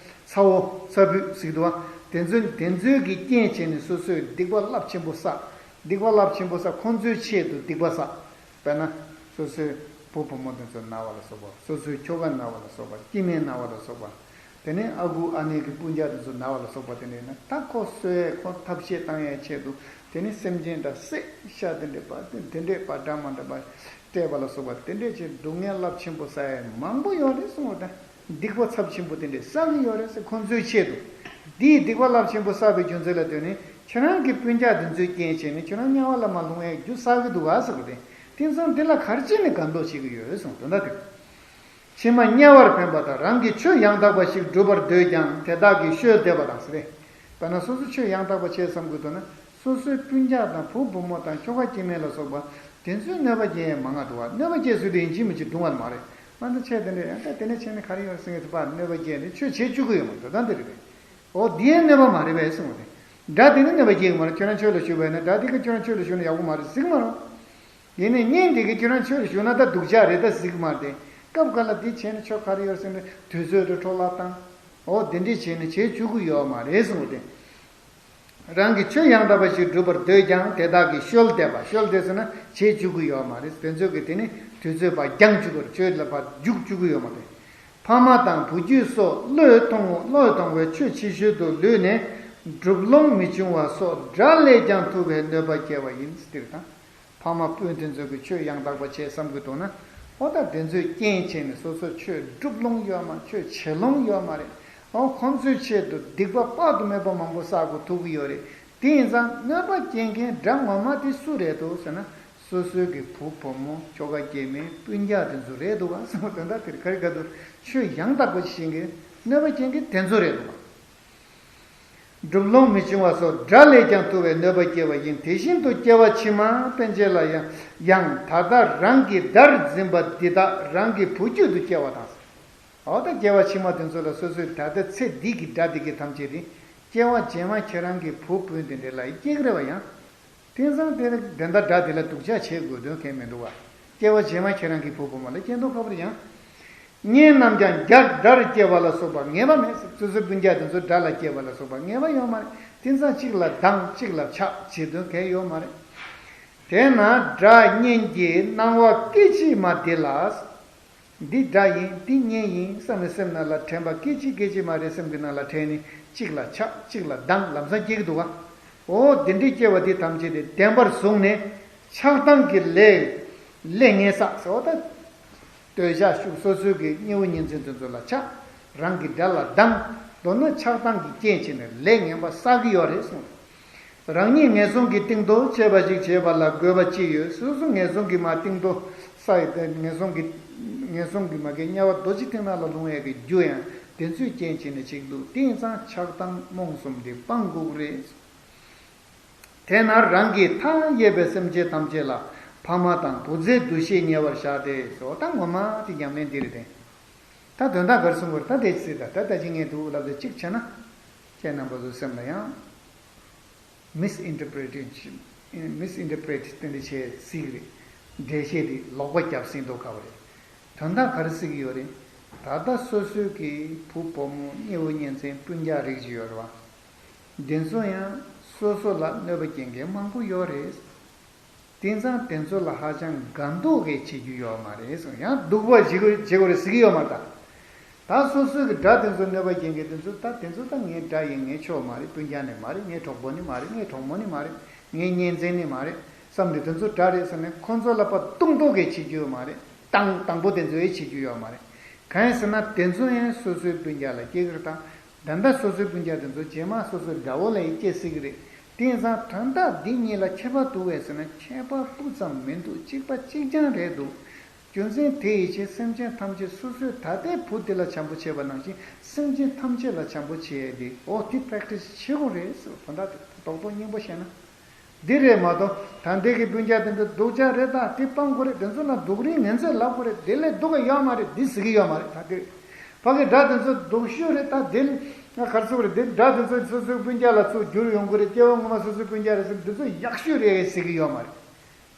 ཚ་བོ་ཚ་བུ་ཟེར་གྱི་འདུག་བ། དེ་ཚོ་དེ་ཚོའི་གི་རྐྱེན་བྱས་ནས་སོ་སོས་སྡིག་པ་རླབས་ཆེན་པོ་བསགས། སྡིག་པ་རླབས་ཆེན་པོ་བསགས། ཁོང་ཚོའི་ཆེད་དུ་སྡིག་པ་བསགས། དཔེར་ན། སོ་སོའི་བུ་བུ་མོ་དེ་ཚོ་ན་བ་ལ་སོགས་པ། སོ་སོའི་ཁྱོ་ག་ན་བ་ལ་སོགས་པ། སྐྱེ་དམན་ན་བ་ལ་སོགས་པ། དེ་ནས་ཨ་ཁུ་ཨ་ནེ་གི་སྤུན་ཀྱག་དེ་ཚོ་ན་བ་ལ་སོགས་པ། དེ་འདྲས་ན་ད་ཁོ་གསོ་ཡས་ཁོ་ཐབས་ཤེས་བཏང་ཡས་ཆེད་དུ་དེ་ནས་སེམས་ཅན་འདྲ་བསད་ཤ་དེ་འདྲས་པ་དེ་འདྲས་པ་འདྲ་མ་འདྲ་པ་སྤྲད་པ་ལ་སོགས་པ། དེ་འདྲས་ཀྱི་སྡུག་བསྔལ་རླབས་ཆེན་པོ་བསགས་ཡས་མང་པོ་ཡོད་རེད་གསུངས་པ་དང་། སྡིག་པ་ཚབས་ཆེན་པོ་དེ་འདྲས་བསགས་ཀྱི་ཡོད་རེད་ཟེར། ཁོང་ཚོའི་ཆེད་དུ། འདིའི་སྡིག་པ་རླབས་ཆེན་པོ་བསགས་པའི་རྒྱུ་མཚན་ལ་ལྟོས་ནས་ཁྱེད་རང་གི་སྤུན་ཀྱག་འདི་ཚོའི་རྐྱེན་བྱས་ནས་ཁྱེད་རང་དམྱལ་བ་ལ་མ་ལྷུང་བའི་རྒྱུ་བསགས་ཀྱི་འདུག་ག་ཟེར་བ་དེ། དེང་སང་འདི་ལ་ག་རེ་བྱས་ནས་དགའ་མདོག་བྱེད་ཀྱི་ཡོད་གསུངས། དོན་དག་དེ། ཕྱི་མ་དམྱལ་བར་འཕེན་པ་དང་། རང་གི་ཆོས་ཡང་དག་པ་ཞིག་སྒྲུབ་པར་འདོད་ཀྱང་དེ་དག་གིས་བཤོལ་འདེབས་པ་དང་ཟེར་ཏེ། དཔེར་ན་སོ་སོ་ཆོས་ཡང་དག་པ་བྱེད་བསམ་དགོས་འདུག་ན་སོ་སོའི་སྤུན་ཀྱག་དང་བུ་བུ་མོ་དང་ཁྱོ་ག་སྐྱེ་དམན་ལ་སོགས་པ་དེ་ཚོས་གནོད་པ་སྐྱེལ་ཡས་མང་ང་འདུག་བ། གནོད་པ་སྐྱེལ་སྲོལ་དེ་ཡིན་གཅིག་མིན་གཅིག་འདུག་བ་མ་རེད། ང་ཚོ་ཆོས་དེ་འདྲ་ཡང་ད་དེ་འདྲ་བྱས་ནས་ག་རེ་ཡོད་ཟེར་མཁན་ཚོ་ཕར་གནོད་པ་སྐྱེལ་ནས་ཆོས་བྱེད་བཅུག་གི་ཡོད་མ་རེད། དོན་དག་དེ་རེད་པས། འོ་འདི་ཡང་གནོད་པ་མ་རེད་པས་གསུངས་པ་རེད། དགྲ་དེ་ནི་གནོད་པ་སྐྱེལ་གི་མ་རེད། ཁྱོད་རང་ཆོས་ལ་ཞུགས་པ་ཡིན་ན་དགྲ་དེ་གིས་ཁྱོད་རང་ཆོས་ལ་ཞུགས་ན་ཡག་པོ་མ་རེད་ཟེར་གི་མ་རེད། ཡིན་ནའི་གཉེན་དེ་གིས་ཁྱོད་རང་ཆོས་ལ་ཞུགས་ན་ད་སྡུག་ཅག་རེད་ད་ཟེར་གི་མ་རེད། དེ་སྐབས་འགའ་ལ་དེ་བྱས་ན་ཆོ་ག་རེ་ཡོད་ཟེར་ན་དུས་ཚོད་རེ་འཕྲོ་བརླག་བཏང་། འོ་དེ་འདྲས་བྱས་ནས་བྱེད་བཅུག་གི་ཡོད་མ་རེད་གསུངས་ཏེ། རང་གིས་ཆོས་ཡང་དག་པ་ཞིག་སྒྲུབ་པར་འདོད་ཀྱང་དེ་དག་གིས་བཤོལ་འདེབས་པ། བཤོལ་འདེབས་ཟེར་ན་བྱེད་བཅུག་གི་ཡོད་མ་རེད། དེ་ཚོས་ཀྱིས་དེ་ནི་དུས་ཚོད་པ་འགྱངས་བཅུག་གི་རེད། ཆོས་ལ་པ་རྒྱུག་བཅུག་གི་ཡོད་མ་རེད། ཕ་མ་དང་བུ་རྒྱུད་སོགས་བློས་གཏོང་བློས་གཏོང་བའི་ཆོས་ཕྱི་བཤོལ་དུ་ལུས་ནས་སྒྲུབ་ལོང་མི་འབྱུང་བ་སོགས་དགྲ་ལས་ཀྱང་ཐུབ་པའི་གནོད་པ་སྐྱེལ་བ་ཡིན། འདིར་དང་། ཕ་མ་སྤུན་དེ་ཚོ་གིས་ཆོས་ཡང་དག་པ་བྱེད་བསམ་གྱི་འདུག་ན། ཨོ་ད་དེ་ཚོས་རྐྱེན་བྱས་ནས་སོ་སོ་ཆོས་སྒྲུབ་ལོང་ཡོད་མ། ཆོས་བྱེད་ལོང་ཡོད་མ་རེད། ཨོ་ཁོང་ཚོའི་ཆེད་དུ་སྡིག་པ་དཔག་ཏུ་མེད་པ་མང་པོ་བསགས་དགོས་ཐུག་གི་ཡོད་རེད། དེ་ཡིན་ཙང་གནོད་པ་སྐྱེལ་མཁན་དགྲ་ངོ་མ་དེ་སུ་རེད་འདུག་ཟེར་ན། སོ་སོའི་གི་བུ་བུ་མོ་ཁྱོ་ག་སྐྱེ་དམན་སྤུན་ཀྱག་དེ་ཚོ་རེད་འདུག་ག་བསམ་པ་དོན་དག་དེར་ག་རེ་ག་འདུག་ཆོས་ཡང་དག་པ་ཞིག་གི་གནོད་པ་སྐྱེལ་མཁན་དེ་ཚོ་རེད་འདུག་ག་སྒྲུབ་ལོང་མི་འབྱུང་བ་སོགས་དགྲ་ལས་ཀྱང་ཐུབ་པའི་གནོད་པ་སྐྱེལ་བ་ཡིན། དེ་བཞིན་དུ་སྐྱེ་བ་ཕྱི་མ་སྤེན་བྱེད་ལ་ཡང་ཡང་ད་ལྟ་རང་གིས་དགྲར་འཛིན་པ་འདི་དག་རང་གི་བུ་རྒྱུད་དུ་སྐྱེ་བ་དང་། འོ་ད་སྐྱེ་བ་ཕྱི་མ་དེ་ཚོ་ལ་སོ་སོའི་ད་ལྟ་ཚེ་འདི་གི་དགྲ་འདི་གི་ཐམས་ཅད་དེ་སྐྱེ་བ་རྗེས་མ་ཁྱེད་རང་གི་བུ་སྤུན་དེ་འདྲ་ལ་སྐྱེ་གི་རེད་བ་ཡང་། དེང་སང་དེ་དེ་འདྲ་དགྲ་དེ་ལ་སྡུག་ཅག་བྱེད་དགོས་དོན་གང་མི་འདུག་བ། སྐྱེ་བ་རྗེས་མ་ཁྱེད་རང་གི་བུ་བུ་མོ་ལ་སྐྱེ་མདོག་ཁ་པོར་ཡང་། གཉེན་རྣམས་ཀྱང་བརྒྱ་དགྲར་སྐྱེ་བ་ལ་སོགས་པ་ངེས་པ་མེད། སོ་སོའི་སྤུན་ཀྱག་དེ་ཚོ་དགྲ་ལ་སྐྱེ་བ་ལ་སོགས་པ་ངེས་པ་ཡོད་མ་རེད། དེང་སང་གཅིག་ལ་སྡང་གཅིག་ལ་ཆགས་བྱེད་དོན་གང་ཡོད་མ་རེད། དེས་ན་དགྲ་གཉེན་གྱི་སྣང་བ་སྐད་ཅིག་མ་འདི་ལ། འདི་དགྲ་ཡིན་འདི་གཉེན་ཡིན་བསམ་ནས་སེམས་ནང་ལ་དྲན་པ་སྐད་ཅིག་སྐད་ཅིག་མ་རེད་སེམས་ཀྱི་ནང་ལ་དྲན་ནས་གཅིག་ལ་ཆགས་གཅིག་ལ་སྡང་ལམ་སང་སྐྱེ་གི་འདུག་ག་འོ་དེ་འདྲའི་སྐྱེ་བ་འདི་ཐམས་ཅད་དེ་བདེན་པར་བཟུང་ནས་ཆགས་སྡང་གི་ལས་ལས་ངན་བསགས་ཟེར་བ་ད། འདོད་ཆགས་ཤུགས་སོ་སོའི་གི་གཉེན་བུ་གཉེན་ཚན་དེ་ཚོ་ལ་ཆགས། རང་གི་དགྲ་ལ་སྡང་། མདོར་ན་ཆགས་སྡང་གི་རྐྱེན་བྱས་ནས་ལས་ངན་པ་བསགས་ཀྱི་ཡོད་རེད་གསུངས། རང་ཉིད་ངན་སོང་གི་གཏིང་རྡོ་ཆད་པ་ཞིག་བྱེད་པ་ལ་དགོས་པ་ཅི་ཡོད། སོ་སོ་ངན་སོང་གི་མ་གཏིང་རྡོ་བསགས་ཡོད་དེ་ངན་སོང་གི་ངན་སོང་གི་མ་གི་དམྱལ་བ་རྡོ་རྗེ་གཏིང་ནག་ལ་ལྷུང་ཡས་ཀྱི་རྒྱུ་ཡང་དེ་ཚོའི་རྐྱེན་བྱས་ནས་ཅིག་འདུག་དེ་ཡིན་ཙང་ཆགས་སྡང་རྨོངས་གསུམ་དེ་སྤང་དགོས་ཀྱི་རེད། དེས་ན་རང་གིས་མཐའ་ཡས་པའི་སེམས་ཅན་ཐམས་ཅད་ལ་ཕ་མ་དང་བུ་ཚའི་འདུ་ཤེས་ཉེ་བར་བཞག་སྟེ་ཟེར་བ་ད་ངོ་མ་དེ་ཉམས་ལེན་འདི་རེད་དེ། ད་དོན་དག་ག་རེ་གསུང་དགོས་རེད། ད་དེ་ཅི་ཟེར་ད་ད་ད་ཅི་ངས་འདུག་ལབ་ཏེ་གཅིག་བྱས་ན། ཁྱེད་རྣམ་པ་ཚོའི་སེམས་ལ་ཡང་། misinterpretation misinterpret དེ་འདྲ་བྱས་ཟིག་རེད། འགྲེལ་བཤད་དེ་ལོག་པ་རྒྱབ་ཟིན་མདོག་ཁ་བ་རེད། དོན་དག་ག་རེ་ཟེར་གྱི་ཡོད་རེད། ད་ལྟ་སོ་སོའི་གི་བུ་བུ་མོ་གཉེན་བུ་གཉེན་ཚན་སྤུན་ཀྱག་རིགས་ཅིག་ཡོད་རེད་བ། འདི་ཚོ་ཡང་སོ་སོ་ལ་གནོད་པ་སྐྱེལ་མཁན་མང་པོ་ཡོད་རེད། དེང་སང་དེ་ཚོ་ལ་ཧ་ཅང་དགའ་མདོག་གིས་བྱེད་རྒྱུ་ཡོད་མ་རེད་གསུངས། ཡང་སྡུག་པ་བྱེད་དགོས་བྱེད་དགོས་རེད་ཟེར་གྱི་ཡོད་མ་རེད་ད། ད་སོ་སོའི་གི་དགྲ་དེ་ཚོ་གནོད་པ་སྐྱེལ་མཁན་དེ་ཚོ་ད་དེ་ཚོ་ད་ངའི་དགྲ་ཡིན། ངའི་ཕྱོགས་མ་རེད། སྤུན་ཀྱག་ནི་མ་རེད། ངའི་གྲོགས་པོ་ནི་མ་རེད། ངའི་གྲོགས་མོ་ནི་མ་རེད། ངའི་གཉེན་ཚན་ནི་མ་རེད་བསམ་སྟེ་དེ་ཚོ་དགྲ་རེད་བསམ་ནས་ཁོ་ཚོ་ལ་ཕར་ལྟུང་མདོག་གིས་བྱེད་རྒྱུ་ཡོད་མ་རེད། དང་དང་པོ་དེ་ཚོ་ཡང་བྱེད་རྒྱུ་ཡོད་མ་རེད། གང་ཡིན་ཟེར་ན་དེ་ཚོ་ཡང་སོ་སོའི་སྤུན་ཀྱག་ལ་སྐྱེ་གི་རེད་ད། ད་ལྟ་སོ་སོའི་སྤུན་ཀྱག་དེ་ཚོ་རྗེས་མ་སོ་སོའི་དགྲ་བོ་ལ་ཡང་སྐྱེ་སྲིད་ཀྱི་རེད། དེ་ཡིན་ཙང་དོན་དག་འདི་གཉིས་ལ་ཁྱད་པར་འདུག་གས་ཟེར་ན་ཁྱད་པར་སྤུ་ཙམ་མི་འདུག་གཅིག་པ་གཅིག་རྐྱང་རེད་འདུག་རྒྱུ་མཚན་དེ་ཡི་ཕྱིར་སེམས་ཅན་ཐམས་ཅད་སོ་སོའི་ད་ལྟའི་བུ་དེ་ལ་བྱམས་པོ་བྱེད་པ་ནང་བཞིན་སེམས་ཅན་ཐམས་ཅད་ལ་བྱམས་པོ་བྱེད་ཡས་དེ་འོ་དེ་པེ་རེག་ཊི་སི་བྱེད་དགོས་རེད་ཟེར་བ་དོན་དག་དེ་རྡོག་རྡོག་སྙིང་པོ་བཤད་ན། འདི་རེད་མ་གཏོགས་ད་ལྟའི་གི་སྤུན་ཀྱག་དེ་འདྲ་སྡུག་ཅག་རེད་ད་དེ་སྤང་དགོས་རེད། དེ་ཚོ་ལ་སྡུག་རུས་ངན་ཚད་ལབ་དགོས་རེད། དེ་ལས་སྡུག་ག་ཡོད་མ་རེད། འདི་ཟེར་གི་ཡོད་མ་རེད། ད་དེ་ཕ་གི་དགྲ་དེ་ཚོ་སྡུག་ཤོས་རེད། ད་དེ་ང་ག་རེ་ཟེར་དགོས་རེད། དེ་དགྲ་དེ་ཚོ་སོ་སོའི་སྤུན་ཀྱག་ལ་ཚུར་འགྱུར་ཡོང་གི་རེད། སྐྱེ་བ་སྔོན་མ་སོ་སོའི་སྤུན་ཀྱག་རེད་ཟེར་འདི་ཚོ་ཡག་ཤོས་རེད་ཟེར་གི་ཡོད་མ་རེད།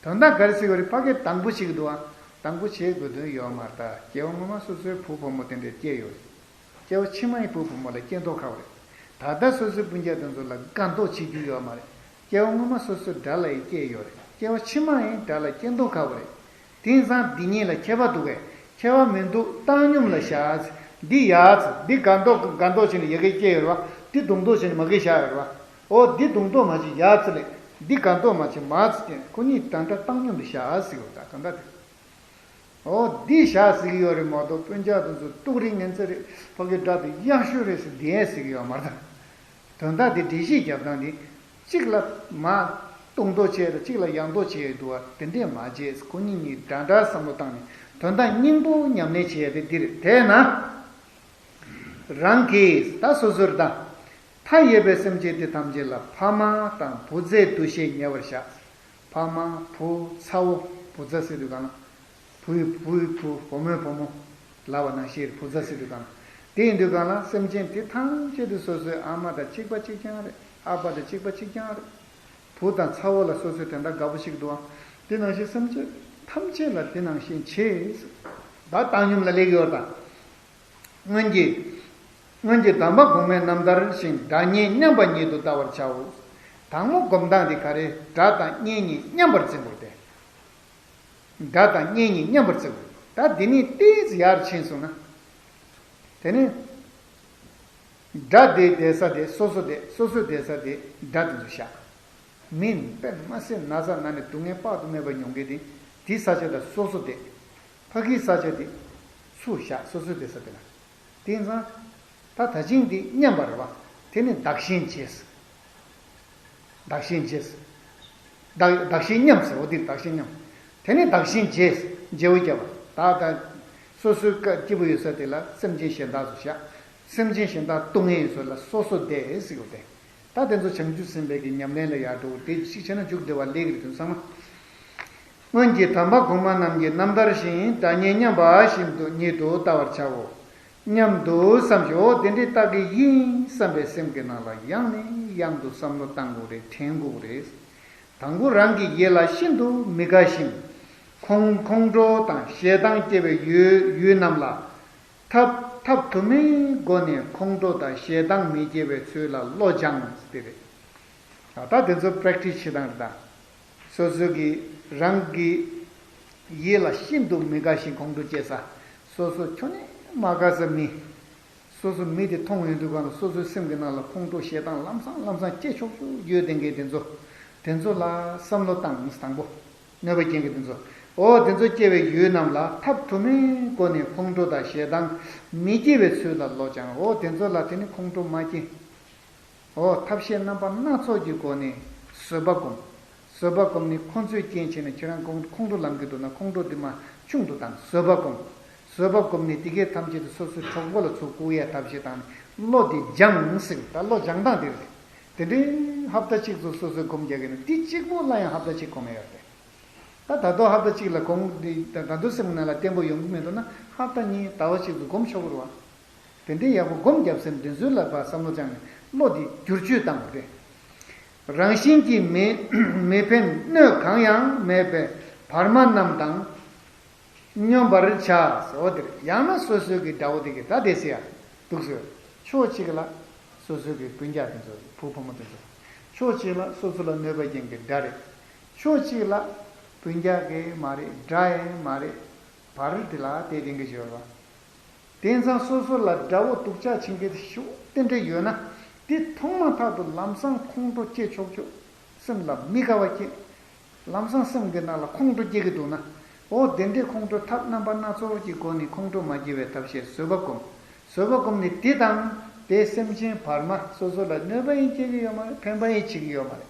དོན་དག་ག་རེ་ཟེར་གི་རེད། ཕ་གི་དང་པོ་བྱེད་ཀྱི་འདུག་ཨ། དང་པོ་བྱེད་དགོས་དོན་ཡོད་མ་རེད། ད་སྐྱེ་བ་སྔོན་མ་སོ་སོའི་བུ་བུ་མོ་དེ་འདྲས་སྐྱེས་ཡོད་རེད། སྐྱེ་བ་ཕྱི་མ་ཡི་བུ་བུ་མོ་ལ་སྐྱེ་མདོག་ཁ་བ་རེད། ད་ལྟ་སོ་སོའི་སྤུན་ཀྱག་དེ་ཚོ་ལ་དགའ་མདོག་བྱེད་རྒྱུ་ཡོད་མ་རེད། སྐྱེ་བ་སྔོན་མ་སོ་སོའི་དགྲ་ལ་ཡི་སྐྱེས་ཡོད་རེད། སྐྱེ་བ་ཕྱི་མ་ཡི་དགྲ་ལ་སྐྱེ་མདོག་ཁ་བ་རེད། དེང་སང་འདི་གཉིས་ལ་ཁྱད་པར་འདུག་གས། ཁྱད་པར་མི་འདུག་བཏང་སྙོམས་ལ་བཞག་འདི་ཡག་འདི་དགའ་མདོག་དགའ་མདོག་བྱས་ནས་ཡ་གི་སྐྱེས་ཡོད་རེད་བ། འདི་སྡུག་མདོག་བྱས་ནས་མ་གི་བཞག་ཡོད་རེད་བ། ཨོ་འདི་སྡུག་མདོག་མ་བྱེད་ཡག་ལས། འདི་དགའ་མདོག་མ་བྱེད་མ་ཟེར་ཏེ་ཁོ་གཉིས་ད་ལྟ་བཏང་སྙོམས་ལ་བཞག་ཟེར་གི་རེད། ད་ད་ལྟ་དེ། ཨོ་འདི་བཞག་ཟེར་གི་ཡོད་རེད་མ་གཏོགས་སྤུན་ཀྱག་དེ་ཚོ་སྡུག་རུས་ངན་ཚད་རེད། ཕ་གི་དགྲ་དེ་ཡག་ཤོས་རེད་ཟེར་འདི་ཡང་ཟེར་གི་ཡོད་མ་རེད། དོན་དག་དེ་འགྲེལ་བཤད་རྒྱབ་སྟངས་དེ་གཅིག་ལ་མ་ལྟུང་མདོག་བྱས་དང་གཅིག་ལ་ཡག་མདོག་བྱས་འདུག་བ་དེ་འདྲས་མ་བྱས། ཁོ་གཉིས་གཉིས་འདྲ་འདྲ་བསམ་བློ་བཏང་ནས་དོན་དག་སྙིང་པོ་ཉམས་ལེན་བྱེད་ཡ་དེ་འདི་རེད། དེས་ན་རང་གིས་ད་སོ་སོར་ད་མཐའ་ཡས་པའི་སེམས་ཅན་དེ་ཐམས་ཅད་ལ་ཕ་མ་དང་བུ་ཚའི་འདུ་ཤེས་ཉེ་བར་བཞག་ཕ་མ་བུ་ཚ་བོ་བུ་ཚ་ཟེར་དུས་གང་ལ། བུའི་བུའི་བུ་བུ་མོའི་བུ་མོ་ལབ་པ་ནང་བཞིན་བུ་ཚ་ཟེར་དུས་གང་ལ། དེ་ཡིན་དུས་གང་ལ་སེམས་ཅན་དེ་ཐམས་ཅད་དུ་སོ་སོའི་ཨ་མ་དང་གཅིག་པ་གཅིག་རྐྱང་རེད། ཨ་ཕ་དང་གཅིག་པ་གཅིག་རྐྱང་རེད། བུ་དང་ཚ་བོ་ལ་སོ་སོའི་དོན་དག་དགའ་པོ་ཞིག་འདུག་ཨ། དེ་ནང་བཞིན་སེམས་ཅན་ཐམས་ཅད་ལ་དེ་ནང་བཞིན་བྱེད། ད་བཏང་སྙོམས་ལ་སླེབས་ཡོད་ད། སྔོན་གྱི། སྔོན་གྱི་དམ་པ་གོང་མའི་རྣམ་ཐར་བཞིན་སྒྲ་སྙན་མཉམ་པ་ཉིད་དུ་བལྟ་བར་བྱའོ། དང་པོ་སྒོམ་སྟངས་འདི་ག་རེ། སྒྲ་དང་སྙན་གཉིས་མཉམ་པར་འཛིན་དགོས་ཏེ། སྒྲ་དང་སྙན་གཉིས་མཉམ་པར་བརྩི་དགོས། ད་འདི་ནས་ཏོག་ཙམ་ཡར་ཕྱིན་སོང་ན། དེ་ནས་སྒྲ་དེ་བསྡད་ས་དེ་སོ་སོ་དེ། སོ་སོ་བསྡད་ས་དེ་སྒྲ་དེ་ཚོ་བཞག་མིན་དཔེ་མ་སྲིད་ན་ཚ་ན་ནས་སྡུག་བསྔལ་དཔག་ཏུ་མེད་པ་མྱོང་མཁན་དེ། དེའི་ས་ཆ་དེ་སོ་སོ་དེ། ཕ་གིའི་ས་ཆ་དེ་ཚུར་བཞག་སོ་སོ་བསྡད་ས་དེ་ལ། དེང་སང་། ད་ད་ཅིང་འདི་མཉམ་པ་རེད་བ། དེ་ནི་བདག་གཞན་བརྗེས། བདག་གཞན་བརྗེས། བདག་བདག་གཞན་མཉམ་ཟེར་བ་འདིར་བདག་གཞན་མཉམ། དེ་ནི་བདག་གཞན་བརྗེས། བརྗེ་བོ་བརྒྱབ་པ། ད་ལྟ་སོ་སོའི་ཀ་སྐྱིད་པོ་ཡོད་ས་དེ་ལ་སེམས་ཅན་གཞན་དག་ཚོ་བཞག་སེམས་ཅན་གཞན་དག་སྡུག་བསྔལ་ཡོད་ས་ལ་སོ་སོ་བསྡད་ཟེར་བ་དེ། ད་དེ་ཚོ་བྱང་ཆུབ་སེམས་དཔའི་གི་ཉམས་ལེན་ལ་ཡར་འགྲོ་དགོས། དེ་གཅིག་བྱས་ན་མཇུག་བདེ་བ་ལེགས་རེད། དོན་ཚང་མ། སྔོན་གྱི་དམ་པ་གོང་མ་རྣམས་ཀྱི་རྣམ་ཐར་བཞིན་སྒྲ་སྙན་མཉམ་པ་བཞིན་དུ་ཉིད་དུ་བལྟ་བར་བྱའོ། སྙམ་དུ་བསམ་ཞིང་། འོ་དེ་འདྲའི་རྟགས་ཀྱི་ཡིན་བསམ་པའི་སེམས་ཀྱི་ནང་ལ་ཡང་ནས་ཡང་དུ་བསམ་བློ་བཏང་དགོས་རེད། དྲན་དགོས་རེད། དང་པོ་རང་གི་ཡིད་ལ་ཤིན་ཏུ་མི་དགའ་ཞིང་། ཁོང་ཁོང་ཁྲོ་དང་ཞེ་སྡང་སྐྱེ་བའི་ཡུལ་ཡུལ་རྣམས་ལ། ཐབས་ཐབས་དུ་མའི་སྒོ་ནས་ཁོང་ཁྲོ་དང་ཞེ་སྡང་མི་སྐྱེ་བའི་ཚུལ་ལ་བློ་སྦྱང་། དེ་རེད། ད་དེ་ཚོ་པྲེག་ཊི་སི་བྱེད་སྟངས་རེད་ད། སོ་སོ་གི་རང་གི་ཡིད་ལ་ཤིན་ཏུ་མི་དགའ་ཞིང་ཁོང་ཁྲོ་སྐྱེ་ས། སོ་སོ་ཁྱོན་ནས་མ་དགའ་ས་མི། སོ་སོ་མི་དེ་མཐོང་ཡོང་དུས་སྒང་ལ་སོ་སོའི་སེམས་ཀྱི་ནང་ལ་ཁོང་ཁྲོ་ཞེ་སྡང་ལམ་སང་ལམ་སང་སྐྱེ་ཆོག་ཆོག་ཡོད་བསྡད་མཁན་དེ་ཚོ། དེ་ཚོ་ལ་བསམ་བློ་བཏང་། དང་པོ། གནོད་པ་སྐྱེལ་མཁན་དེ་ཚོ། འོ་དེ་ཚོ་སྐྱེ་བའི་ཡུལ་རྣམས་ལ་ཐབས་དུ་མའི་སྒོ་ནས་ཁོང་ཁྲོ་དང་ཞེ་སྡང་མི་སྐྱེ་བའི་ཚུལ་ལ་བློ་སྦྱང་། འོ་དེ་ཚོ་ལ་དེ་ནི་ཁོང་ཁྲོ་མ་སྐྱེ། འོ་ཐབས་ཤེས་རྣམ་པ་སྣ་ཚོགས་ཀྱི་སྒོ་ནས་བཟོད་པ་སྒོམ། བཟོད་པ་སྒོམ་ནས་ཁོ་ཚོའི་རྐྱེན་བྱས་ནས་ཁྱེད་རང་ཁོང་ཁོང་ཁྲོ་ལངས་ཀྱི་འདུག་ན་ཁོང་ཁྲོ་དེ་མར་ཆུང་དུ་བཏང་། བཟོད་པ་སྒོམ། བཟོད་པ་སྒོམ་ནས་དེ་གའི་ཐམས་ཅད་དུ་སོ་སོའི་གྲོགས་པོ་ལ་ཚུར་བཀུག་ཡའི་ཐབས་ཤེས་བཏང་ནས་བློ་དེ་སྦྱང་ཟེར། ད་བློ་སྦྱང་སྟངས་དེ་རེད། དེ་འདྲའི་ཧབ་ཏ་གཅིག་ཚོ་སོ་སོས་སྒོམ་རྒྱག་གི་ནི་དེ་གཅིག་པོ་ལ་ཡང་ཧབ་ཏ་གཅིག་སྒོམ་ཡ་ཡོད་རེད། ད་ད་དུང་ཧབ་ཏ་གཅིག་ལ་སྒོམ་འདི་ད་ད་དུང་སེམས་ནང་ལ་བརྟན་པོ་ཡོང་གི་མེད་འདུག་ན་ཧབ་ཏ་གཉིས་ཟླ་བ་གཅིག་ཏུ་སྒོམ་ཆོག་གི་རེད་བ། དེ་འདྲའི་ཡག་པོ་སྒོམ་རྒྱབ་སེམས་འདི་ཚོའི་ལ་བ་བསམ་བློ་བཅངས་ནས་བློ་འདི་བསྒྱུར་བཅོས་བཏང་དགོས་རེད། རང་བཞིན་གྱིས་མི་མི་ཕན་གནོད་གང་ཡང་མེད་པའི་བར་མ་རྣམས་དང་། སྙོམས་པར་བྱ། འོ་དེར་ཡང་ན་སོ་སོའི་གི་དགྲ་བོ་དེ་གི་ད་དེ་ཟེར་ཡ་འདུག་ཟེར། ཕྱོགས་གཅིག་ལ་སོ་སོའི་གི་སྤུན་ཀྱག་དེ་ཚོ་བུ་བུ་མོ་དེ་ཚོ། ཕྱོགས་གཅིག་ལ་སོ་སོ་ལ་གནོད་པ་སྐྱེལ་མཁན་དགྲ་རེད། ཕྱོགས་གཅིག་ལ་སྤུན་ཀྱག་གི་མ་རེད། དགྲ་ཡང་མ་རེད། བར་དེ་ལ་དེ་དེང་གི་བརྗོད་པ། དེང་སང་སོ་སོ་ལ་དགྲ་བོ་སྡུག་ཅག་བྱེད་མཁན་དེ་ཤུགས་དེ་འདྲ་ཡོད་ན། དེ་ཐོག་མ་ཐག་ཏུ་ལམ་སང་ཁོང་ཁྲོ་སྐྱེ་ཆོག་ཆོག་སེམས་ལ་མི་དགའ་བ་སྐྱེ། ལམ་སང་སེམས་ཀྱི་ནང་ལ་ཁོང་ཁྲོ་སྐྱེ་གི་འདུག་ན། འོ་དེ་འདྲའི་ཁོང་ཁྲོ་ཐབས་རྣམ་པ་སྣ་ཚོགས་ཀྱི་སྒོ་ནས་ཁོང་ཁྲོ་མ་སྐྱེ་བའི་ཐབས་ཤེས་བཟོད་པ་སྒོམ། བཟོད་པ་སྒོམ་ནས་དེ་དང་དེ་སེམས་ཅན་བར་མ་སོ་སོ་ལ་གནོད་པ་ཡང་སྐྱེལ་གི་ཡོད་མ་རེད། ཕན་པ་ཡང་བྱེད་ཀྱི་ཡོད་མ་རེད།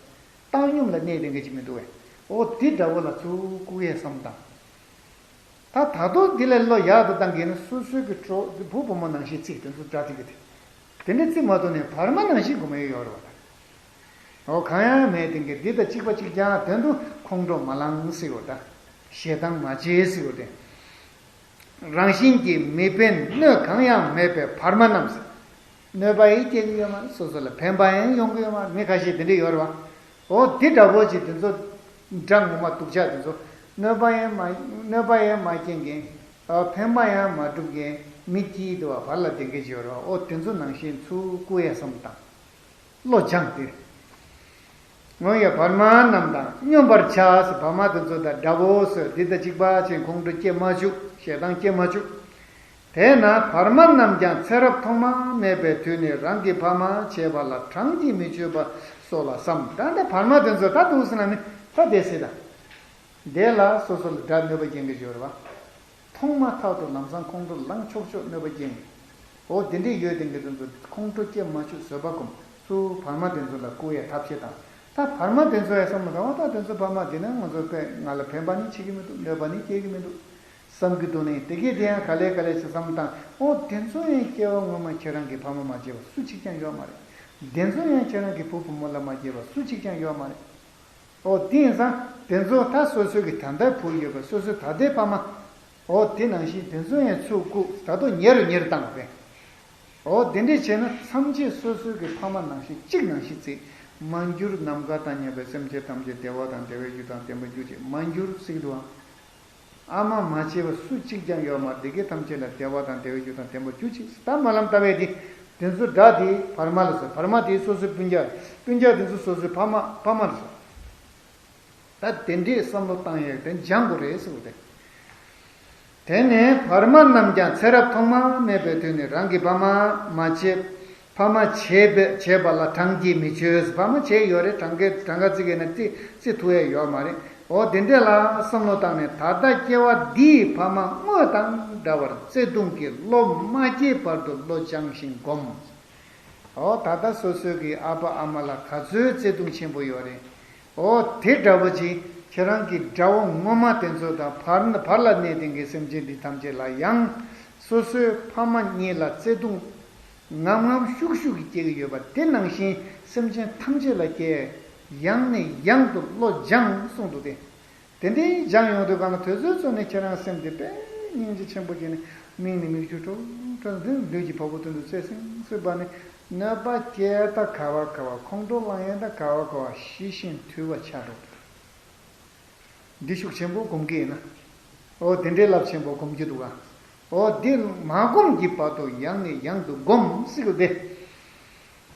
བཏང་སྙོམས་ལ་གནས་དེ་འགའ་ཅིག་མི་འདུག་བས། འོ་དེ་དགྲ་བོ་ལ་ཚུར་བཀུག་ཡས་བསམ་བཏང་། ད་ད་དུང་འདི་ལས་བློ་ཡག་ཏུ་བཏང་གི་ན་སོ་སོའི་གི་གྲོགས་བུ་བུ་མོ་ནང་བཞིན་བརྩིས། དེ་ཚོ་དགྲ་དེ་གི་དེ། དེ་འདྲ་བརྩི་མ་ཐུབ་ནས་བར་མ་ནང་བཞིན་སྒོམ་ཡས་ཡོད་རེད་བ་ད། འོ་གང་ཡང་མེད་དེ་གི་འདི་དང་གཅིག་པ་གཅིག་རྐྱང་དོན་དུ་ཁོང་ཁྲོ་མ་ལངས་ཟེར་བ་ད། ཞེ་སྡང་མ་བྱེད་ཟེར་བ་དེ། རང་བཞིན་གྱིས་མི་ཕན་གནོད་གང་ཡང་མེད་པའི་བར་མ་རྣམས། གནོད་པ་ཡང་སྐྱེལ་གྱི་ཡོད་མ་རེད། སོ་སོ་ལ་ཕན་པ་ཡང་ཡོང་གི་ཡོད་མ་རེད། མི་ཁ་ཤས་དེ་འདྲ་ཡོད་རེད་བ། འོ་དེ་འདྲ་བོ་ཅིག་དེ་ཚོ་དགྲ་ངོ་མ་སྡུག་ཅག་དེ་ཚོ་གནོད་པ་ཡང་མ་གནོད་པ་ཡང་མ་སྐྱེལ་མཁན། ཨ་ཕན་པ་ཡང་མ་སྒྲུབ་མཁན་མི་སྐྱིད་དུ་བ་བར་ལ་བསྡད་མཁན་ཅིག་ཡོད་རེད་བ། འོ་དེ་ཚོ་ནང་བཞིན་ཚུར་བཀུག་ཡས་བསམ་བཏང་། བློ་སྦྱངས་ཏེ། སྔོན་ཡང་བར་མ་རྣམས་དང་སྙོམས་པར་བྱ་ཟེར། བར་མ་དེ་ཚོ་དང་དགྲ་བོ་ཟེར། འདི་དང་གཅིག་པ་ཅན་ཁོང་ཁྲོ་སྐྱེ་མ་བཅུག་ཞེ་སྡང་སྐྱེ་མ་བཅུག་དེས་ན་བར་མ་རྣམས་ཀྱང་ཚེ་རབས་ཐོག་མ་མེད་པའི་དུས་ནས་རང་གི་ཕ་མ་བྱས་པ་ལ་གྲངས་ཀྱིས་མི་ཆོད་པ་སོགས་ལ་བསམ། ད་ལྟ་བར་མ་དེ་ཚོ་ད་འདུག་ཟེར་ན་ནི་ད་དེ་སྲིད་ད། དེ་ལ་སོ་སོ་ལ་དགྲ་གནོད་པ་སྐྱེལ་མཁན་ཡོད་རེད་བ། མཐོང་མ་ཐག་ཏུ་ལམ་སང་ཁོང་ཁྲོ་ལངས་ཆོག་ཆོག་གནོད་པ་སྐྱེལ་མཁན། འོ་དེ་འདྲས་ཡོད་དེ་འདི་ཚོ་ཁོང་ཁྲོ་སྐྱེ་མ་བཅུག་བཟོད་པ་སྒོམ། སུ་བར་མ་དེ་ཚོ་ལ་བཀུག་ཡས་ཐབས་ཤེས་དང་། ད་བར་མ་དེ་ཚོ་ཡང་བསམ་བློ་བཏང་བ། ད་དེ་ཚོ་བར་མ་དེ་ནི་ང་ཚོ་དཔེ་ང་ལ་ཕན་པ་ནི་བྱེད་ཀྱི་མི་འདུག་གནོད་པ་ནི་སྐྱེལ་གྱི་མི་འདུག་བསམ་གྱི་འདུག་ནས། དེ་གས་དེ་ཡང་ག་ལེ་ག་ལེ་ཞིག་བསམ་བློ་བཏང་། འོ་དེ་ཚོ་ཡང་སྐྱེ་བ་སྔོན་མ་ཁྱེད་རང་གི་ཕ་མ་མ་སྐྱེས་པ་སུ་གཅིག་ཀྱང་ཡོད་མ་རེད། དེ་ཚོ་ཡང་ཁྱེད་རང་གི་བུ་བུ་མོ་ལ་མ་སྐྱེས་པ་སུ་གཅིག་ཀྱང་ཡོད་མ་རེད། འོ་དེ་ཡིན་ཙང་དེ་ཚོ་ད་སོ་སོའི་གི་ད་ལྟའི་བུ་ཡོད་པ་སོ་སོའི་ད་ལྟའི་ཕ་མ། འོ་དེ་ནང་བཞིན་དེ་ཚོ་ཡང་ཚུར་བཀུག་ད་དུང་ཉེ་རུ་ཉེ་རུ་བཏང་བ་རེད། འོ་དེ་འདྲས་བྱས་ན་ཐམས་ཅད་སོ་སོའི་གི་ཕ་མ་ནང་བཞིན་གཅིག་ནང་བཞིན་བརྩི། མ་གྱུར་ནམ་མཁའ་དང་མཉམ་པའི་སེམས་ཅན་ཐམས་ཅད་བདེ་བ་དང་བདེ་བའི་རྒྱུ་དང་ལྡན་པར་གྱུར་ཅིག་མ་གྱུར་ཟེར་གྱི་འདུག་ཨ། ཨ་མ་མ་བྱས་པ་སུ་གཅིག་ཀྱང་ཡོད་མ་རེད། དེ་གས་ཐམས་ཅད་ལ་བདེ་བ་དང་བདེ་བའི་རྒྱུ་དང་ལྡན་པར་གྱུར་ཅིག་ད་སྨོན་ལམ་བཏབ་པས་དེ། དེ་ཚོ་དགྲ་དེ་བར་མ་ལ་ཟེར། བར་མ་དེ་སོ་སོའི་སྤུན་ཀྱག་རེད། སྤུན་ཀྱག་དེ་ཚོ་སོ་སོའི་ཕ་མ་ཕ་མ་ལ་ཟེར། ད་དེ་འདྲའི་བསམ་བློ་བཏང་ཡས་དེ་སྦྱང་དགོས་རེད་ཟེར་བ་དེ། དེ་ནས་བར་མ་རྣམས་ཀྱང་ཚེ་རབས་ཐོག་མ་མེད་པའི་དུས་ནས་རང་གི་ཕ་མ་མ་བྱས། ཕ་མ་བྱས་པ་བྱས་པ་ལ་གྲངས་ཀྱིས་མི་ཆོད། ཕ་མ་བྱས་ཡོད་རེད། གྲངས་ཀའི་གྲངས་ཀ་བརྩི་གི་ན་བརྩི་བརྩི་ཐུབ་ཡས་ཡོད་མ་རེད། འོ་དེ་འདྲས་ལ་བསམ་བློ་བཏང་ནས་ད་ལྟ་སྐྱེ་བ་འདིའི་ཕ་མ་དངོས་དང་འདྲ་བར་བརྩེ་གདུང་གིས་བློ་མ་སྐྱེས་བར་དུ་བློ་སྦྱང་ཞིང་སྒོམ། འོ་ད་ལྟ་སོ་སོའི་གི་ཨ་ཕ་ཨ་མ་ལ་ག་ཚོད་བརྩེ་གདུང་ཆེན་པོ་ཡོད་རེད། འོ་དེ་འདྲ་བོ་ཅིག་ཁྱེད་རང་གི་དགྲ་བོ་ངོ་མ་དེ་ཚོ་དང་བར་ན་བར་ལ་གནས་ལྡན་གྱི་སེམས་ཅན་འདི་ཐམས་ཅད་ལ་ཡང་སོ་སོའི་ཕ་མ་གཉིས་ལ་བརྩེ་གདུང་ངམ་ངམ་ཤུགས་ཤུགས་ཀྱིས་སྐྱེ་གི་ཡོད་པ་དེ་ནང་བཞིན་སེམས་ཅན་ཐམས་ཅད་ལ་སྐྱེ། ཡང་ནས་ཡང་དུ་བློ་སྦྱང་གསུངས་འདུག་སྟེ། དེ་འདྲའི་སྦྱང་ཡོང་དུས་གང་ལ་དུས་ཚོད་ཚོད་ནས་ཁྱེད་རང་སེམས་དེ་དཔེ་སྙིང་རྗེ་ཆེན་པོ་བྱས་ནས་མིག་ནས་མིག་ཆུ་ཁྲོ་ཁྲོ་འདི་ལུས་ཀྱི་བ་སྤུ་ཏོ་འདི་བཙལ་སིང་སིང་བ་ནས་གནོད་པ་སྐྱེལ་ད་ག་བ་ག་བ་ཁོང་ཁྲོ་ལངས་ཡས་ད་ག་བ་ག་བ་ཞི་ཞིང་དུལ་བ་ཆགས་འགྲོ། འདི་ཤུགས་ཆེན་པོ་སྒོམ་གྱི་ཡིན་ན། འོ་དེ་འདྲའི་རླབས་ཆེན་པོ་སྒོམ་གྱི་འདུག་ག་འོ་འདི་མ་སྒོམ་གྱི་བར་དུ་ཡང་ནས་ཡང་དུ་སྒོམ་ཟེར་གི་དེ།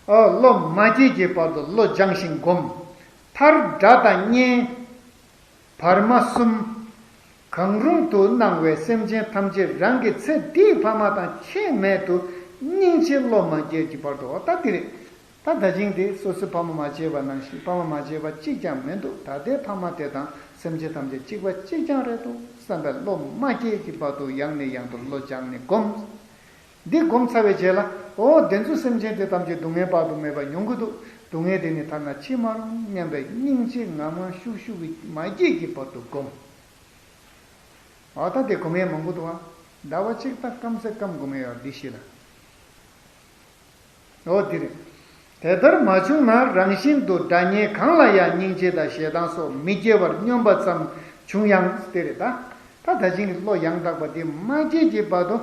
འོ་བློ་མ་སྐྱེས་ཀྱི་བར་དུ་བློ་སྦྱང་ཞིང་སྒོམ། མཐར་དགྲ་དང་གཉེན། བར་མ་གསུམ། གང་རུང་དུ་སྣང་བའི་སེམས་ཅན་ཐམས་ཅད་རང་གི་ཚེ་འདིའི་ཕ་མ་དང་ཁྱད་མེད་དུ་སྙིང་རྗེ་བློ་མ་སྐྱེས་ཀྱི་བར་དུ། འོ་ད་འདི་རེད། ད་ད་ཅིང་དེ་སོ་སོའི་ཕ་མ་མ་བྱས་པ་ནང་བཞིན་ཕ་མ་མ་བྱས་པ་གཅིག་ཀྱང་མི་འདུག་ད་ལྟའི་ཕ་མ་དེ་དང་སེམས་ཅན་ཐམས་ཅད་གཅིག་པ་གཅིག་རྐྱང་རེད་འདུག་བསམ་པའི་བློ་མ་སྐྱེས་ཀྱི་བར་དུ་ཡང་ནས་ཡང་དུ་བློ་སྦྱངས་ནས་སྒོམ། འདི་སྒོམ་ཚར་བའི་རྗེས་ལ། འོ་དེ་ཚོ་སེམས་ཅན་དེ་ཐམས་ཅད་སྡུག་བསྔལ་དཔག་ཏུ་མེད་པ་མྱོང་གི་འདུག་སྡུག་བསྔལ་དེ་ནི་ཐར་ན་ཅི་མ་རུང་སྙམ་པའི་སྙིང་རྗེ་ངམ་ངམ་ཤུགས་ཤུགས་ཀྱིས་མ་སྐྱེས་ཀྱི་བར་དུ་སྒོམ། འོ་ད་དེ་སྒོམ་ཡས་མང་པོ་འདུག་ཨ། ཟླ་བ་གཅིག་དང་སྐམ་སེ་སྐམ་སྒོམ་ཡས་ཡོད་འདི་ཤེས་ལ། འོ་དེ་རེད། དེ་ལྟར་མ་བྱུང་ན་རང་བཞིན་དུ་དགྲ་གཉེན་གང་ལ་ཡང་སྙིང་རྗེ་དང་ཞེ་སྡང་སོགས་མི་སྐྱེ་བར་སྙོམས་པ་ཙམ་བྱུང་ཡང་དེ་རེད་ད། ད་ད་ཅིང་གི་བློ་ཡང་དག་པ་དེ་མ་སྐྱེས་ཀྱི་བར་དུ།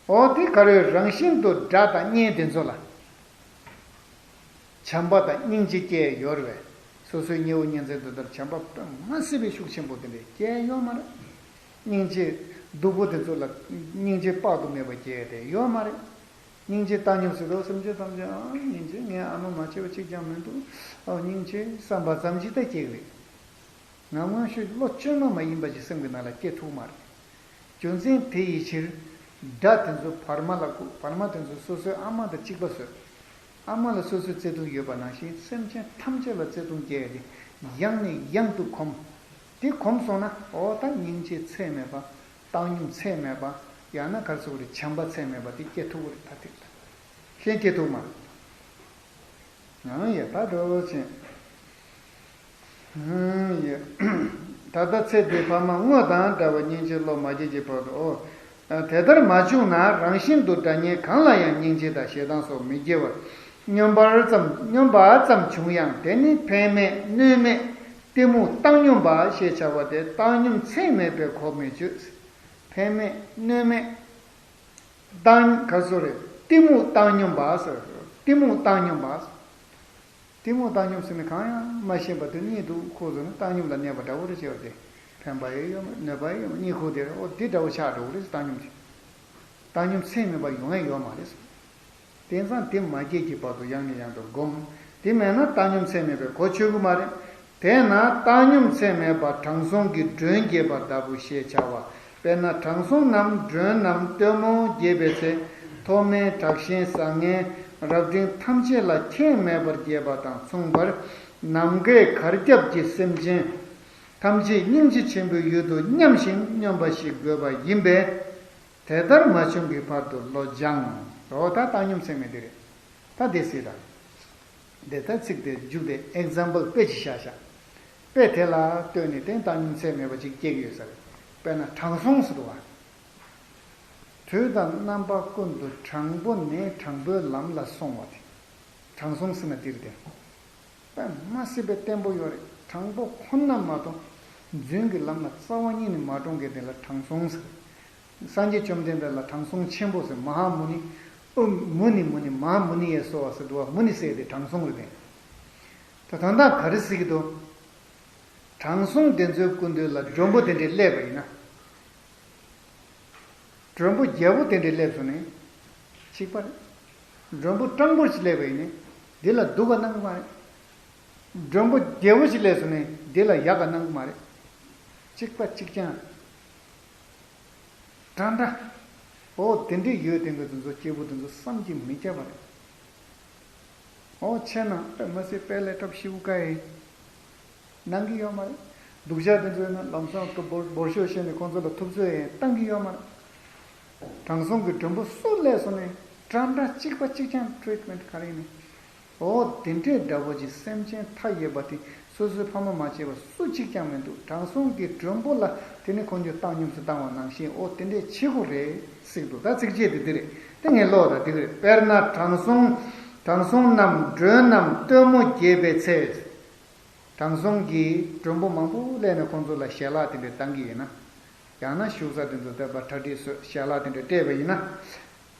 འོ་དེ་ག་རེ་རང་བཞིན་དུ་དགྲ་དང་གཉེན་དེ་ཚོ་ལ་བྱམས་པ་དང་སྙིང་རྗེ་སྐྱེ་ཡོད་རེད་པས། སོ་སོའི་ཉེ་བོ་ཉེ་ཚན་དེ་ལྟར་བྱམས་པ་མ་སྲིད་པའི་ཤུགས་ཆེན་པོ་དེ་འདྲ་སྐྱེ་ཡོད་མ་རེད། སྙིང་རྗེ་སྡུག་པོ་དེ་ཚོ་ལ་སྙིང་རྗེ་དཔག་ཏུ་མེད་པ་སྐྱེ་དེ་ཡོད་མ་རེད། སྙིང་རྗེ་བཏང་སྙོམས་ཟེར་དུས་སེམས་ཅན་ཐམས་ཅད་ཨ་སྙིང་རྗེ་ངས་ཨ་མ་མ་བྱས་པ་གཅིག་ཀྱང་མི་འདུག་ཨ་སྙིང་རྗེ་བསམ་པ་ཙམ་ཞིག་ད་སྐྱེ་གི་རེད། ངམ་ངམ་ཤུགས་བློ་བཅོས་མ་མ་ཡིན་པ་ཞིག་སེམས་ཀྱི་ནང་ལ་སྐྱེ་ཐུབ་མ་རེད། རྒྱུ་མཚན་དེ་ཡི་ཕྱིར། དགྲ་དེ་ཚོ་བར་མ་ལ་བཀུག་བར་མ་དེ་ཚོ་སོ་སོའི་ཨ་མ་དང་གཅིག་པ་བཟོས། ཨ་མ་ལ་སོ་སོའི་བརྩེ་དུང་ཡོད་པ་ནང་བཞིན་སེམས་ཅན་ཐམས་ཅད་ལ་བརྩེ་དུང་སྐྱེ་ཡ་དེ་ཡང་ནས་ཡང་དུ་གོམས། དེ་གོམས་སོང་ན་འོ་ད་སྙིང་རྗེ་ཚད་མེད་པ། བཏང་སྙོམས་ཚད་མེད་པ། ཡང་ན་ག་རེ་ཟེར་དགོས་རེད། བྱམས་པ་ཚད་མེད་པ་དེ་སྐྱེ་ཐུབ་ཀྱི་རེད། ད་དེ་ལ་གཞན་སྐྱེ་ཐུབ་མ་རེད། ཡང་ཡ་ད་འགྲོ་ཕྱིན། ཡ། ད་ལྟ་ཚེ་འདིའི་ཕ་མ་དངོས་དང་འདྲ་བར་སྙིང་རྗེ་བློ་མ་སྐྱེས་ཀྱི་བར་དུ། འོ། དེ་ལྟར་མ་བྱུང་ན་རང་བཞིན་དུ་དགྲ་གཉེན་གང་ལ་ཡང་སྙིང་རྗེ་དང་ཞེ་སྡང་སོགས་མི་སྐྱེ་བར་སྙོམས་པར་ཙམ་སྙོམས་པ་ཙམ་བྱུང་ཡང་དེ་ནི་ཕན་མེད་གནོད་མེད་གཏི་མུག་བཏང་སྙོམས་པ་ཞེས་བྱ་བ་སྟེ་བཏང་སྙོམས་ཚད་མེད་པའི་གོ་མི་ཆོད། ཕན་མེད་གནོད་མེད། བཏང་ག་སོ་རེད། གཏི་མུག་བཏང་སྙོམས་པ་ཟེར། གཏི་མུག་བཏང་སྙོམས་པ། གཏི་མུག་བཏང་སྙོམས་ཟེར་ནས་གང་ཡང་མ་ཤེས་པ་དེ་གཉིད་དུ་ཁུག་ཟེར་ནས་བཏང་སྙོམས་ལ་གནས་པ་འདྲ་བོ་རེ་བྱས་པ་དེ། ཕན་པ་ཡང་ཡོད་མ་གནོད་པ་ཡང་ཡོད་མ་གཉིད་ཁུག་དེ་རེད། འོ་དེ་འདྲ་བོ་ཆགས་འགྲོ་གི་རེད། བཏང་སྙོམས་དེ། བཏང་སྙོམས་ཚད་མེད་པ་ཡོང་ཡ་ཡོད་མ་རེད། དེང་སང་དེ་མ་སྐྱེས་ཀྱི་བར་དུ་ཡང་ནས་ཡང་དུ་སྒོམ། དེ་མེད་ན་བཏང་སྙོམས་ཚད་མེད་པའི་གོ་ཆོད་གི་མ་རེད། དེས་ན་བཏང་སྙོམས་ཚད་མེད་པ་དྲང་སྲོང་གི་མགྲོན་འགྱེད་པ་ལྟ་བུ་ཞེས་བྱ་བ། དཔེར་ན་དྲང་སྲོང་རྣམས་མགྲོན་རྣམས་སྟོན་མོ་འགྱེད་པའི་ཚེ། མཐོ་དམན་དྲག་ཞན་བཟང་ངན་རབ་འབྲིང་ཐམས་ཅད་ལ་ཁྱད་མེད་པར་འགྱེད་པ་དང་མཚུངས་པར། ནམ་མཁའི་གར་ཁྱབ་ཀྱི་སེམས་ཅན་ཐམས་ཅད་སྙིང་རྗེ་ཆེན་པོའི་ཡུལ་དུ་མཉམ་ཞིང་སྙོམས་པ་ཞིག་དགོས་པ་ཡིན་པས། དེ་ལྟར་མ་བྱུང་གི་བར་དུ་བློ་སྦྱང་། འོ་ད་བཏང་སྙོམས་ཚད་མེད་དེ་རེད། ད་དེ་སྲིད་ད། དེ་ལྟར་ཚིག་དེ་མཇུག་དེ་ཨེག་ཛམ་པལ་དཔེ་ཅིག་བཞག་བཞག་དཔེ་དེ་ལ་ལྟོས་ནས་དེ་བཏང་སྙོམས་ཚད་མེད་པ་ཅིག་སྐྱེ་གི་ཡོད་ས་རེད། དཔེར་ན་དྲང་སྲོང་ཟེར་འདུག་བ། དུས་དང་རྣམ་པ་ཀུན་ཏུ་དྲང་པོ་ནས་དྲང་པོའི་ལམ་ལ་སོང་བ་དེ། དྲང་སྲོང་ཟེར་ན་དེ་རེད་དེ། དཔེ་མ་སྲིད་པའི་བརྟན་པོ་ཡོད་རེད། དྲང་པོ་ཁོ་ན་མ་གཏོགས་རྫུན་གྱི་ལམ་ལ་རྩ་བ་ཉིད་ནས་མ་འགྲོ་མཁན་དེ་ལ་དྲང་སྲོང་ཟེར། སངས་རྒྱས་བཅོམ་ལྡན་འདས་ལ་དྲང་སྲོང་ཆེན་པོ་ཟེར། མ་ཧཱ་མུ་ནི། ཨུ་མུ་ནི་མུ་ནི་མ་ཧཱ་མུ་ནི་ཡེ་སྭཱ་ཧཱ་ཟེར་འདུག་བ། མུ་ནི་ཟེར་དེ་དྲང་སྲོང་རེད་དེ། ད་ད་ལྟ་ག་རེ་ཟེར་གྱི་འདུག་དྲང་སྲོང་དེ་ཚོའི་སྐུ་མདུན་ལ་མགྲོན་པོ་དེ་འདྲས་སླེབས་པ་ཡིན་ན། མགྲོན་པོ་རྒྱལ་པོ་དེ་འདྲས་སླེབས་སོང་ནས་གཅིག་པ་རེད། མགྲོན་པོ་སྤྲང་པོ་ཞིག་སླེབས་པ་ཡིན་ནའི་འདི་ལ་སྡུག་ག་གནང་གི་མ་རེད། མགྲོན་པོ་རྒྱལ་པོ་ཞིག་སླེབས་སོང་ནའི་འདི་ལ་ཡག་ག་གནང་གི་མ་རེད། གཅིག་པ་གཅིག་རྐྱང་རེད། འདྲ་འདྲ། ཨོ་དེ་འདྲས་ཡོད་དེ་འགའ་དེ་ཚོ་སྐྱེས་བུ་དེ་ཚོ་བསམ་གྱིས་མི་ཁྱབ་པ་རེད། ཨོ་ཆེ་ན་དཔེ་མ་སྲིད་དཔེ་ལས་འཁྲབ་ཤིའུ་ཀ་ཡིན། གནང་གི་ཡོད་མ་རེད། སྡུག་ཅག་དེ་ཚོ་ཡིན་ན་ལམ་སང་ཀ་བོར་བོར་ཤོག་བཤད་ནས་ཁོང་ཚོ་ལ་ཐུབ་ཚོད་ཡིན་བཏང་གི་ཡོད་མ་རེད། དྲང་སྲོང་གི་མགྲོན་པོ་སུ་སླེབས་སོང་ནས་འདྲ་འདྲ་གཅིག་པ་གཅིག་རྐྱང་ཊི་རི་ཊི་མེན་ཊི་ག་རེ་ཡིན་ནས། ཨོ་དེ་འདྲའི་འདྲ་པོ་ཅིག་སེམས་ཅན་མཐའ་ཡས་པ་དེ་སོ་སོའི་ཕ་མ་མ་བྱས་པ་སུ་གཅིག་ཀྱང་མི་འདུག་དྲང་སྲོང་གི་མགྲོན་པོ་ལ་དེ་ནི་ཁོང་ཚོས་བཏང་སྙོམས་སུ་བཏང་བ་ནང་བཞིན་ཨོ་དེ་འདྲས་བྱེད་དགོས་རེད་ཟེར་འདུག་ད་ཚིགས་བཅད་དེ་འདི་རེད་དེ་ངས་ཀློག་ད་འགྲིག་གི་རེད། དཔེར་ན་དྲང་སྲོང་དྲང་སྲོང་རྣམས་མགྲོན་རྣམས་སྟོན་མོ་རྒྱས་པའི་ཚེ། དྲང་སྲོང་གིས་མགྲོན་པོ་མང་པོ་སླེབས་ནས་ཁོང་ཚོ་ལ་ཞལ་ལག་དེ་འདྲ་བཏང་གི་ཡོད་ན། ཡང་ན་བཞུགས་ས་དེ་ཚོ་བསྟན་པ་གྲ་སྒྲིག་བཟོས་ཞལ་ལག་དེ་འདྲ་སྤྲད་པ་ཡིན་ན།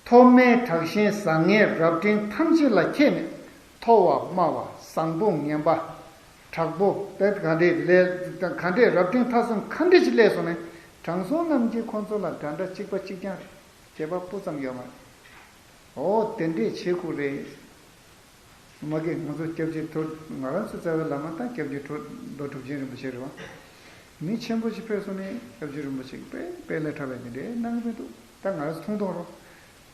ཐོག་མའི་དྲག་ཞན་བཟང་ངན་རབ་འབྲིང་ཐམས་ཅད་ལ་ཁྱེད་ནས་མཐོ་བ་དམའ་བ་བཟང་པོ་ངན་པ། དྲག་པོ་དཔེ་ག་འདྲས་ལས་ག་འདྲས་རབ་འབྲིང་ཐ་གསུམ་ག་འདྲས་ཅིག་སླེབས་སོང་ནས་དྲང་སྲོང་རྣམས་ཀྱིས་ཁོང་ཚོ་ལ་འདྲ་འདྲ་གཅིག་པ་གཅིག་རྐྱང་རེད། བྱེད་པ་སྤུ་ཙམ་ཡོད་མ་རེད། ཨོ་དེ་འདྲས་བྱེད་དགོས་རེད། མ་གི་ང་ཚོ་སྐྱབས་རྗེ་ཐུབ་ང་རང་ཚོ་རྩ་བའི་བླ་མ་དང་སྐྱབས་རྗེ་ཐུབ་རྡོ་གྲུབ་ཆེན་རིན་པོ་ཆེ་རེད་བ། མི་ཆེན་པོ་ཞིག་ཕེབས་སོང་ནས་སྐྱབས་རྗེ་རིན་པོ་ཆེ་གི་དཔེ་དཔེ་ལས་འཁྲབ་པའི་དེ་འདྲའི་གནང་གི་མི་འདུག་ད་ང་རང་ཚོ་མཐོང་མཐོང་རོགས།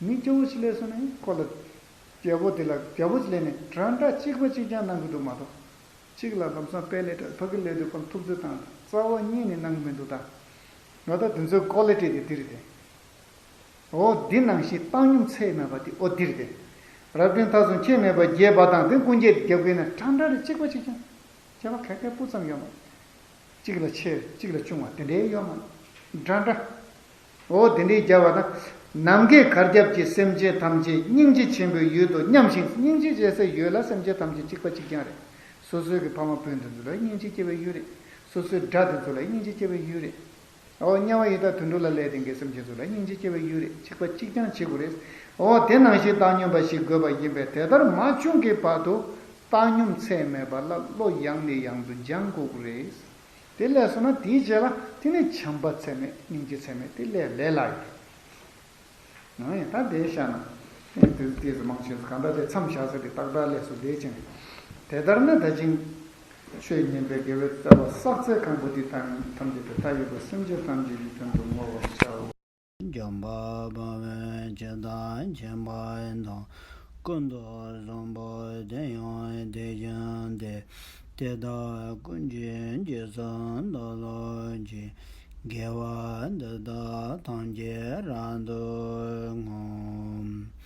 མི་སྐྱོ་བོ་ཞིག་སླེབས་སོང་ནས་ཁོ་ལ་རྒྱལ་པོ་དེ་ལ་རྒྱལ་པོ་ཞིག་སླེབས་ནས་འདྲ་འདྲ་གཅིག་པ་གཅིག་རྐྱང་གནང་གི་འདུག་མ་གཏོགས། གཅིག་ལ་ལམ་སང་དཔེ་ལས་འཁྲབ་ཕ་གི་སླེབས་དུས་ཁོ་ལ་ཐུབ་ཚོད་བཏང་རྩ་བ་ཉིད་ནས་གནང་གི་མི་འདུག་ད་ང་ད་དེ་ཚོའི་ཀོ་ལི་ཊི་དེ་འདི་རེད་དེ། འོ་འདི་ནང་བཞིན་བཏང་སྙོམས་ཚད་མེད་པ་དེ་འོ་འདིར་ཏེ། རབ་འབྲིང་ཐ་གསུམ་ཁྱད་མེད་པ་རྒྱས་པ་དང་དེ་ཀུན་རྒྱས་རྒྱབ་ཀྱི་ན་འདྲ་འདྲ་རེ་གཅིག་པ་གཅིག་ཀྱང་ཁྱད་པར་ག་གེ་སྤུ་ཙམ་ཡོད་མ་རེད། གཅིག་ལ་ཆེ་གཅིག་ལ་ཆུང་བ་དེ་འདྲའི་ཡོད་མ་རེད། འདྲ་འདྲ། འོ་དེ་འདྲའི་རྒྱབ་པ་དང་། ནམ་མཁའི་གར་ཁྱབ་ཀྱི་སེམས་ཅན་ཐམས་ཅད་སྙིང་རྗེ་ཆེན་པོའི་ཡུལ་དུ་མཉམ་ཞིང་སྙིང་རྗེ་བྱེད་སའི་ཡུལ་ལ་སེམས་ཅན་ཐམས་ཅད་གཅིག་པ་གཅིག་ཀྱང་རེད། སོ་སོའི་གི་ཕ་མ་སྤུན་དེ་ཚོ་ལ་སྙིང་རྗེ་སྐྱེ་བའི་ཡུལ་རེད། སོ་སོའི་དགྲ་དེ་ཚོ་ལ་སྙིང་རྗེ་སྐྱེ་བའི་ཡུལ་རེད། ཨོ་དམྱལ་བ་ཡི་དྭགས་དུད་འགྲོ་ལ་སླེབས་ཏེ་འགའི་སེམས་ཅན་ཚོ་ལ་སྙིང་རྗེ་སྐྱེ་བའི་ཡུལ་རེད། གཅིག་པ་གཅིག་རྐྱང་བྱེད་དགོས་རེད། ཨོ་དེ་ནང་བཞིན་བཏང་སྙོམས་པ་ཞིག་དགོས་པ་ཡིན་པས་དེ་ལྟར་མ་བྱུང་གི་བར་དུ་བཏང་སྙོམས་ཚད་མེད་པ་ལ་བློ་ཡང་ནས་ཡང་དུ་སྦྱང་དགོས་ཀྱི་རེད། དེ་སླེབས་སོང་ན་དེའི་རྗེས་ལ་དེ་ནི་བྱམས་པ་ཚད་མེད་སྙིང་རྗེ་ཚད་མེད་དེ་སླེབས་ལས་སླ་ཡོད། ནང་ཡང་ད་དེ་བཤད་ན། ཨེ་དེ་དེ་ཚོ་མང་ཆེ་ཚོ་གང་ལྟར་དེ་མཚམས་བཞག་ས་དེ་ཏག་ཏག་སླེབས་སོ་བསྡད་ཅིང་། དེ་ལྟར་ན་ད་ཅིང་། ཆོས་ཉན་པའི་དགེ་བའི་རྩ་བ་བསགས་ཚད་གང་པོ་དེ་དང་ཐམས་ཅད་དེ་མཐའ་ཡས་པ་སེམས་ཅན་ཐམས་ཅད་ཀྱི་དོན་དུ་བསྔོ་བར་བྱའོ། འཇམ་དཔལ་དཔའ་བོས་ཇི་ལྟར་མཁྱེན་པ་དང་། ཀུན་ཏུ་བཟང་པོ་དེ་ཡང་དེ་བཞིན་ཏེ། དེ་དག་ཀུན་གྱི་རྗེས་སུ་བདག་སློབ་ཅིང་། དགེ་བ་འདི་དག་ཐམས་ཅད་རབ་ཏུ་བསྔོ།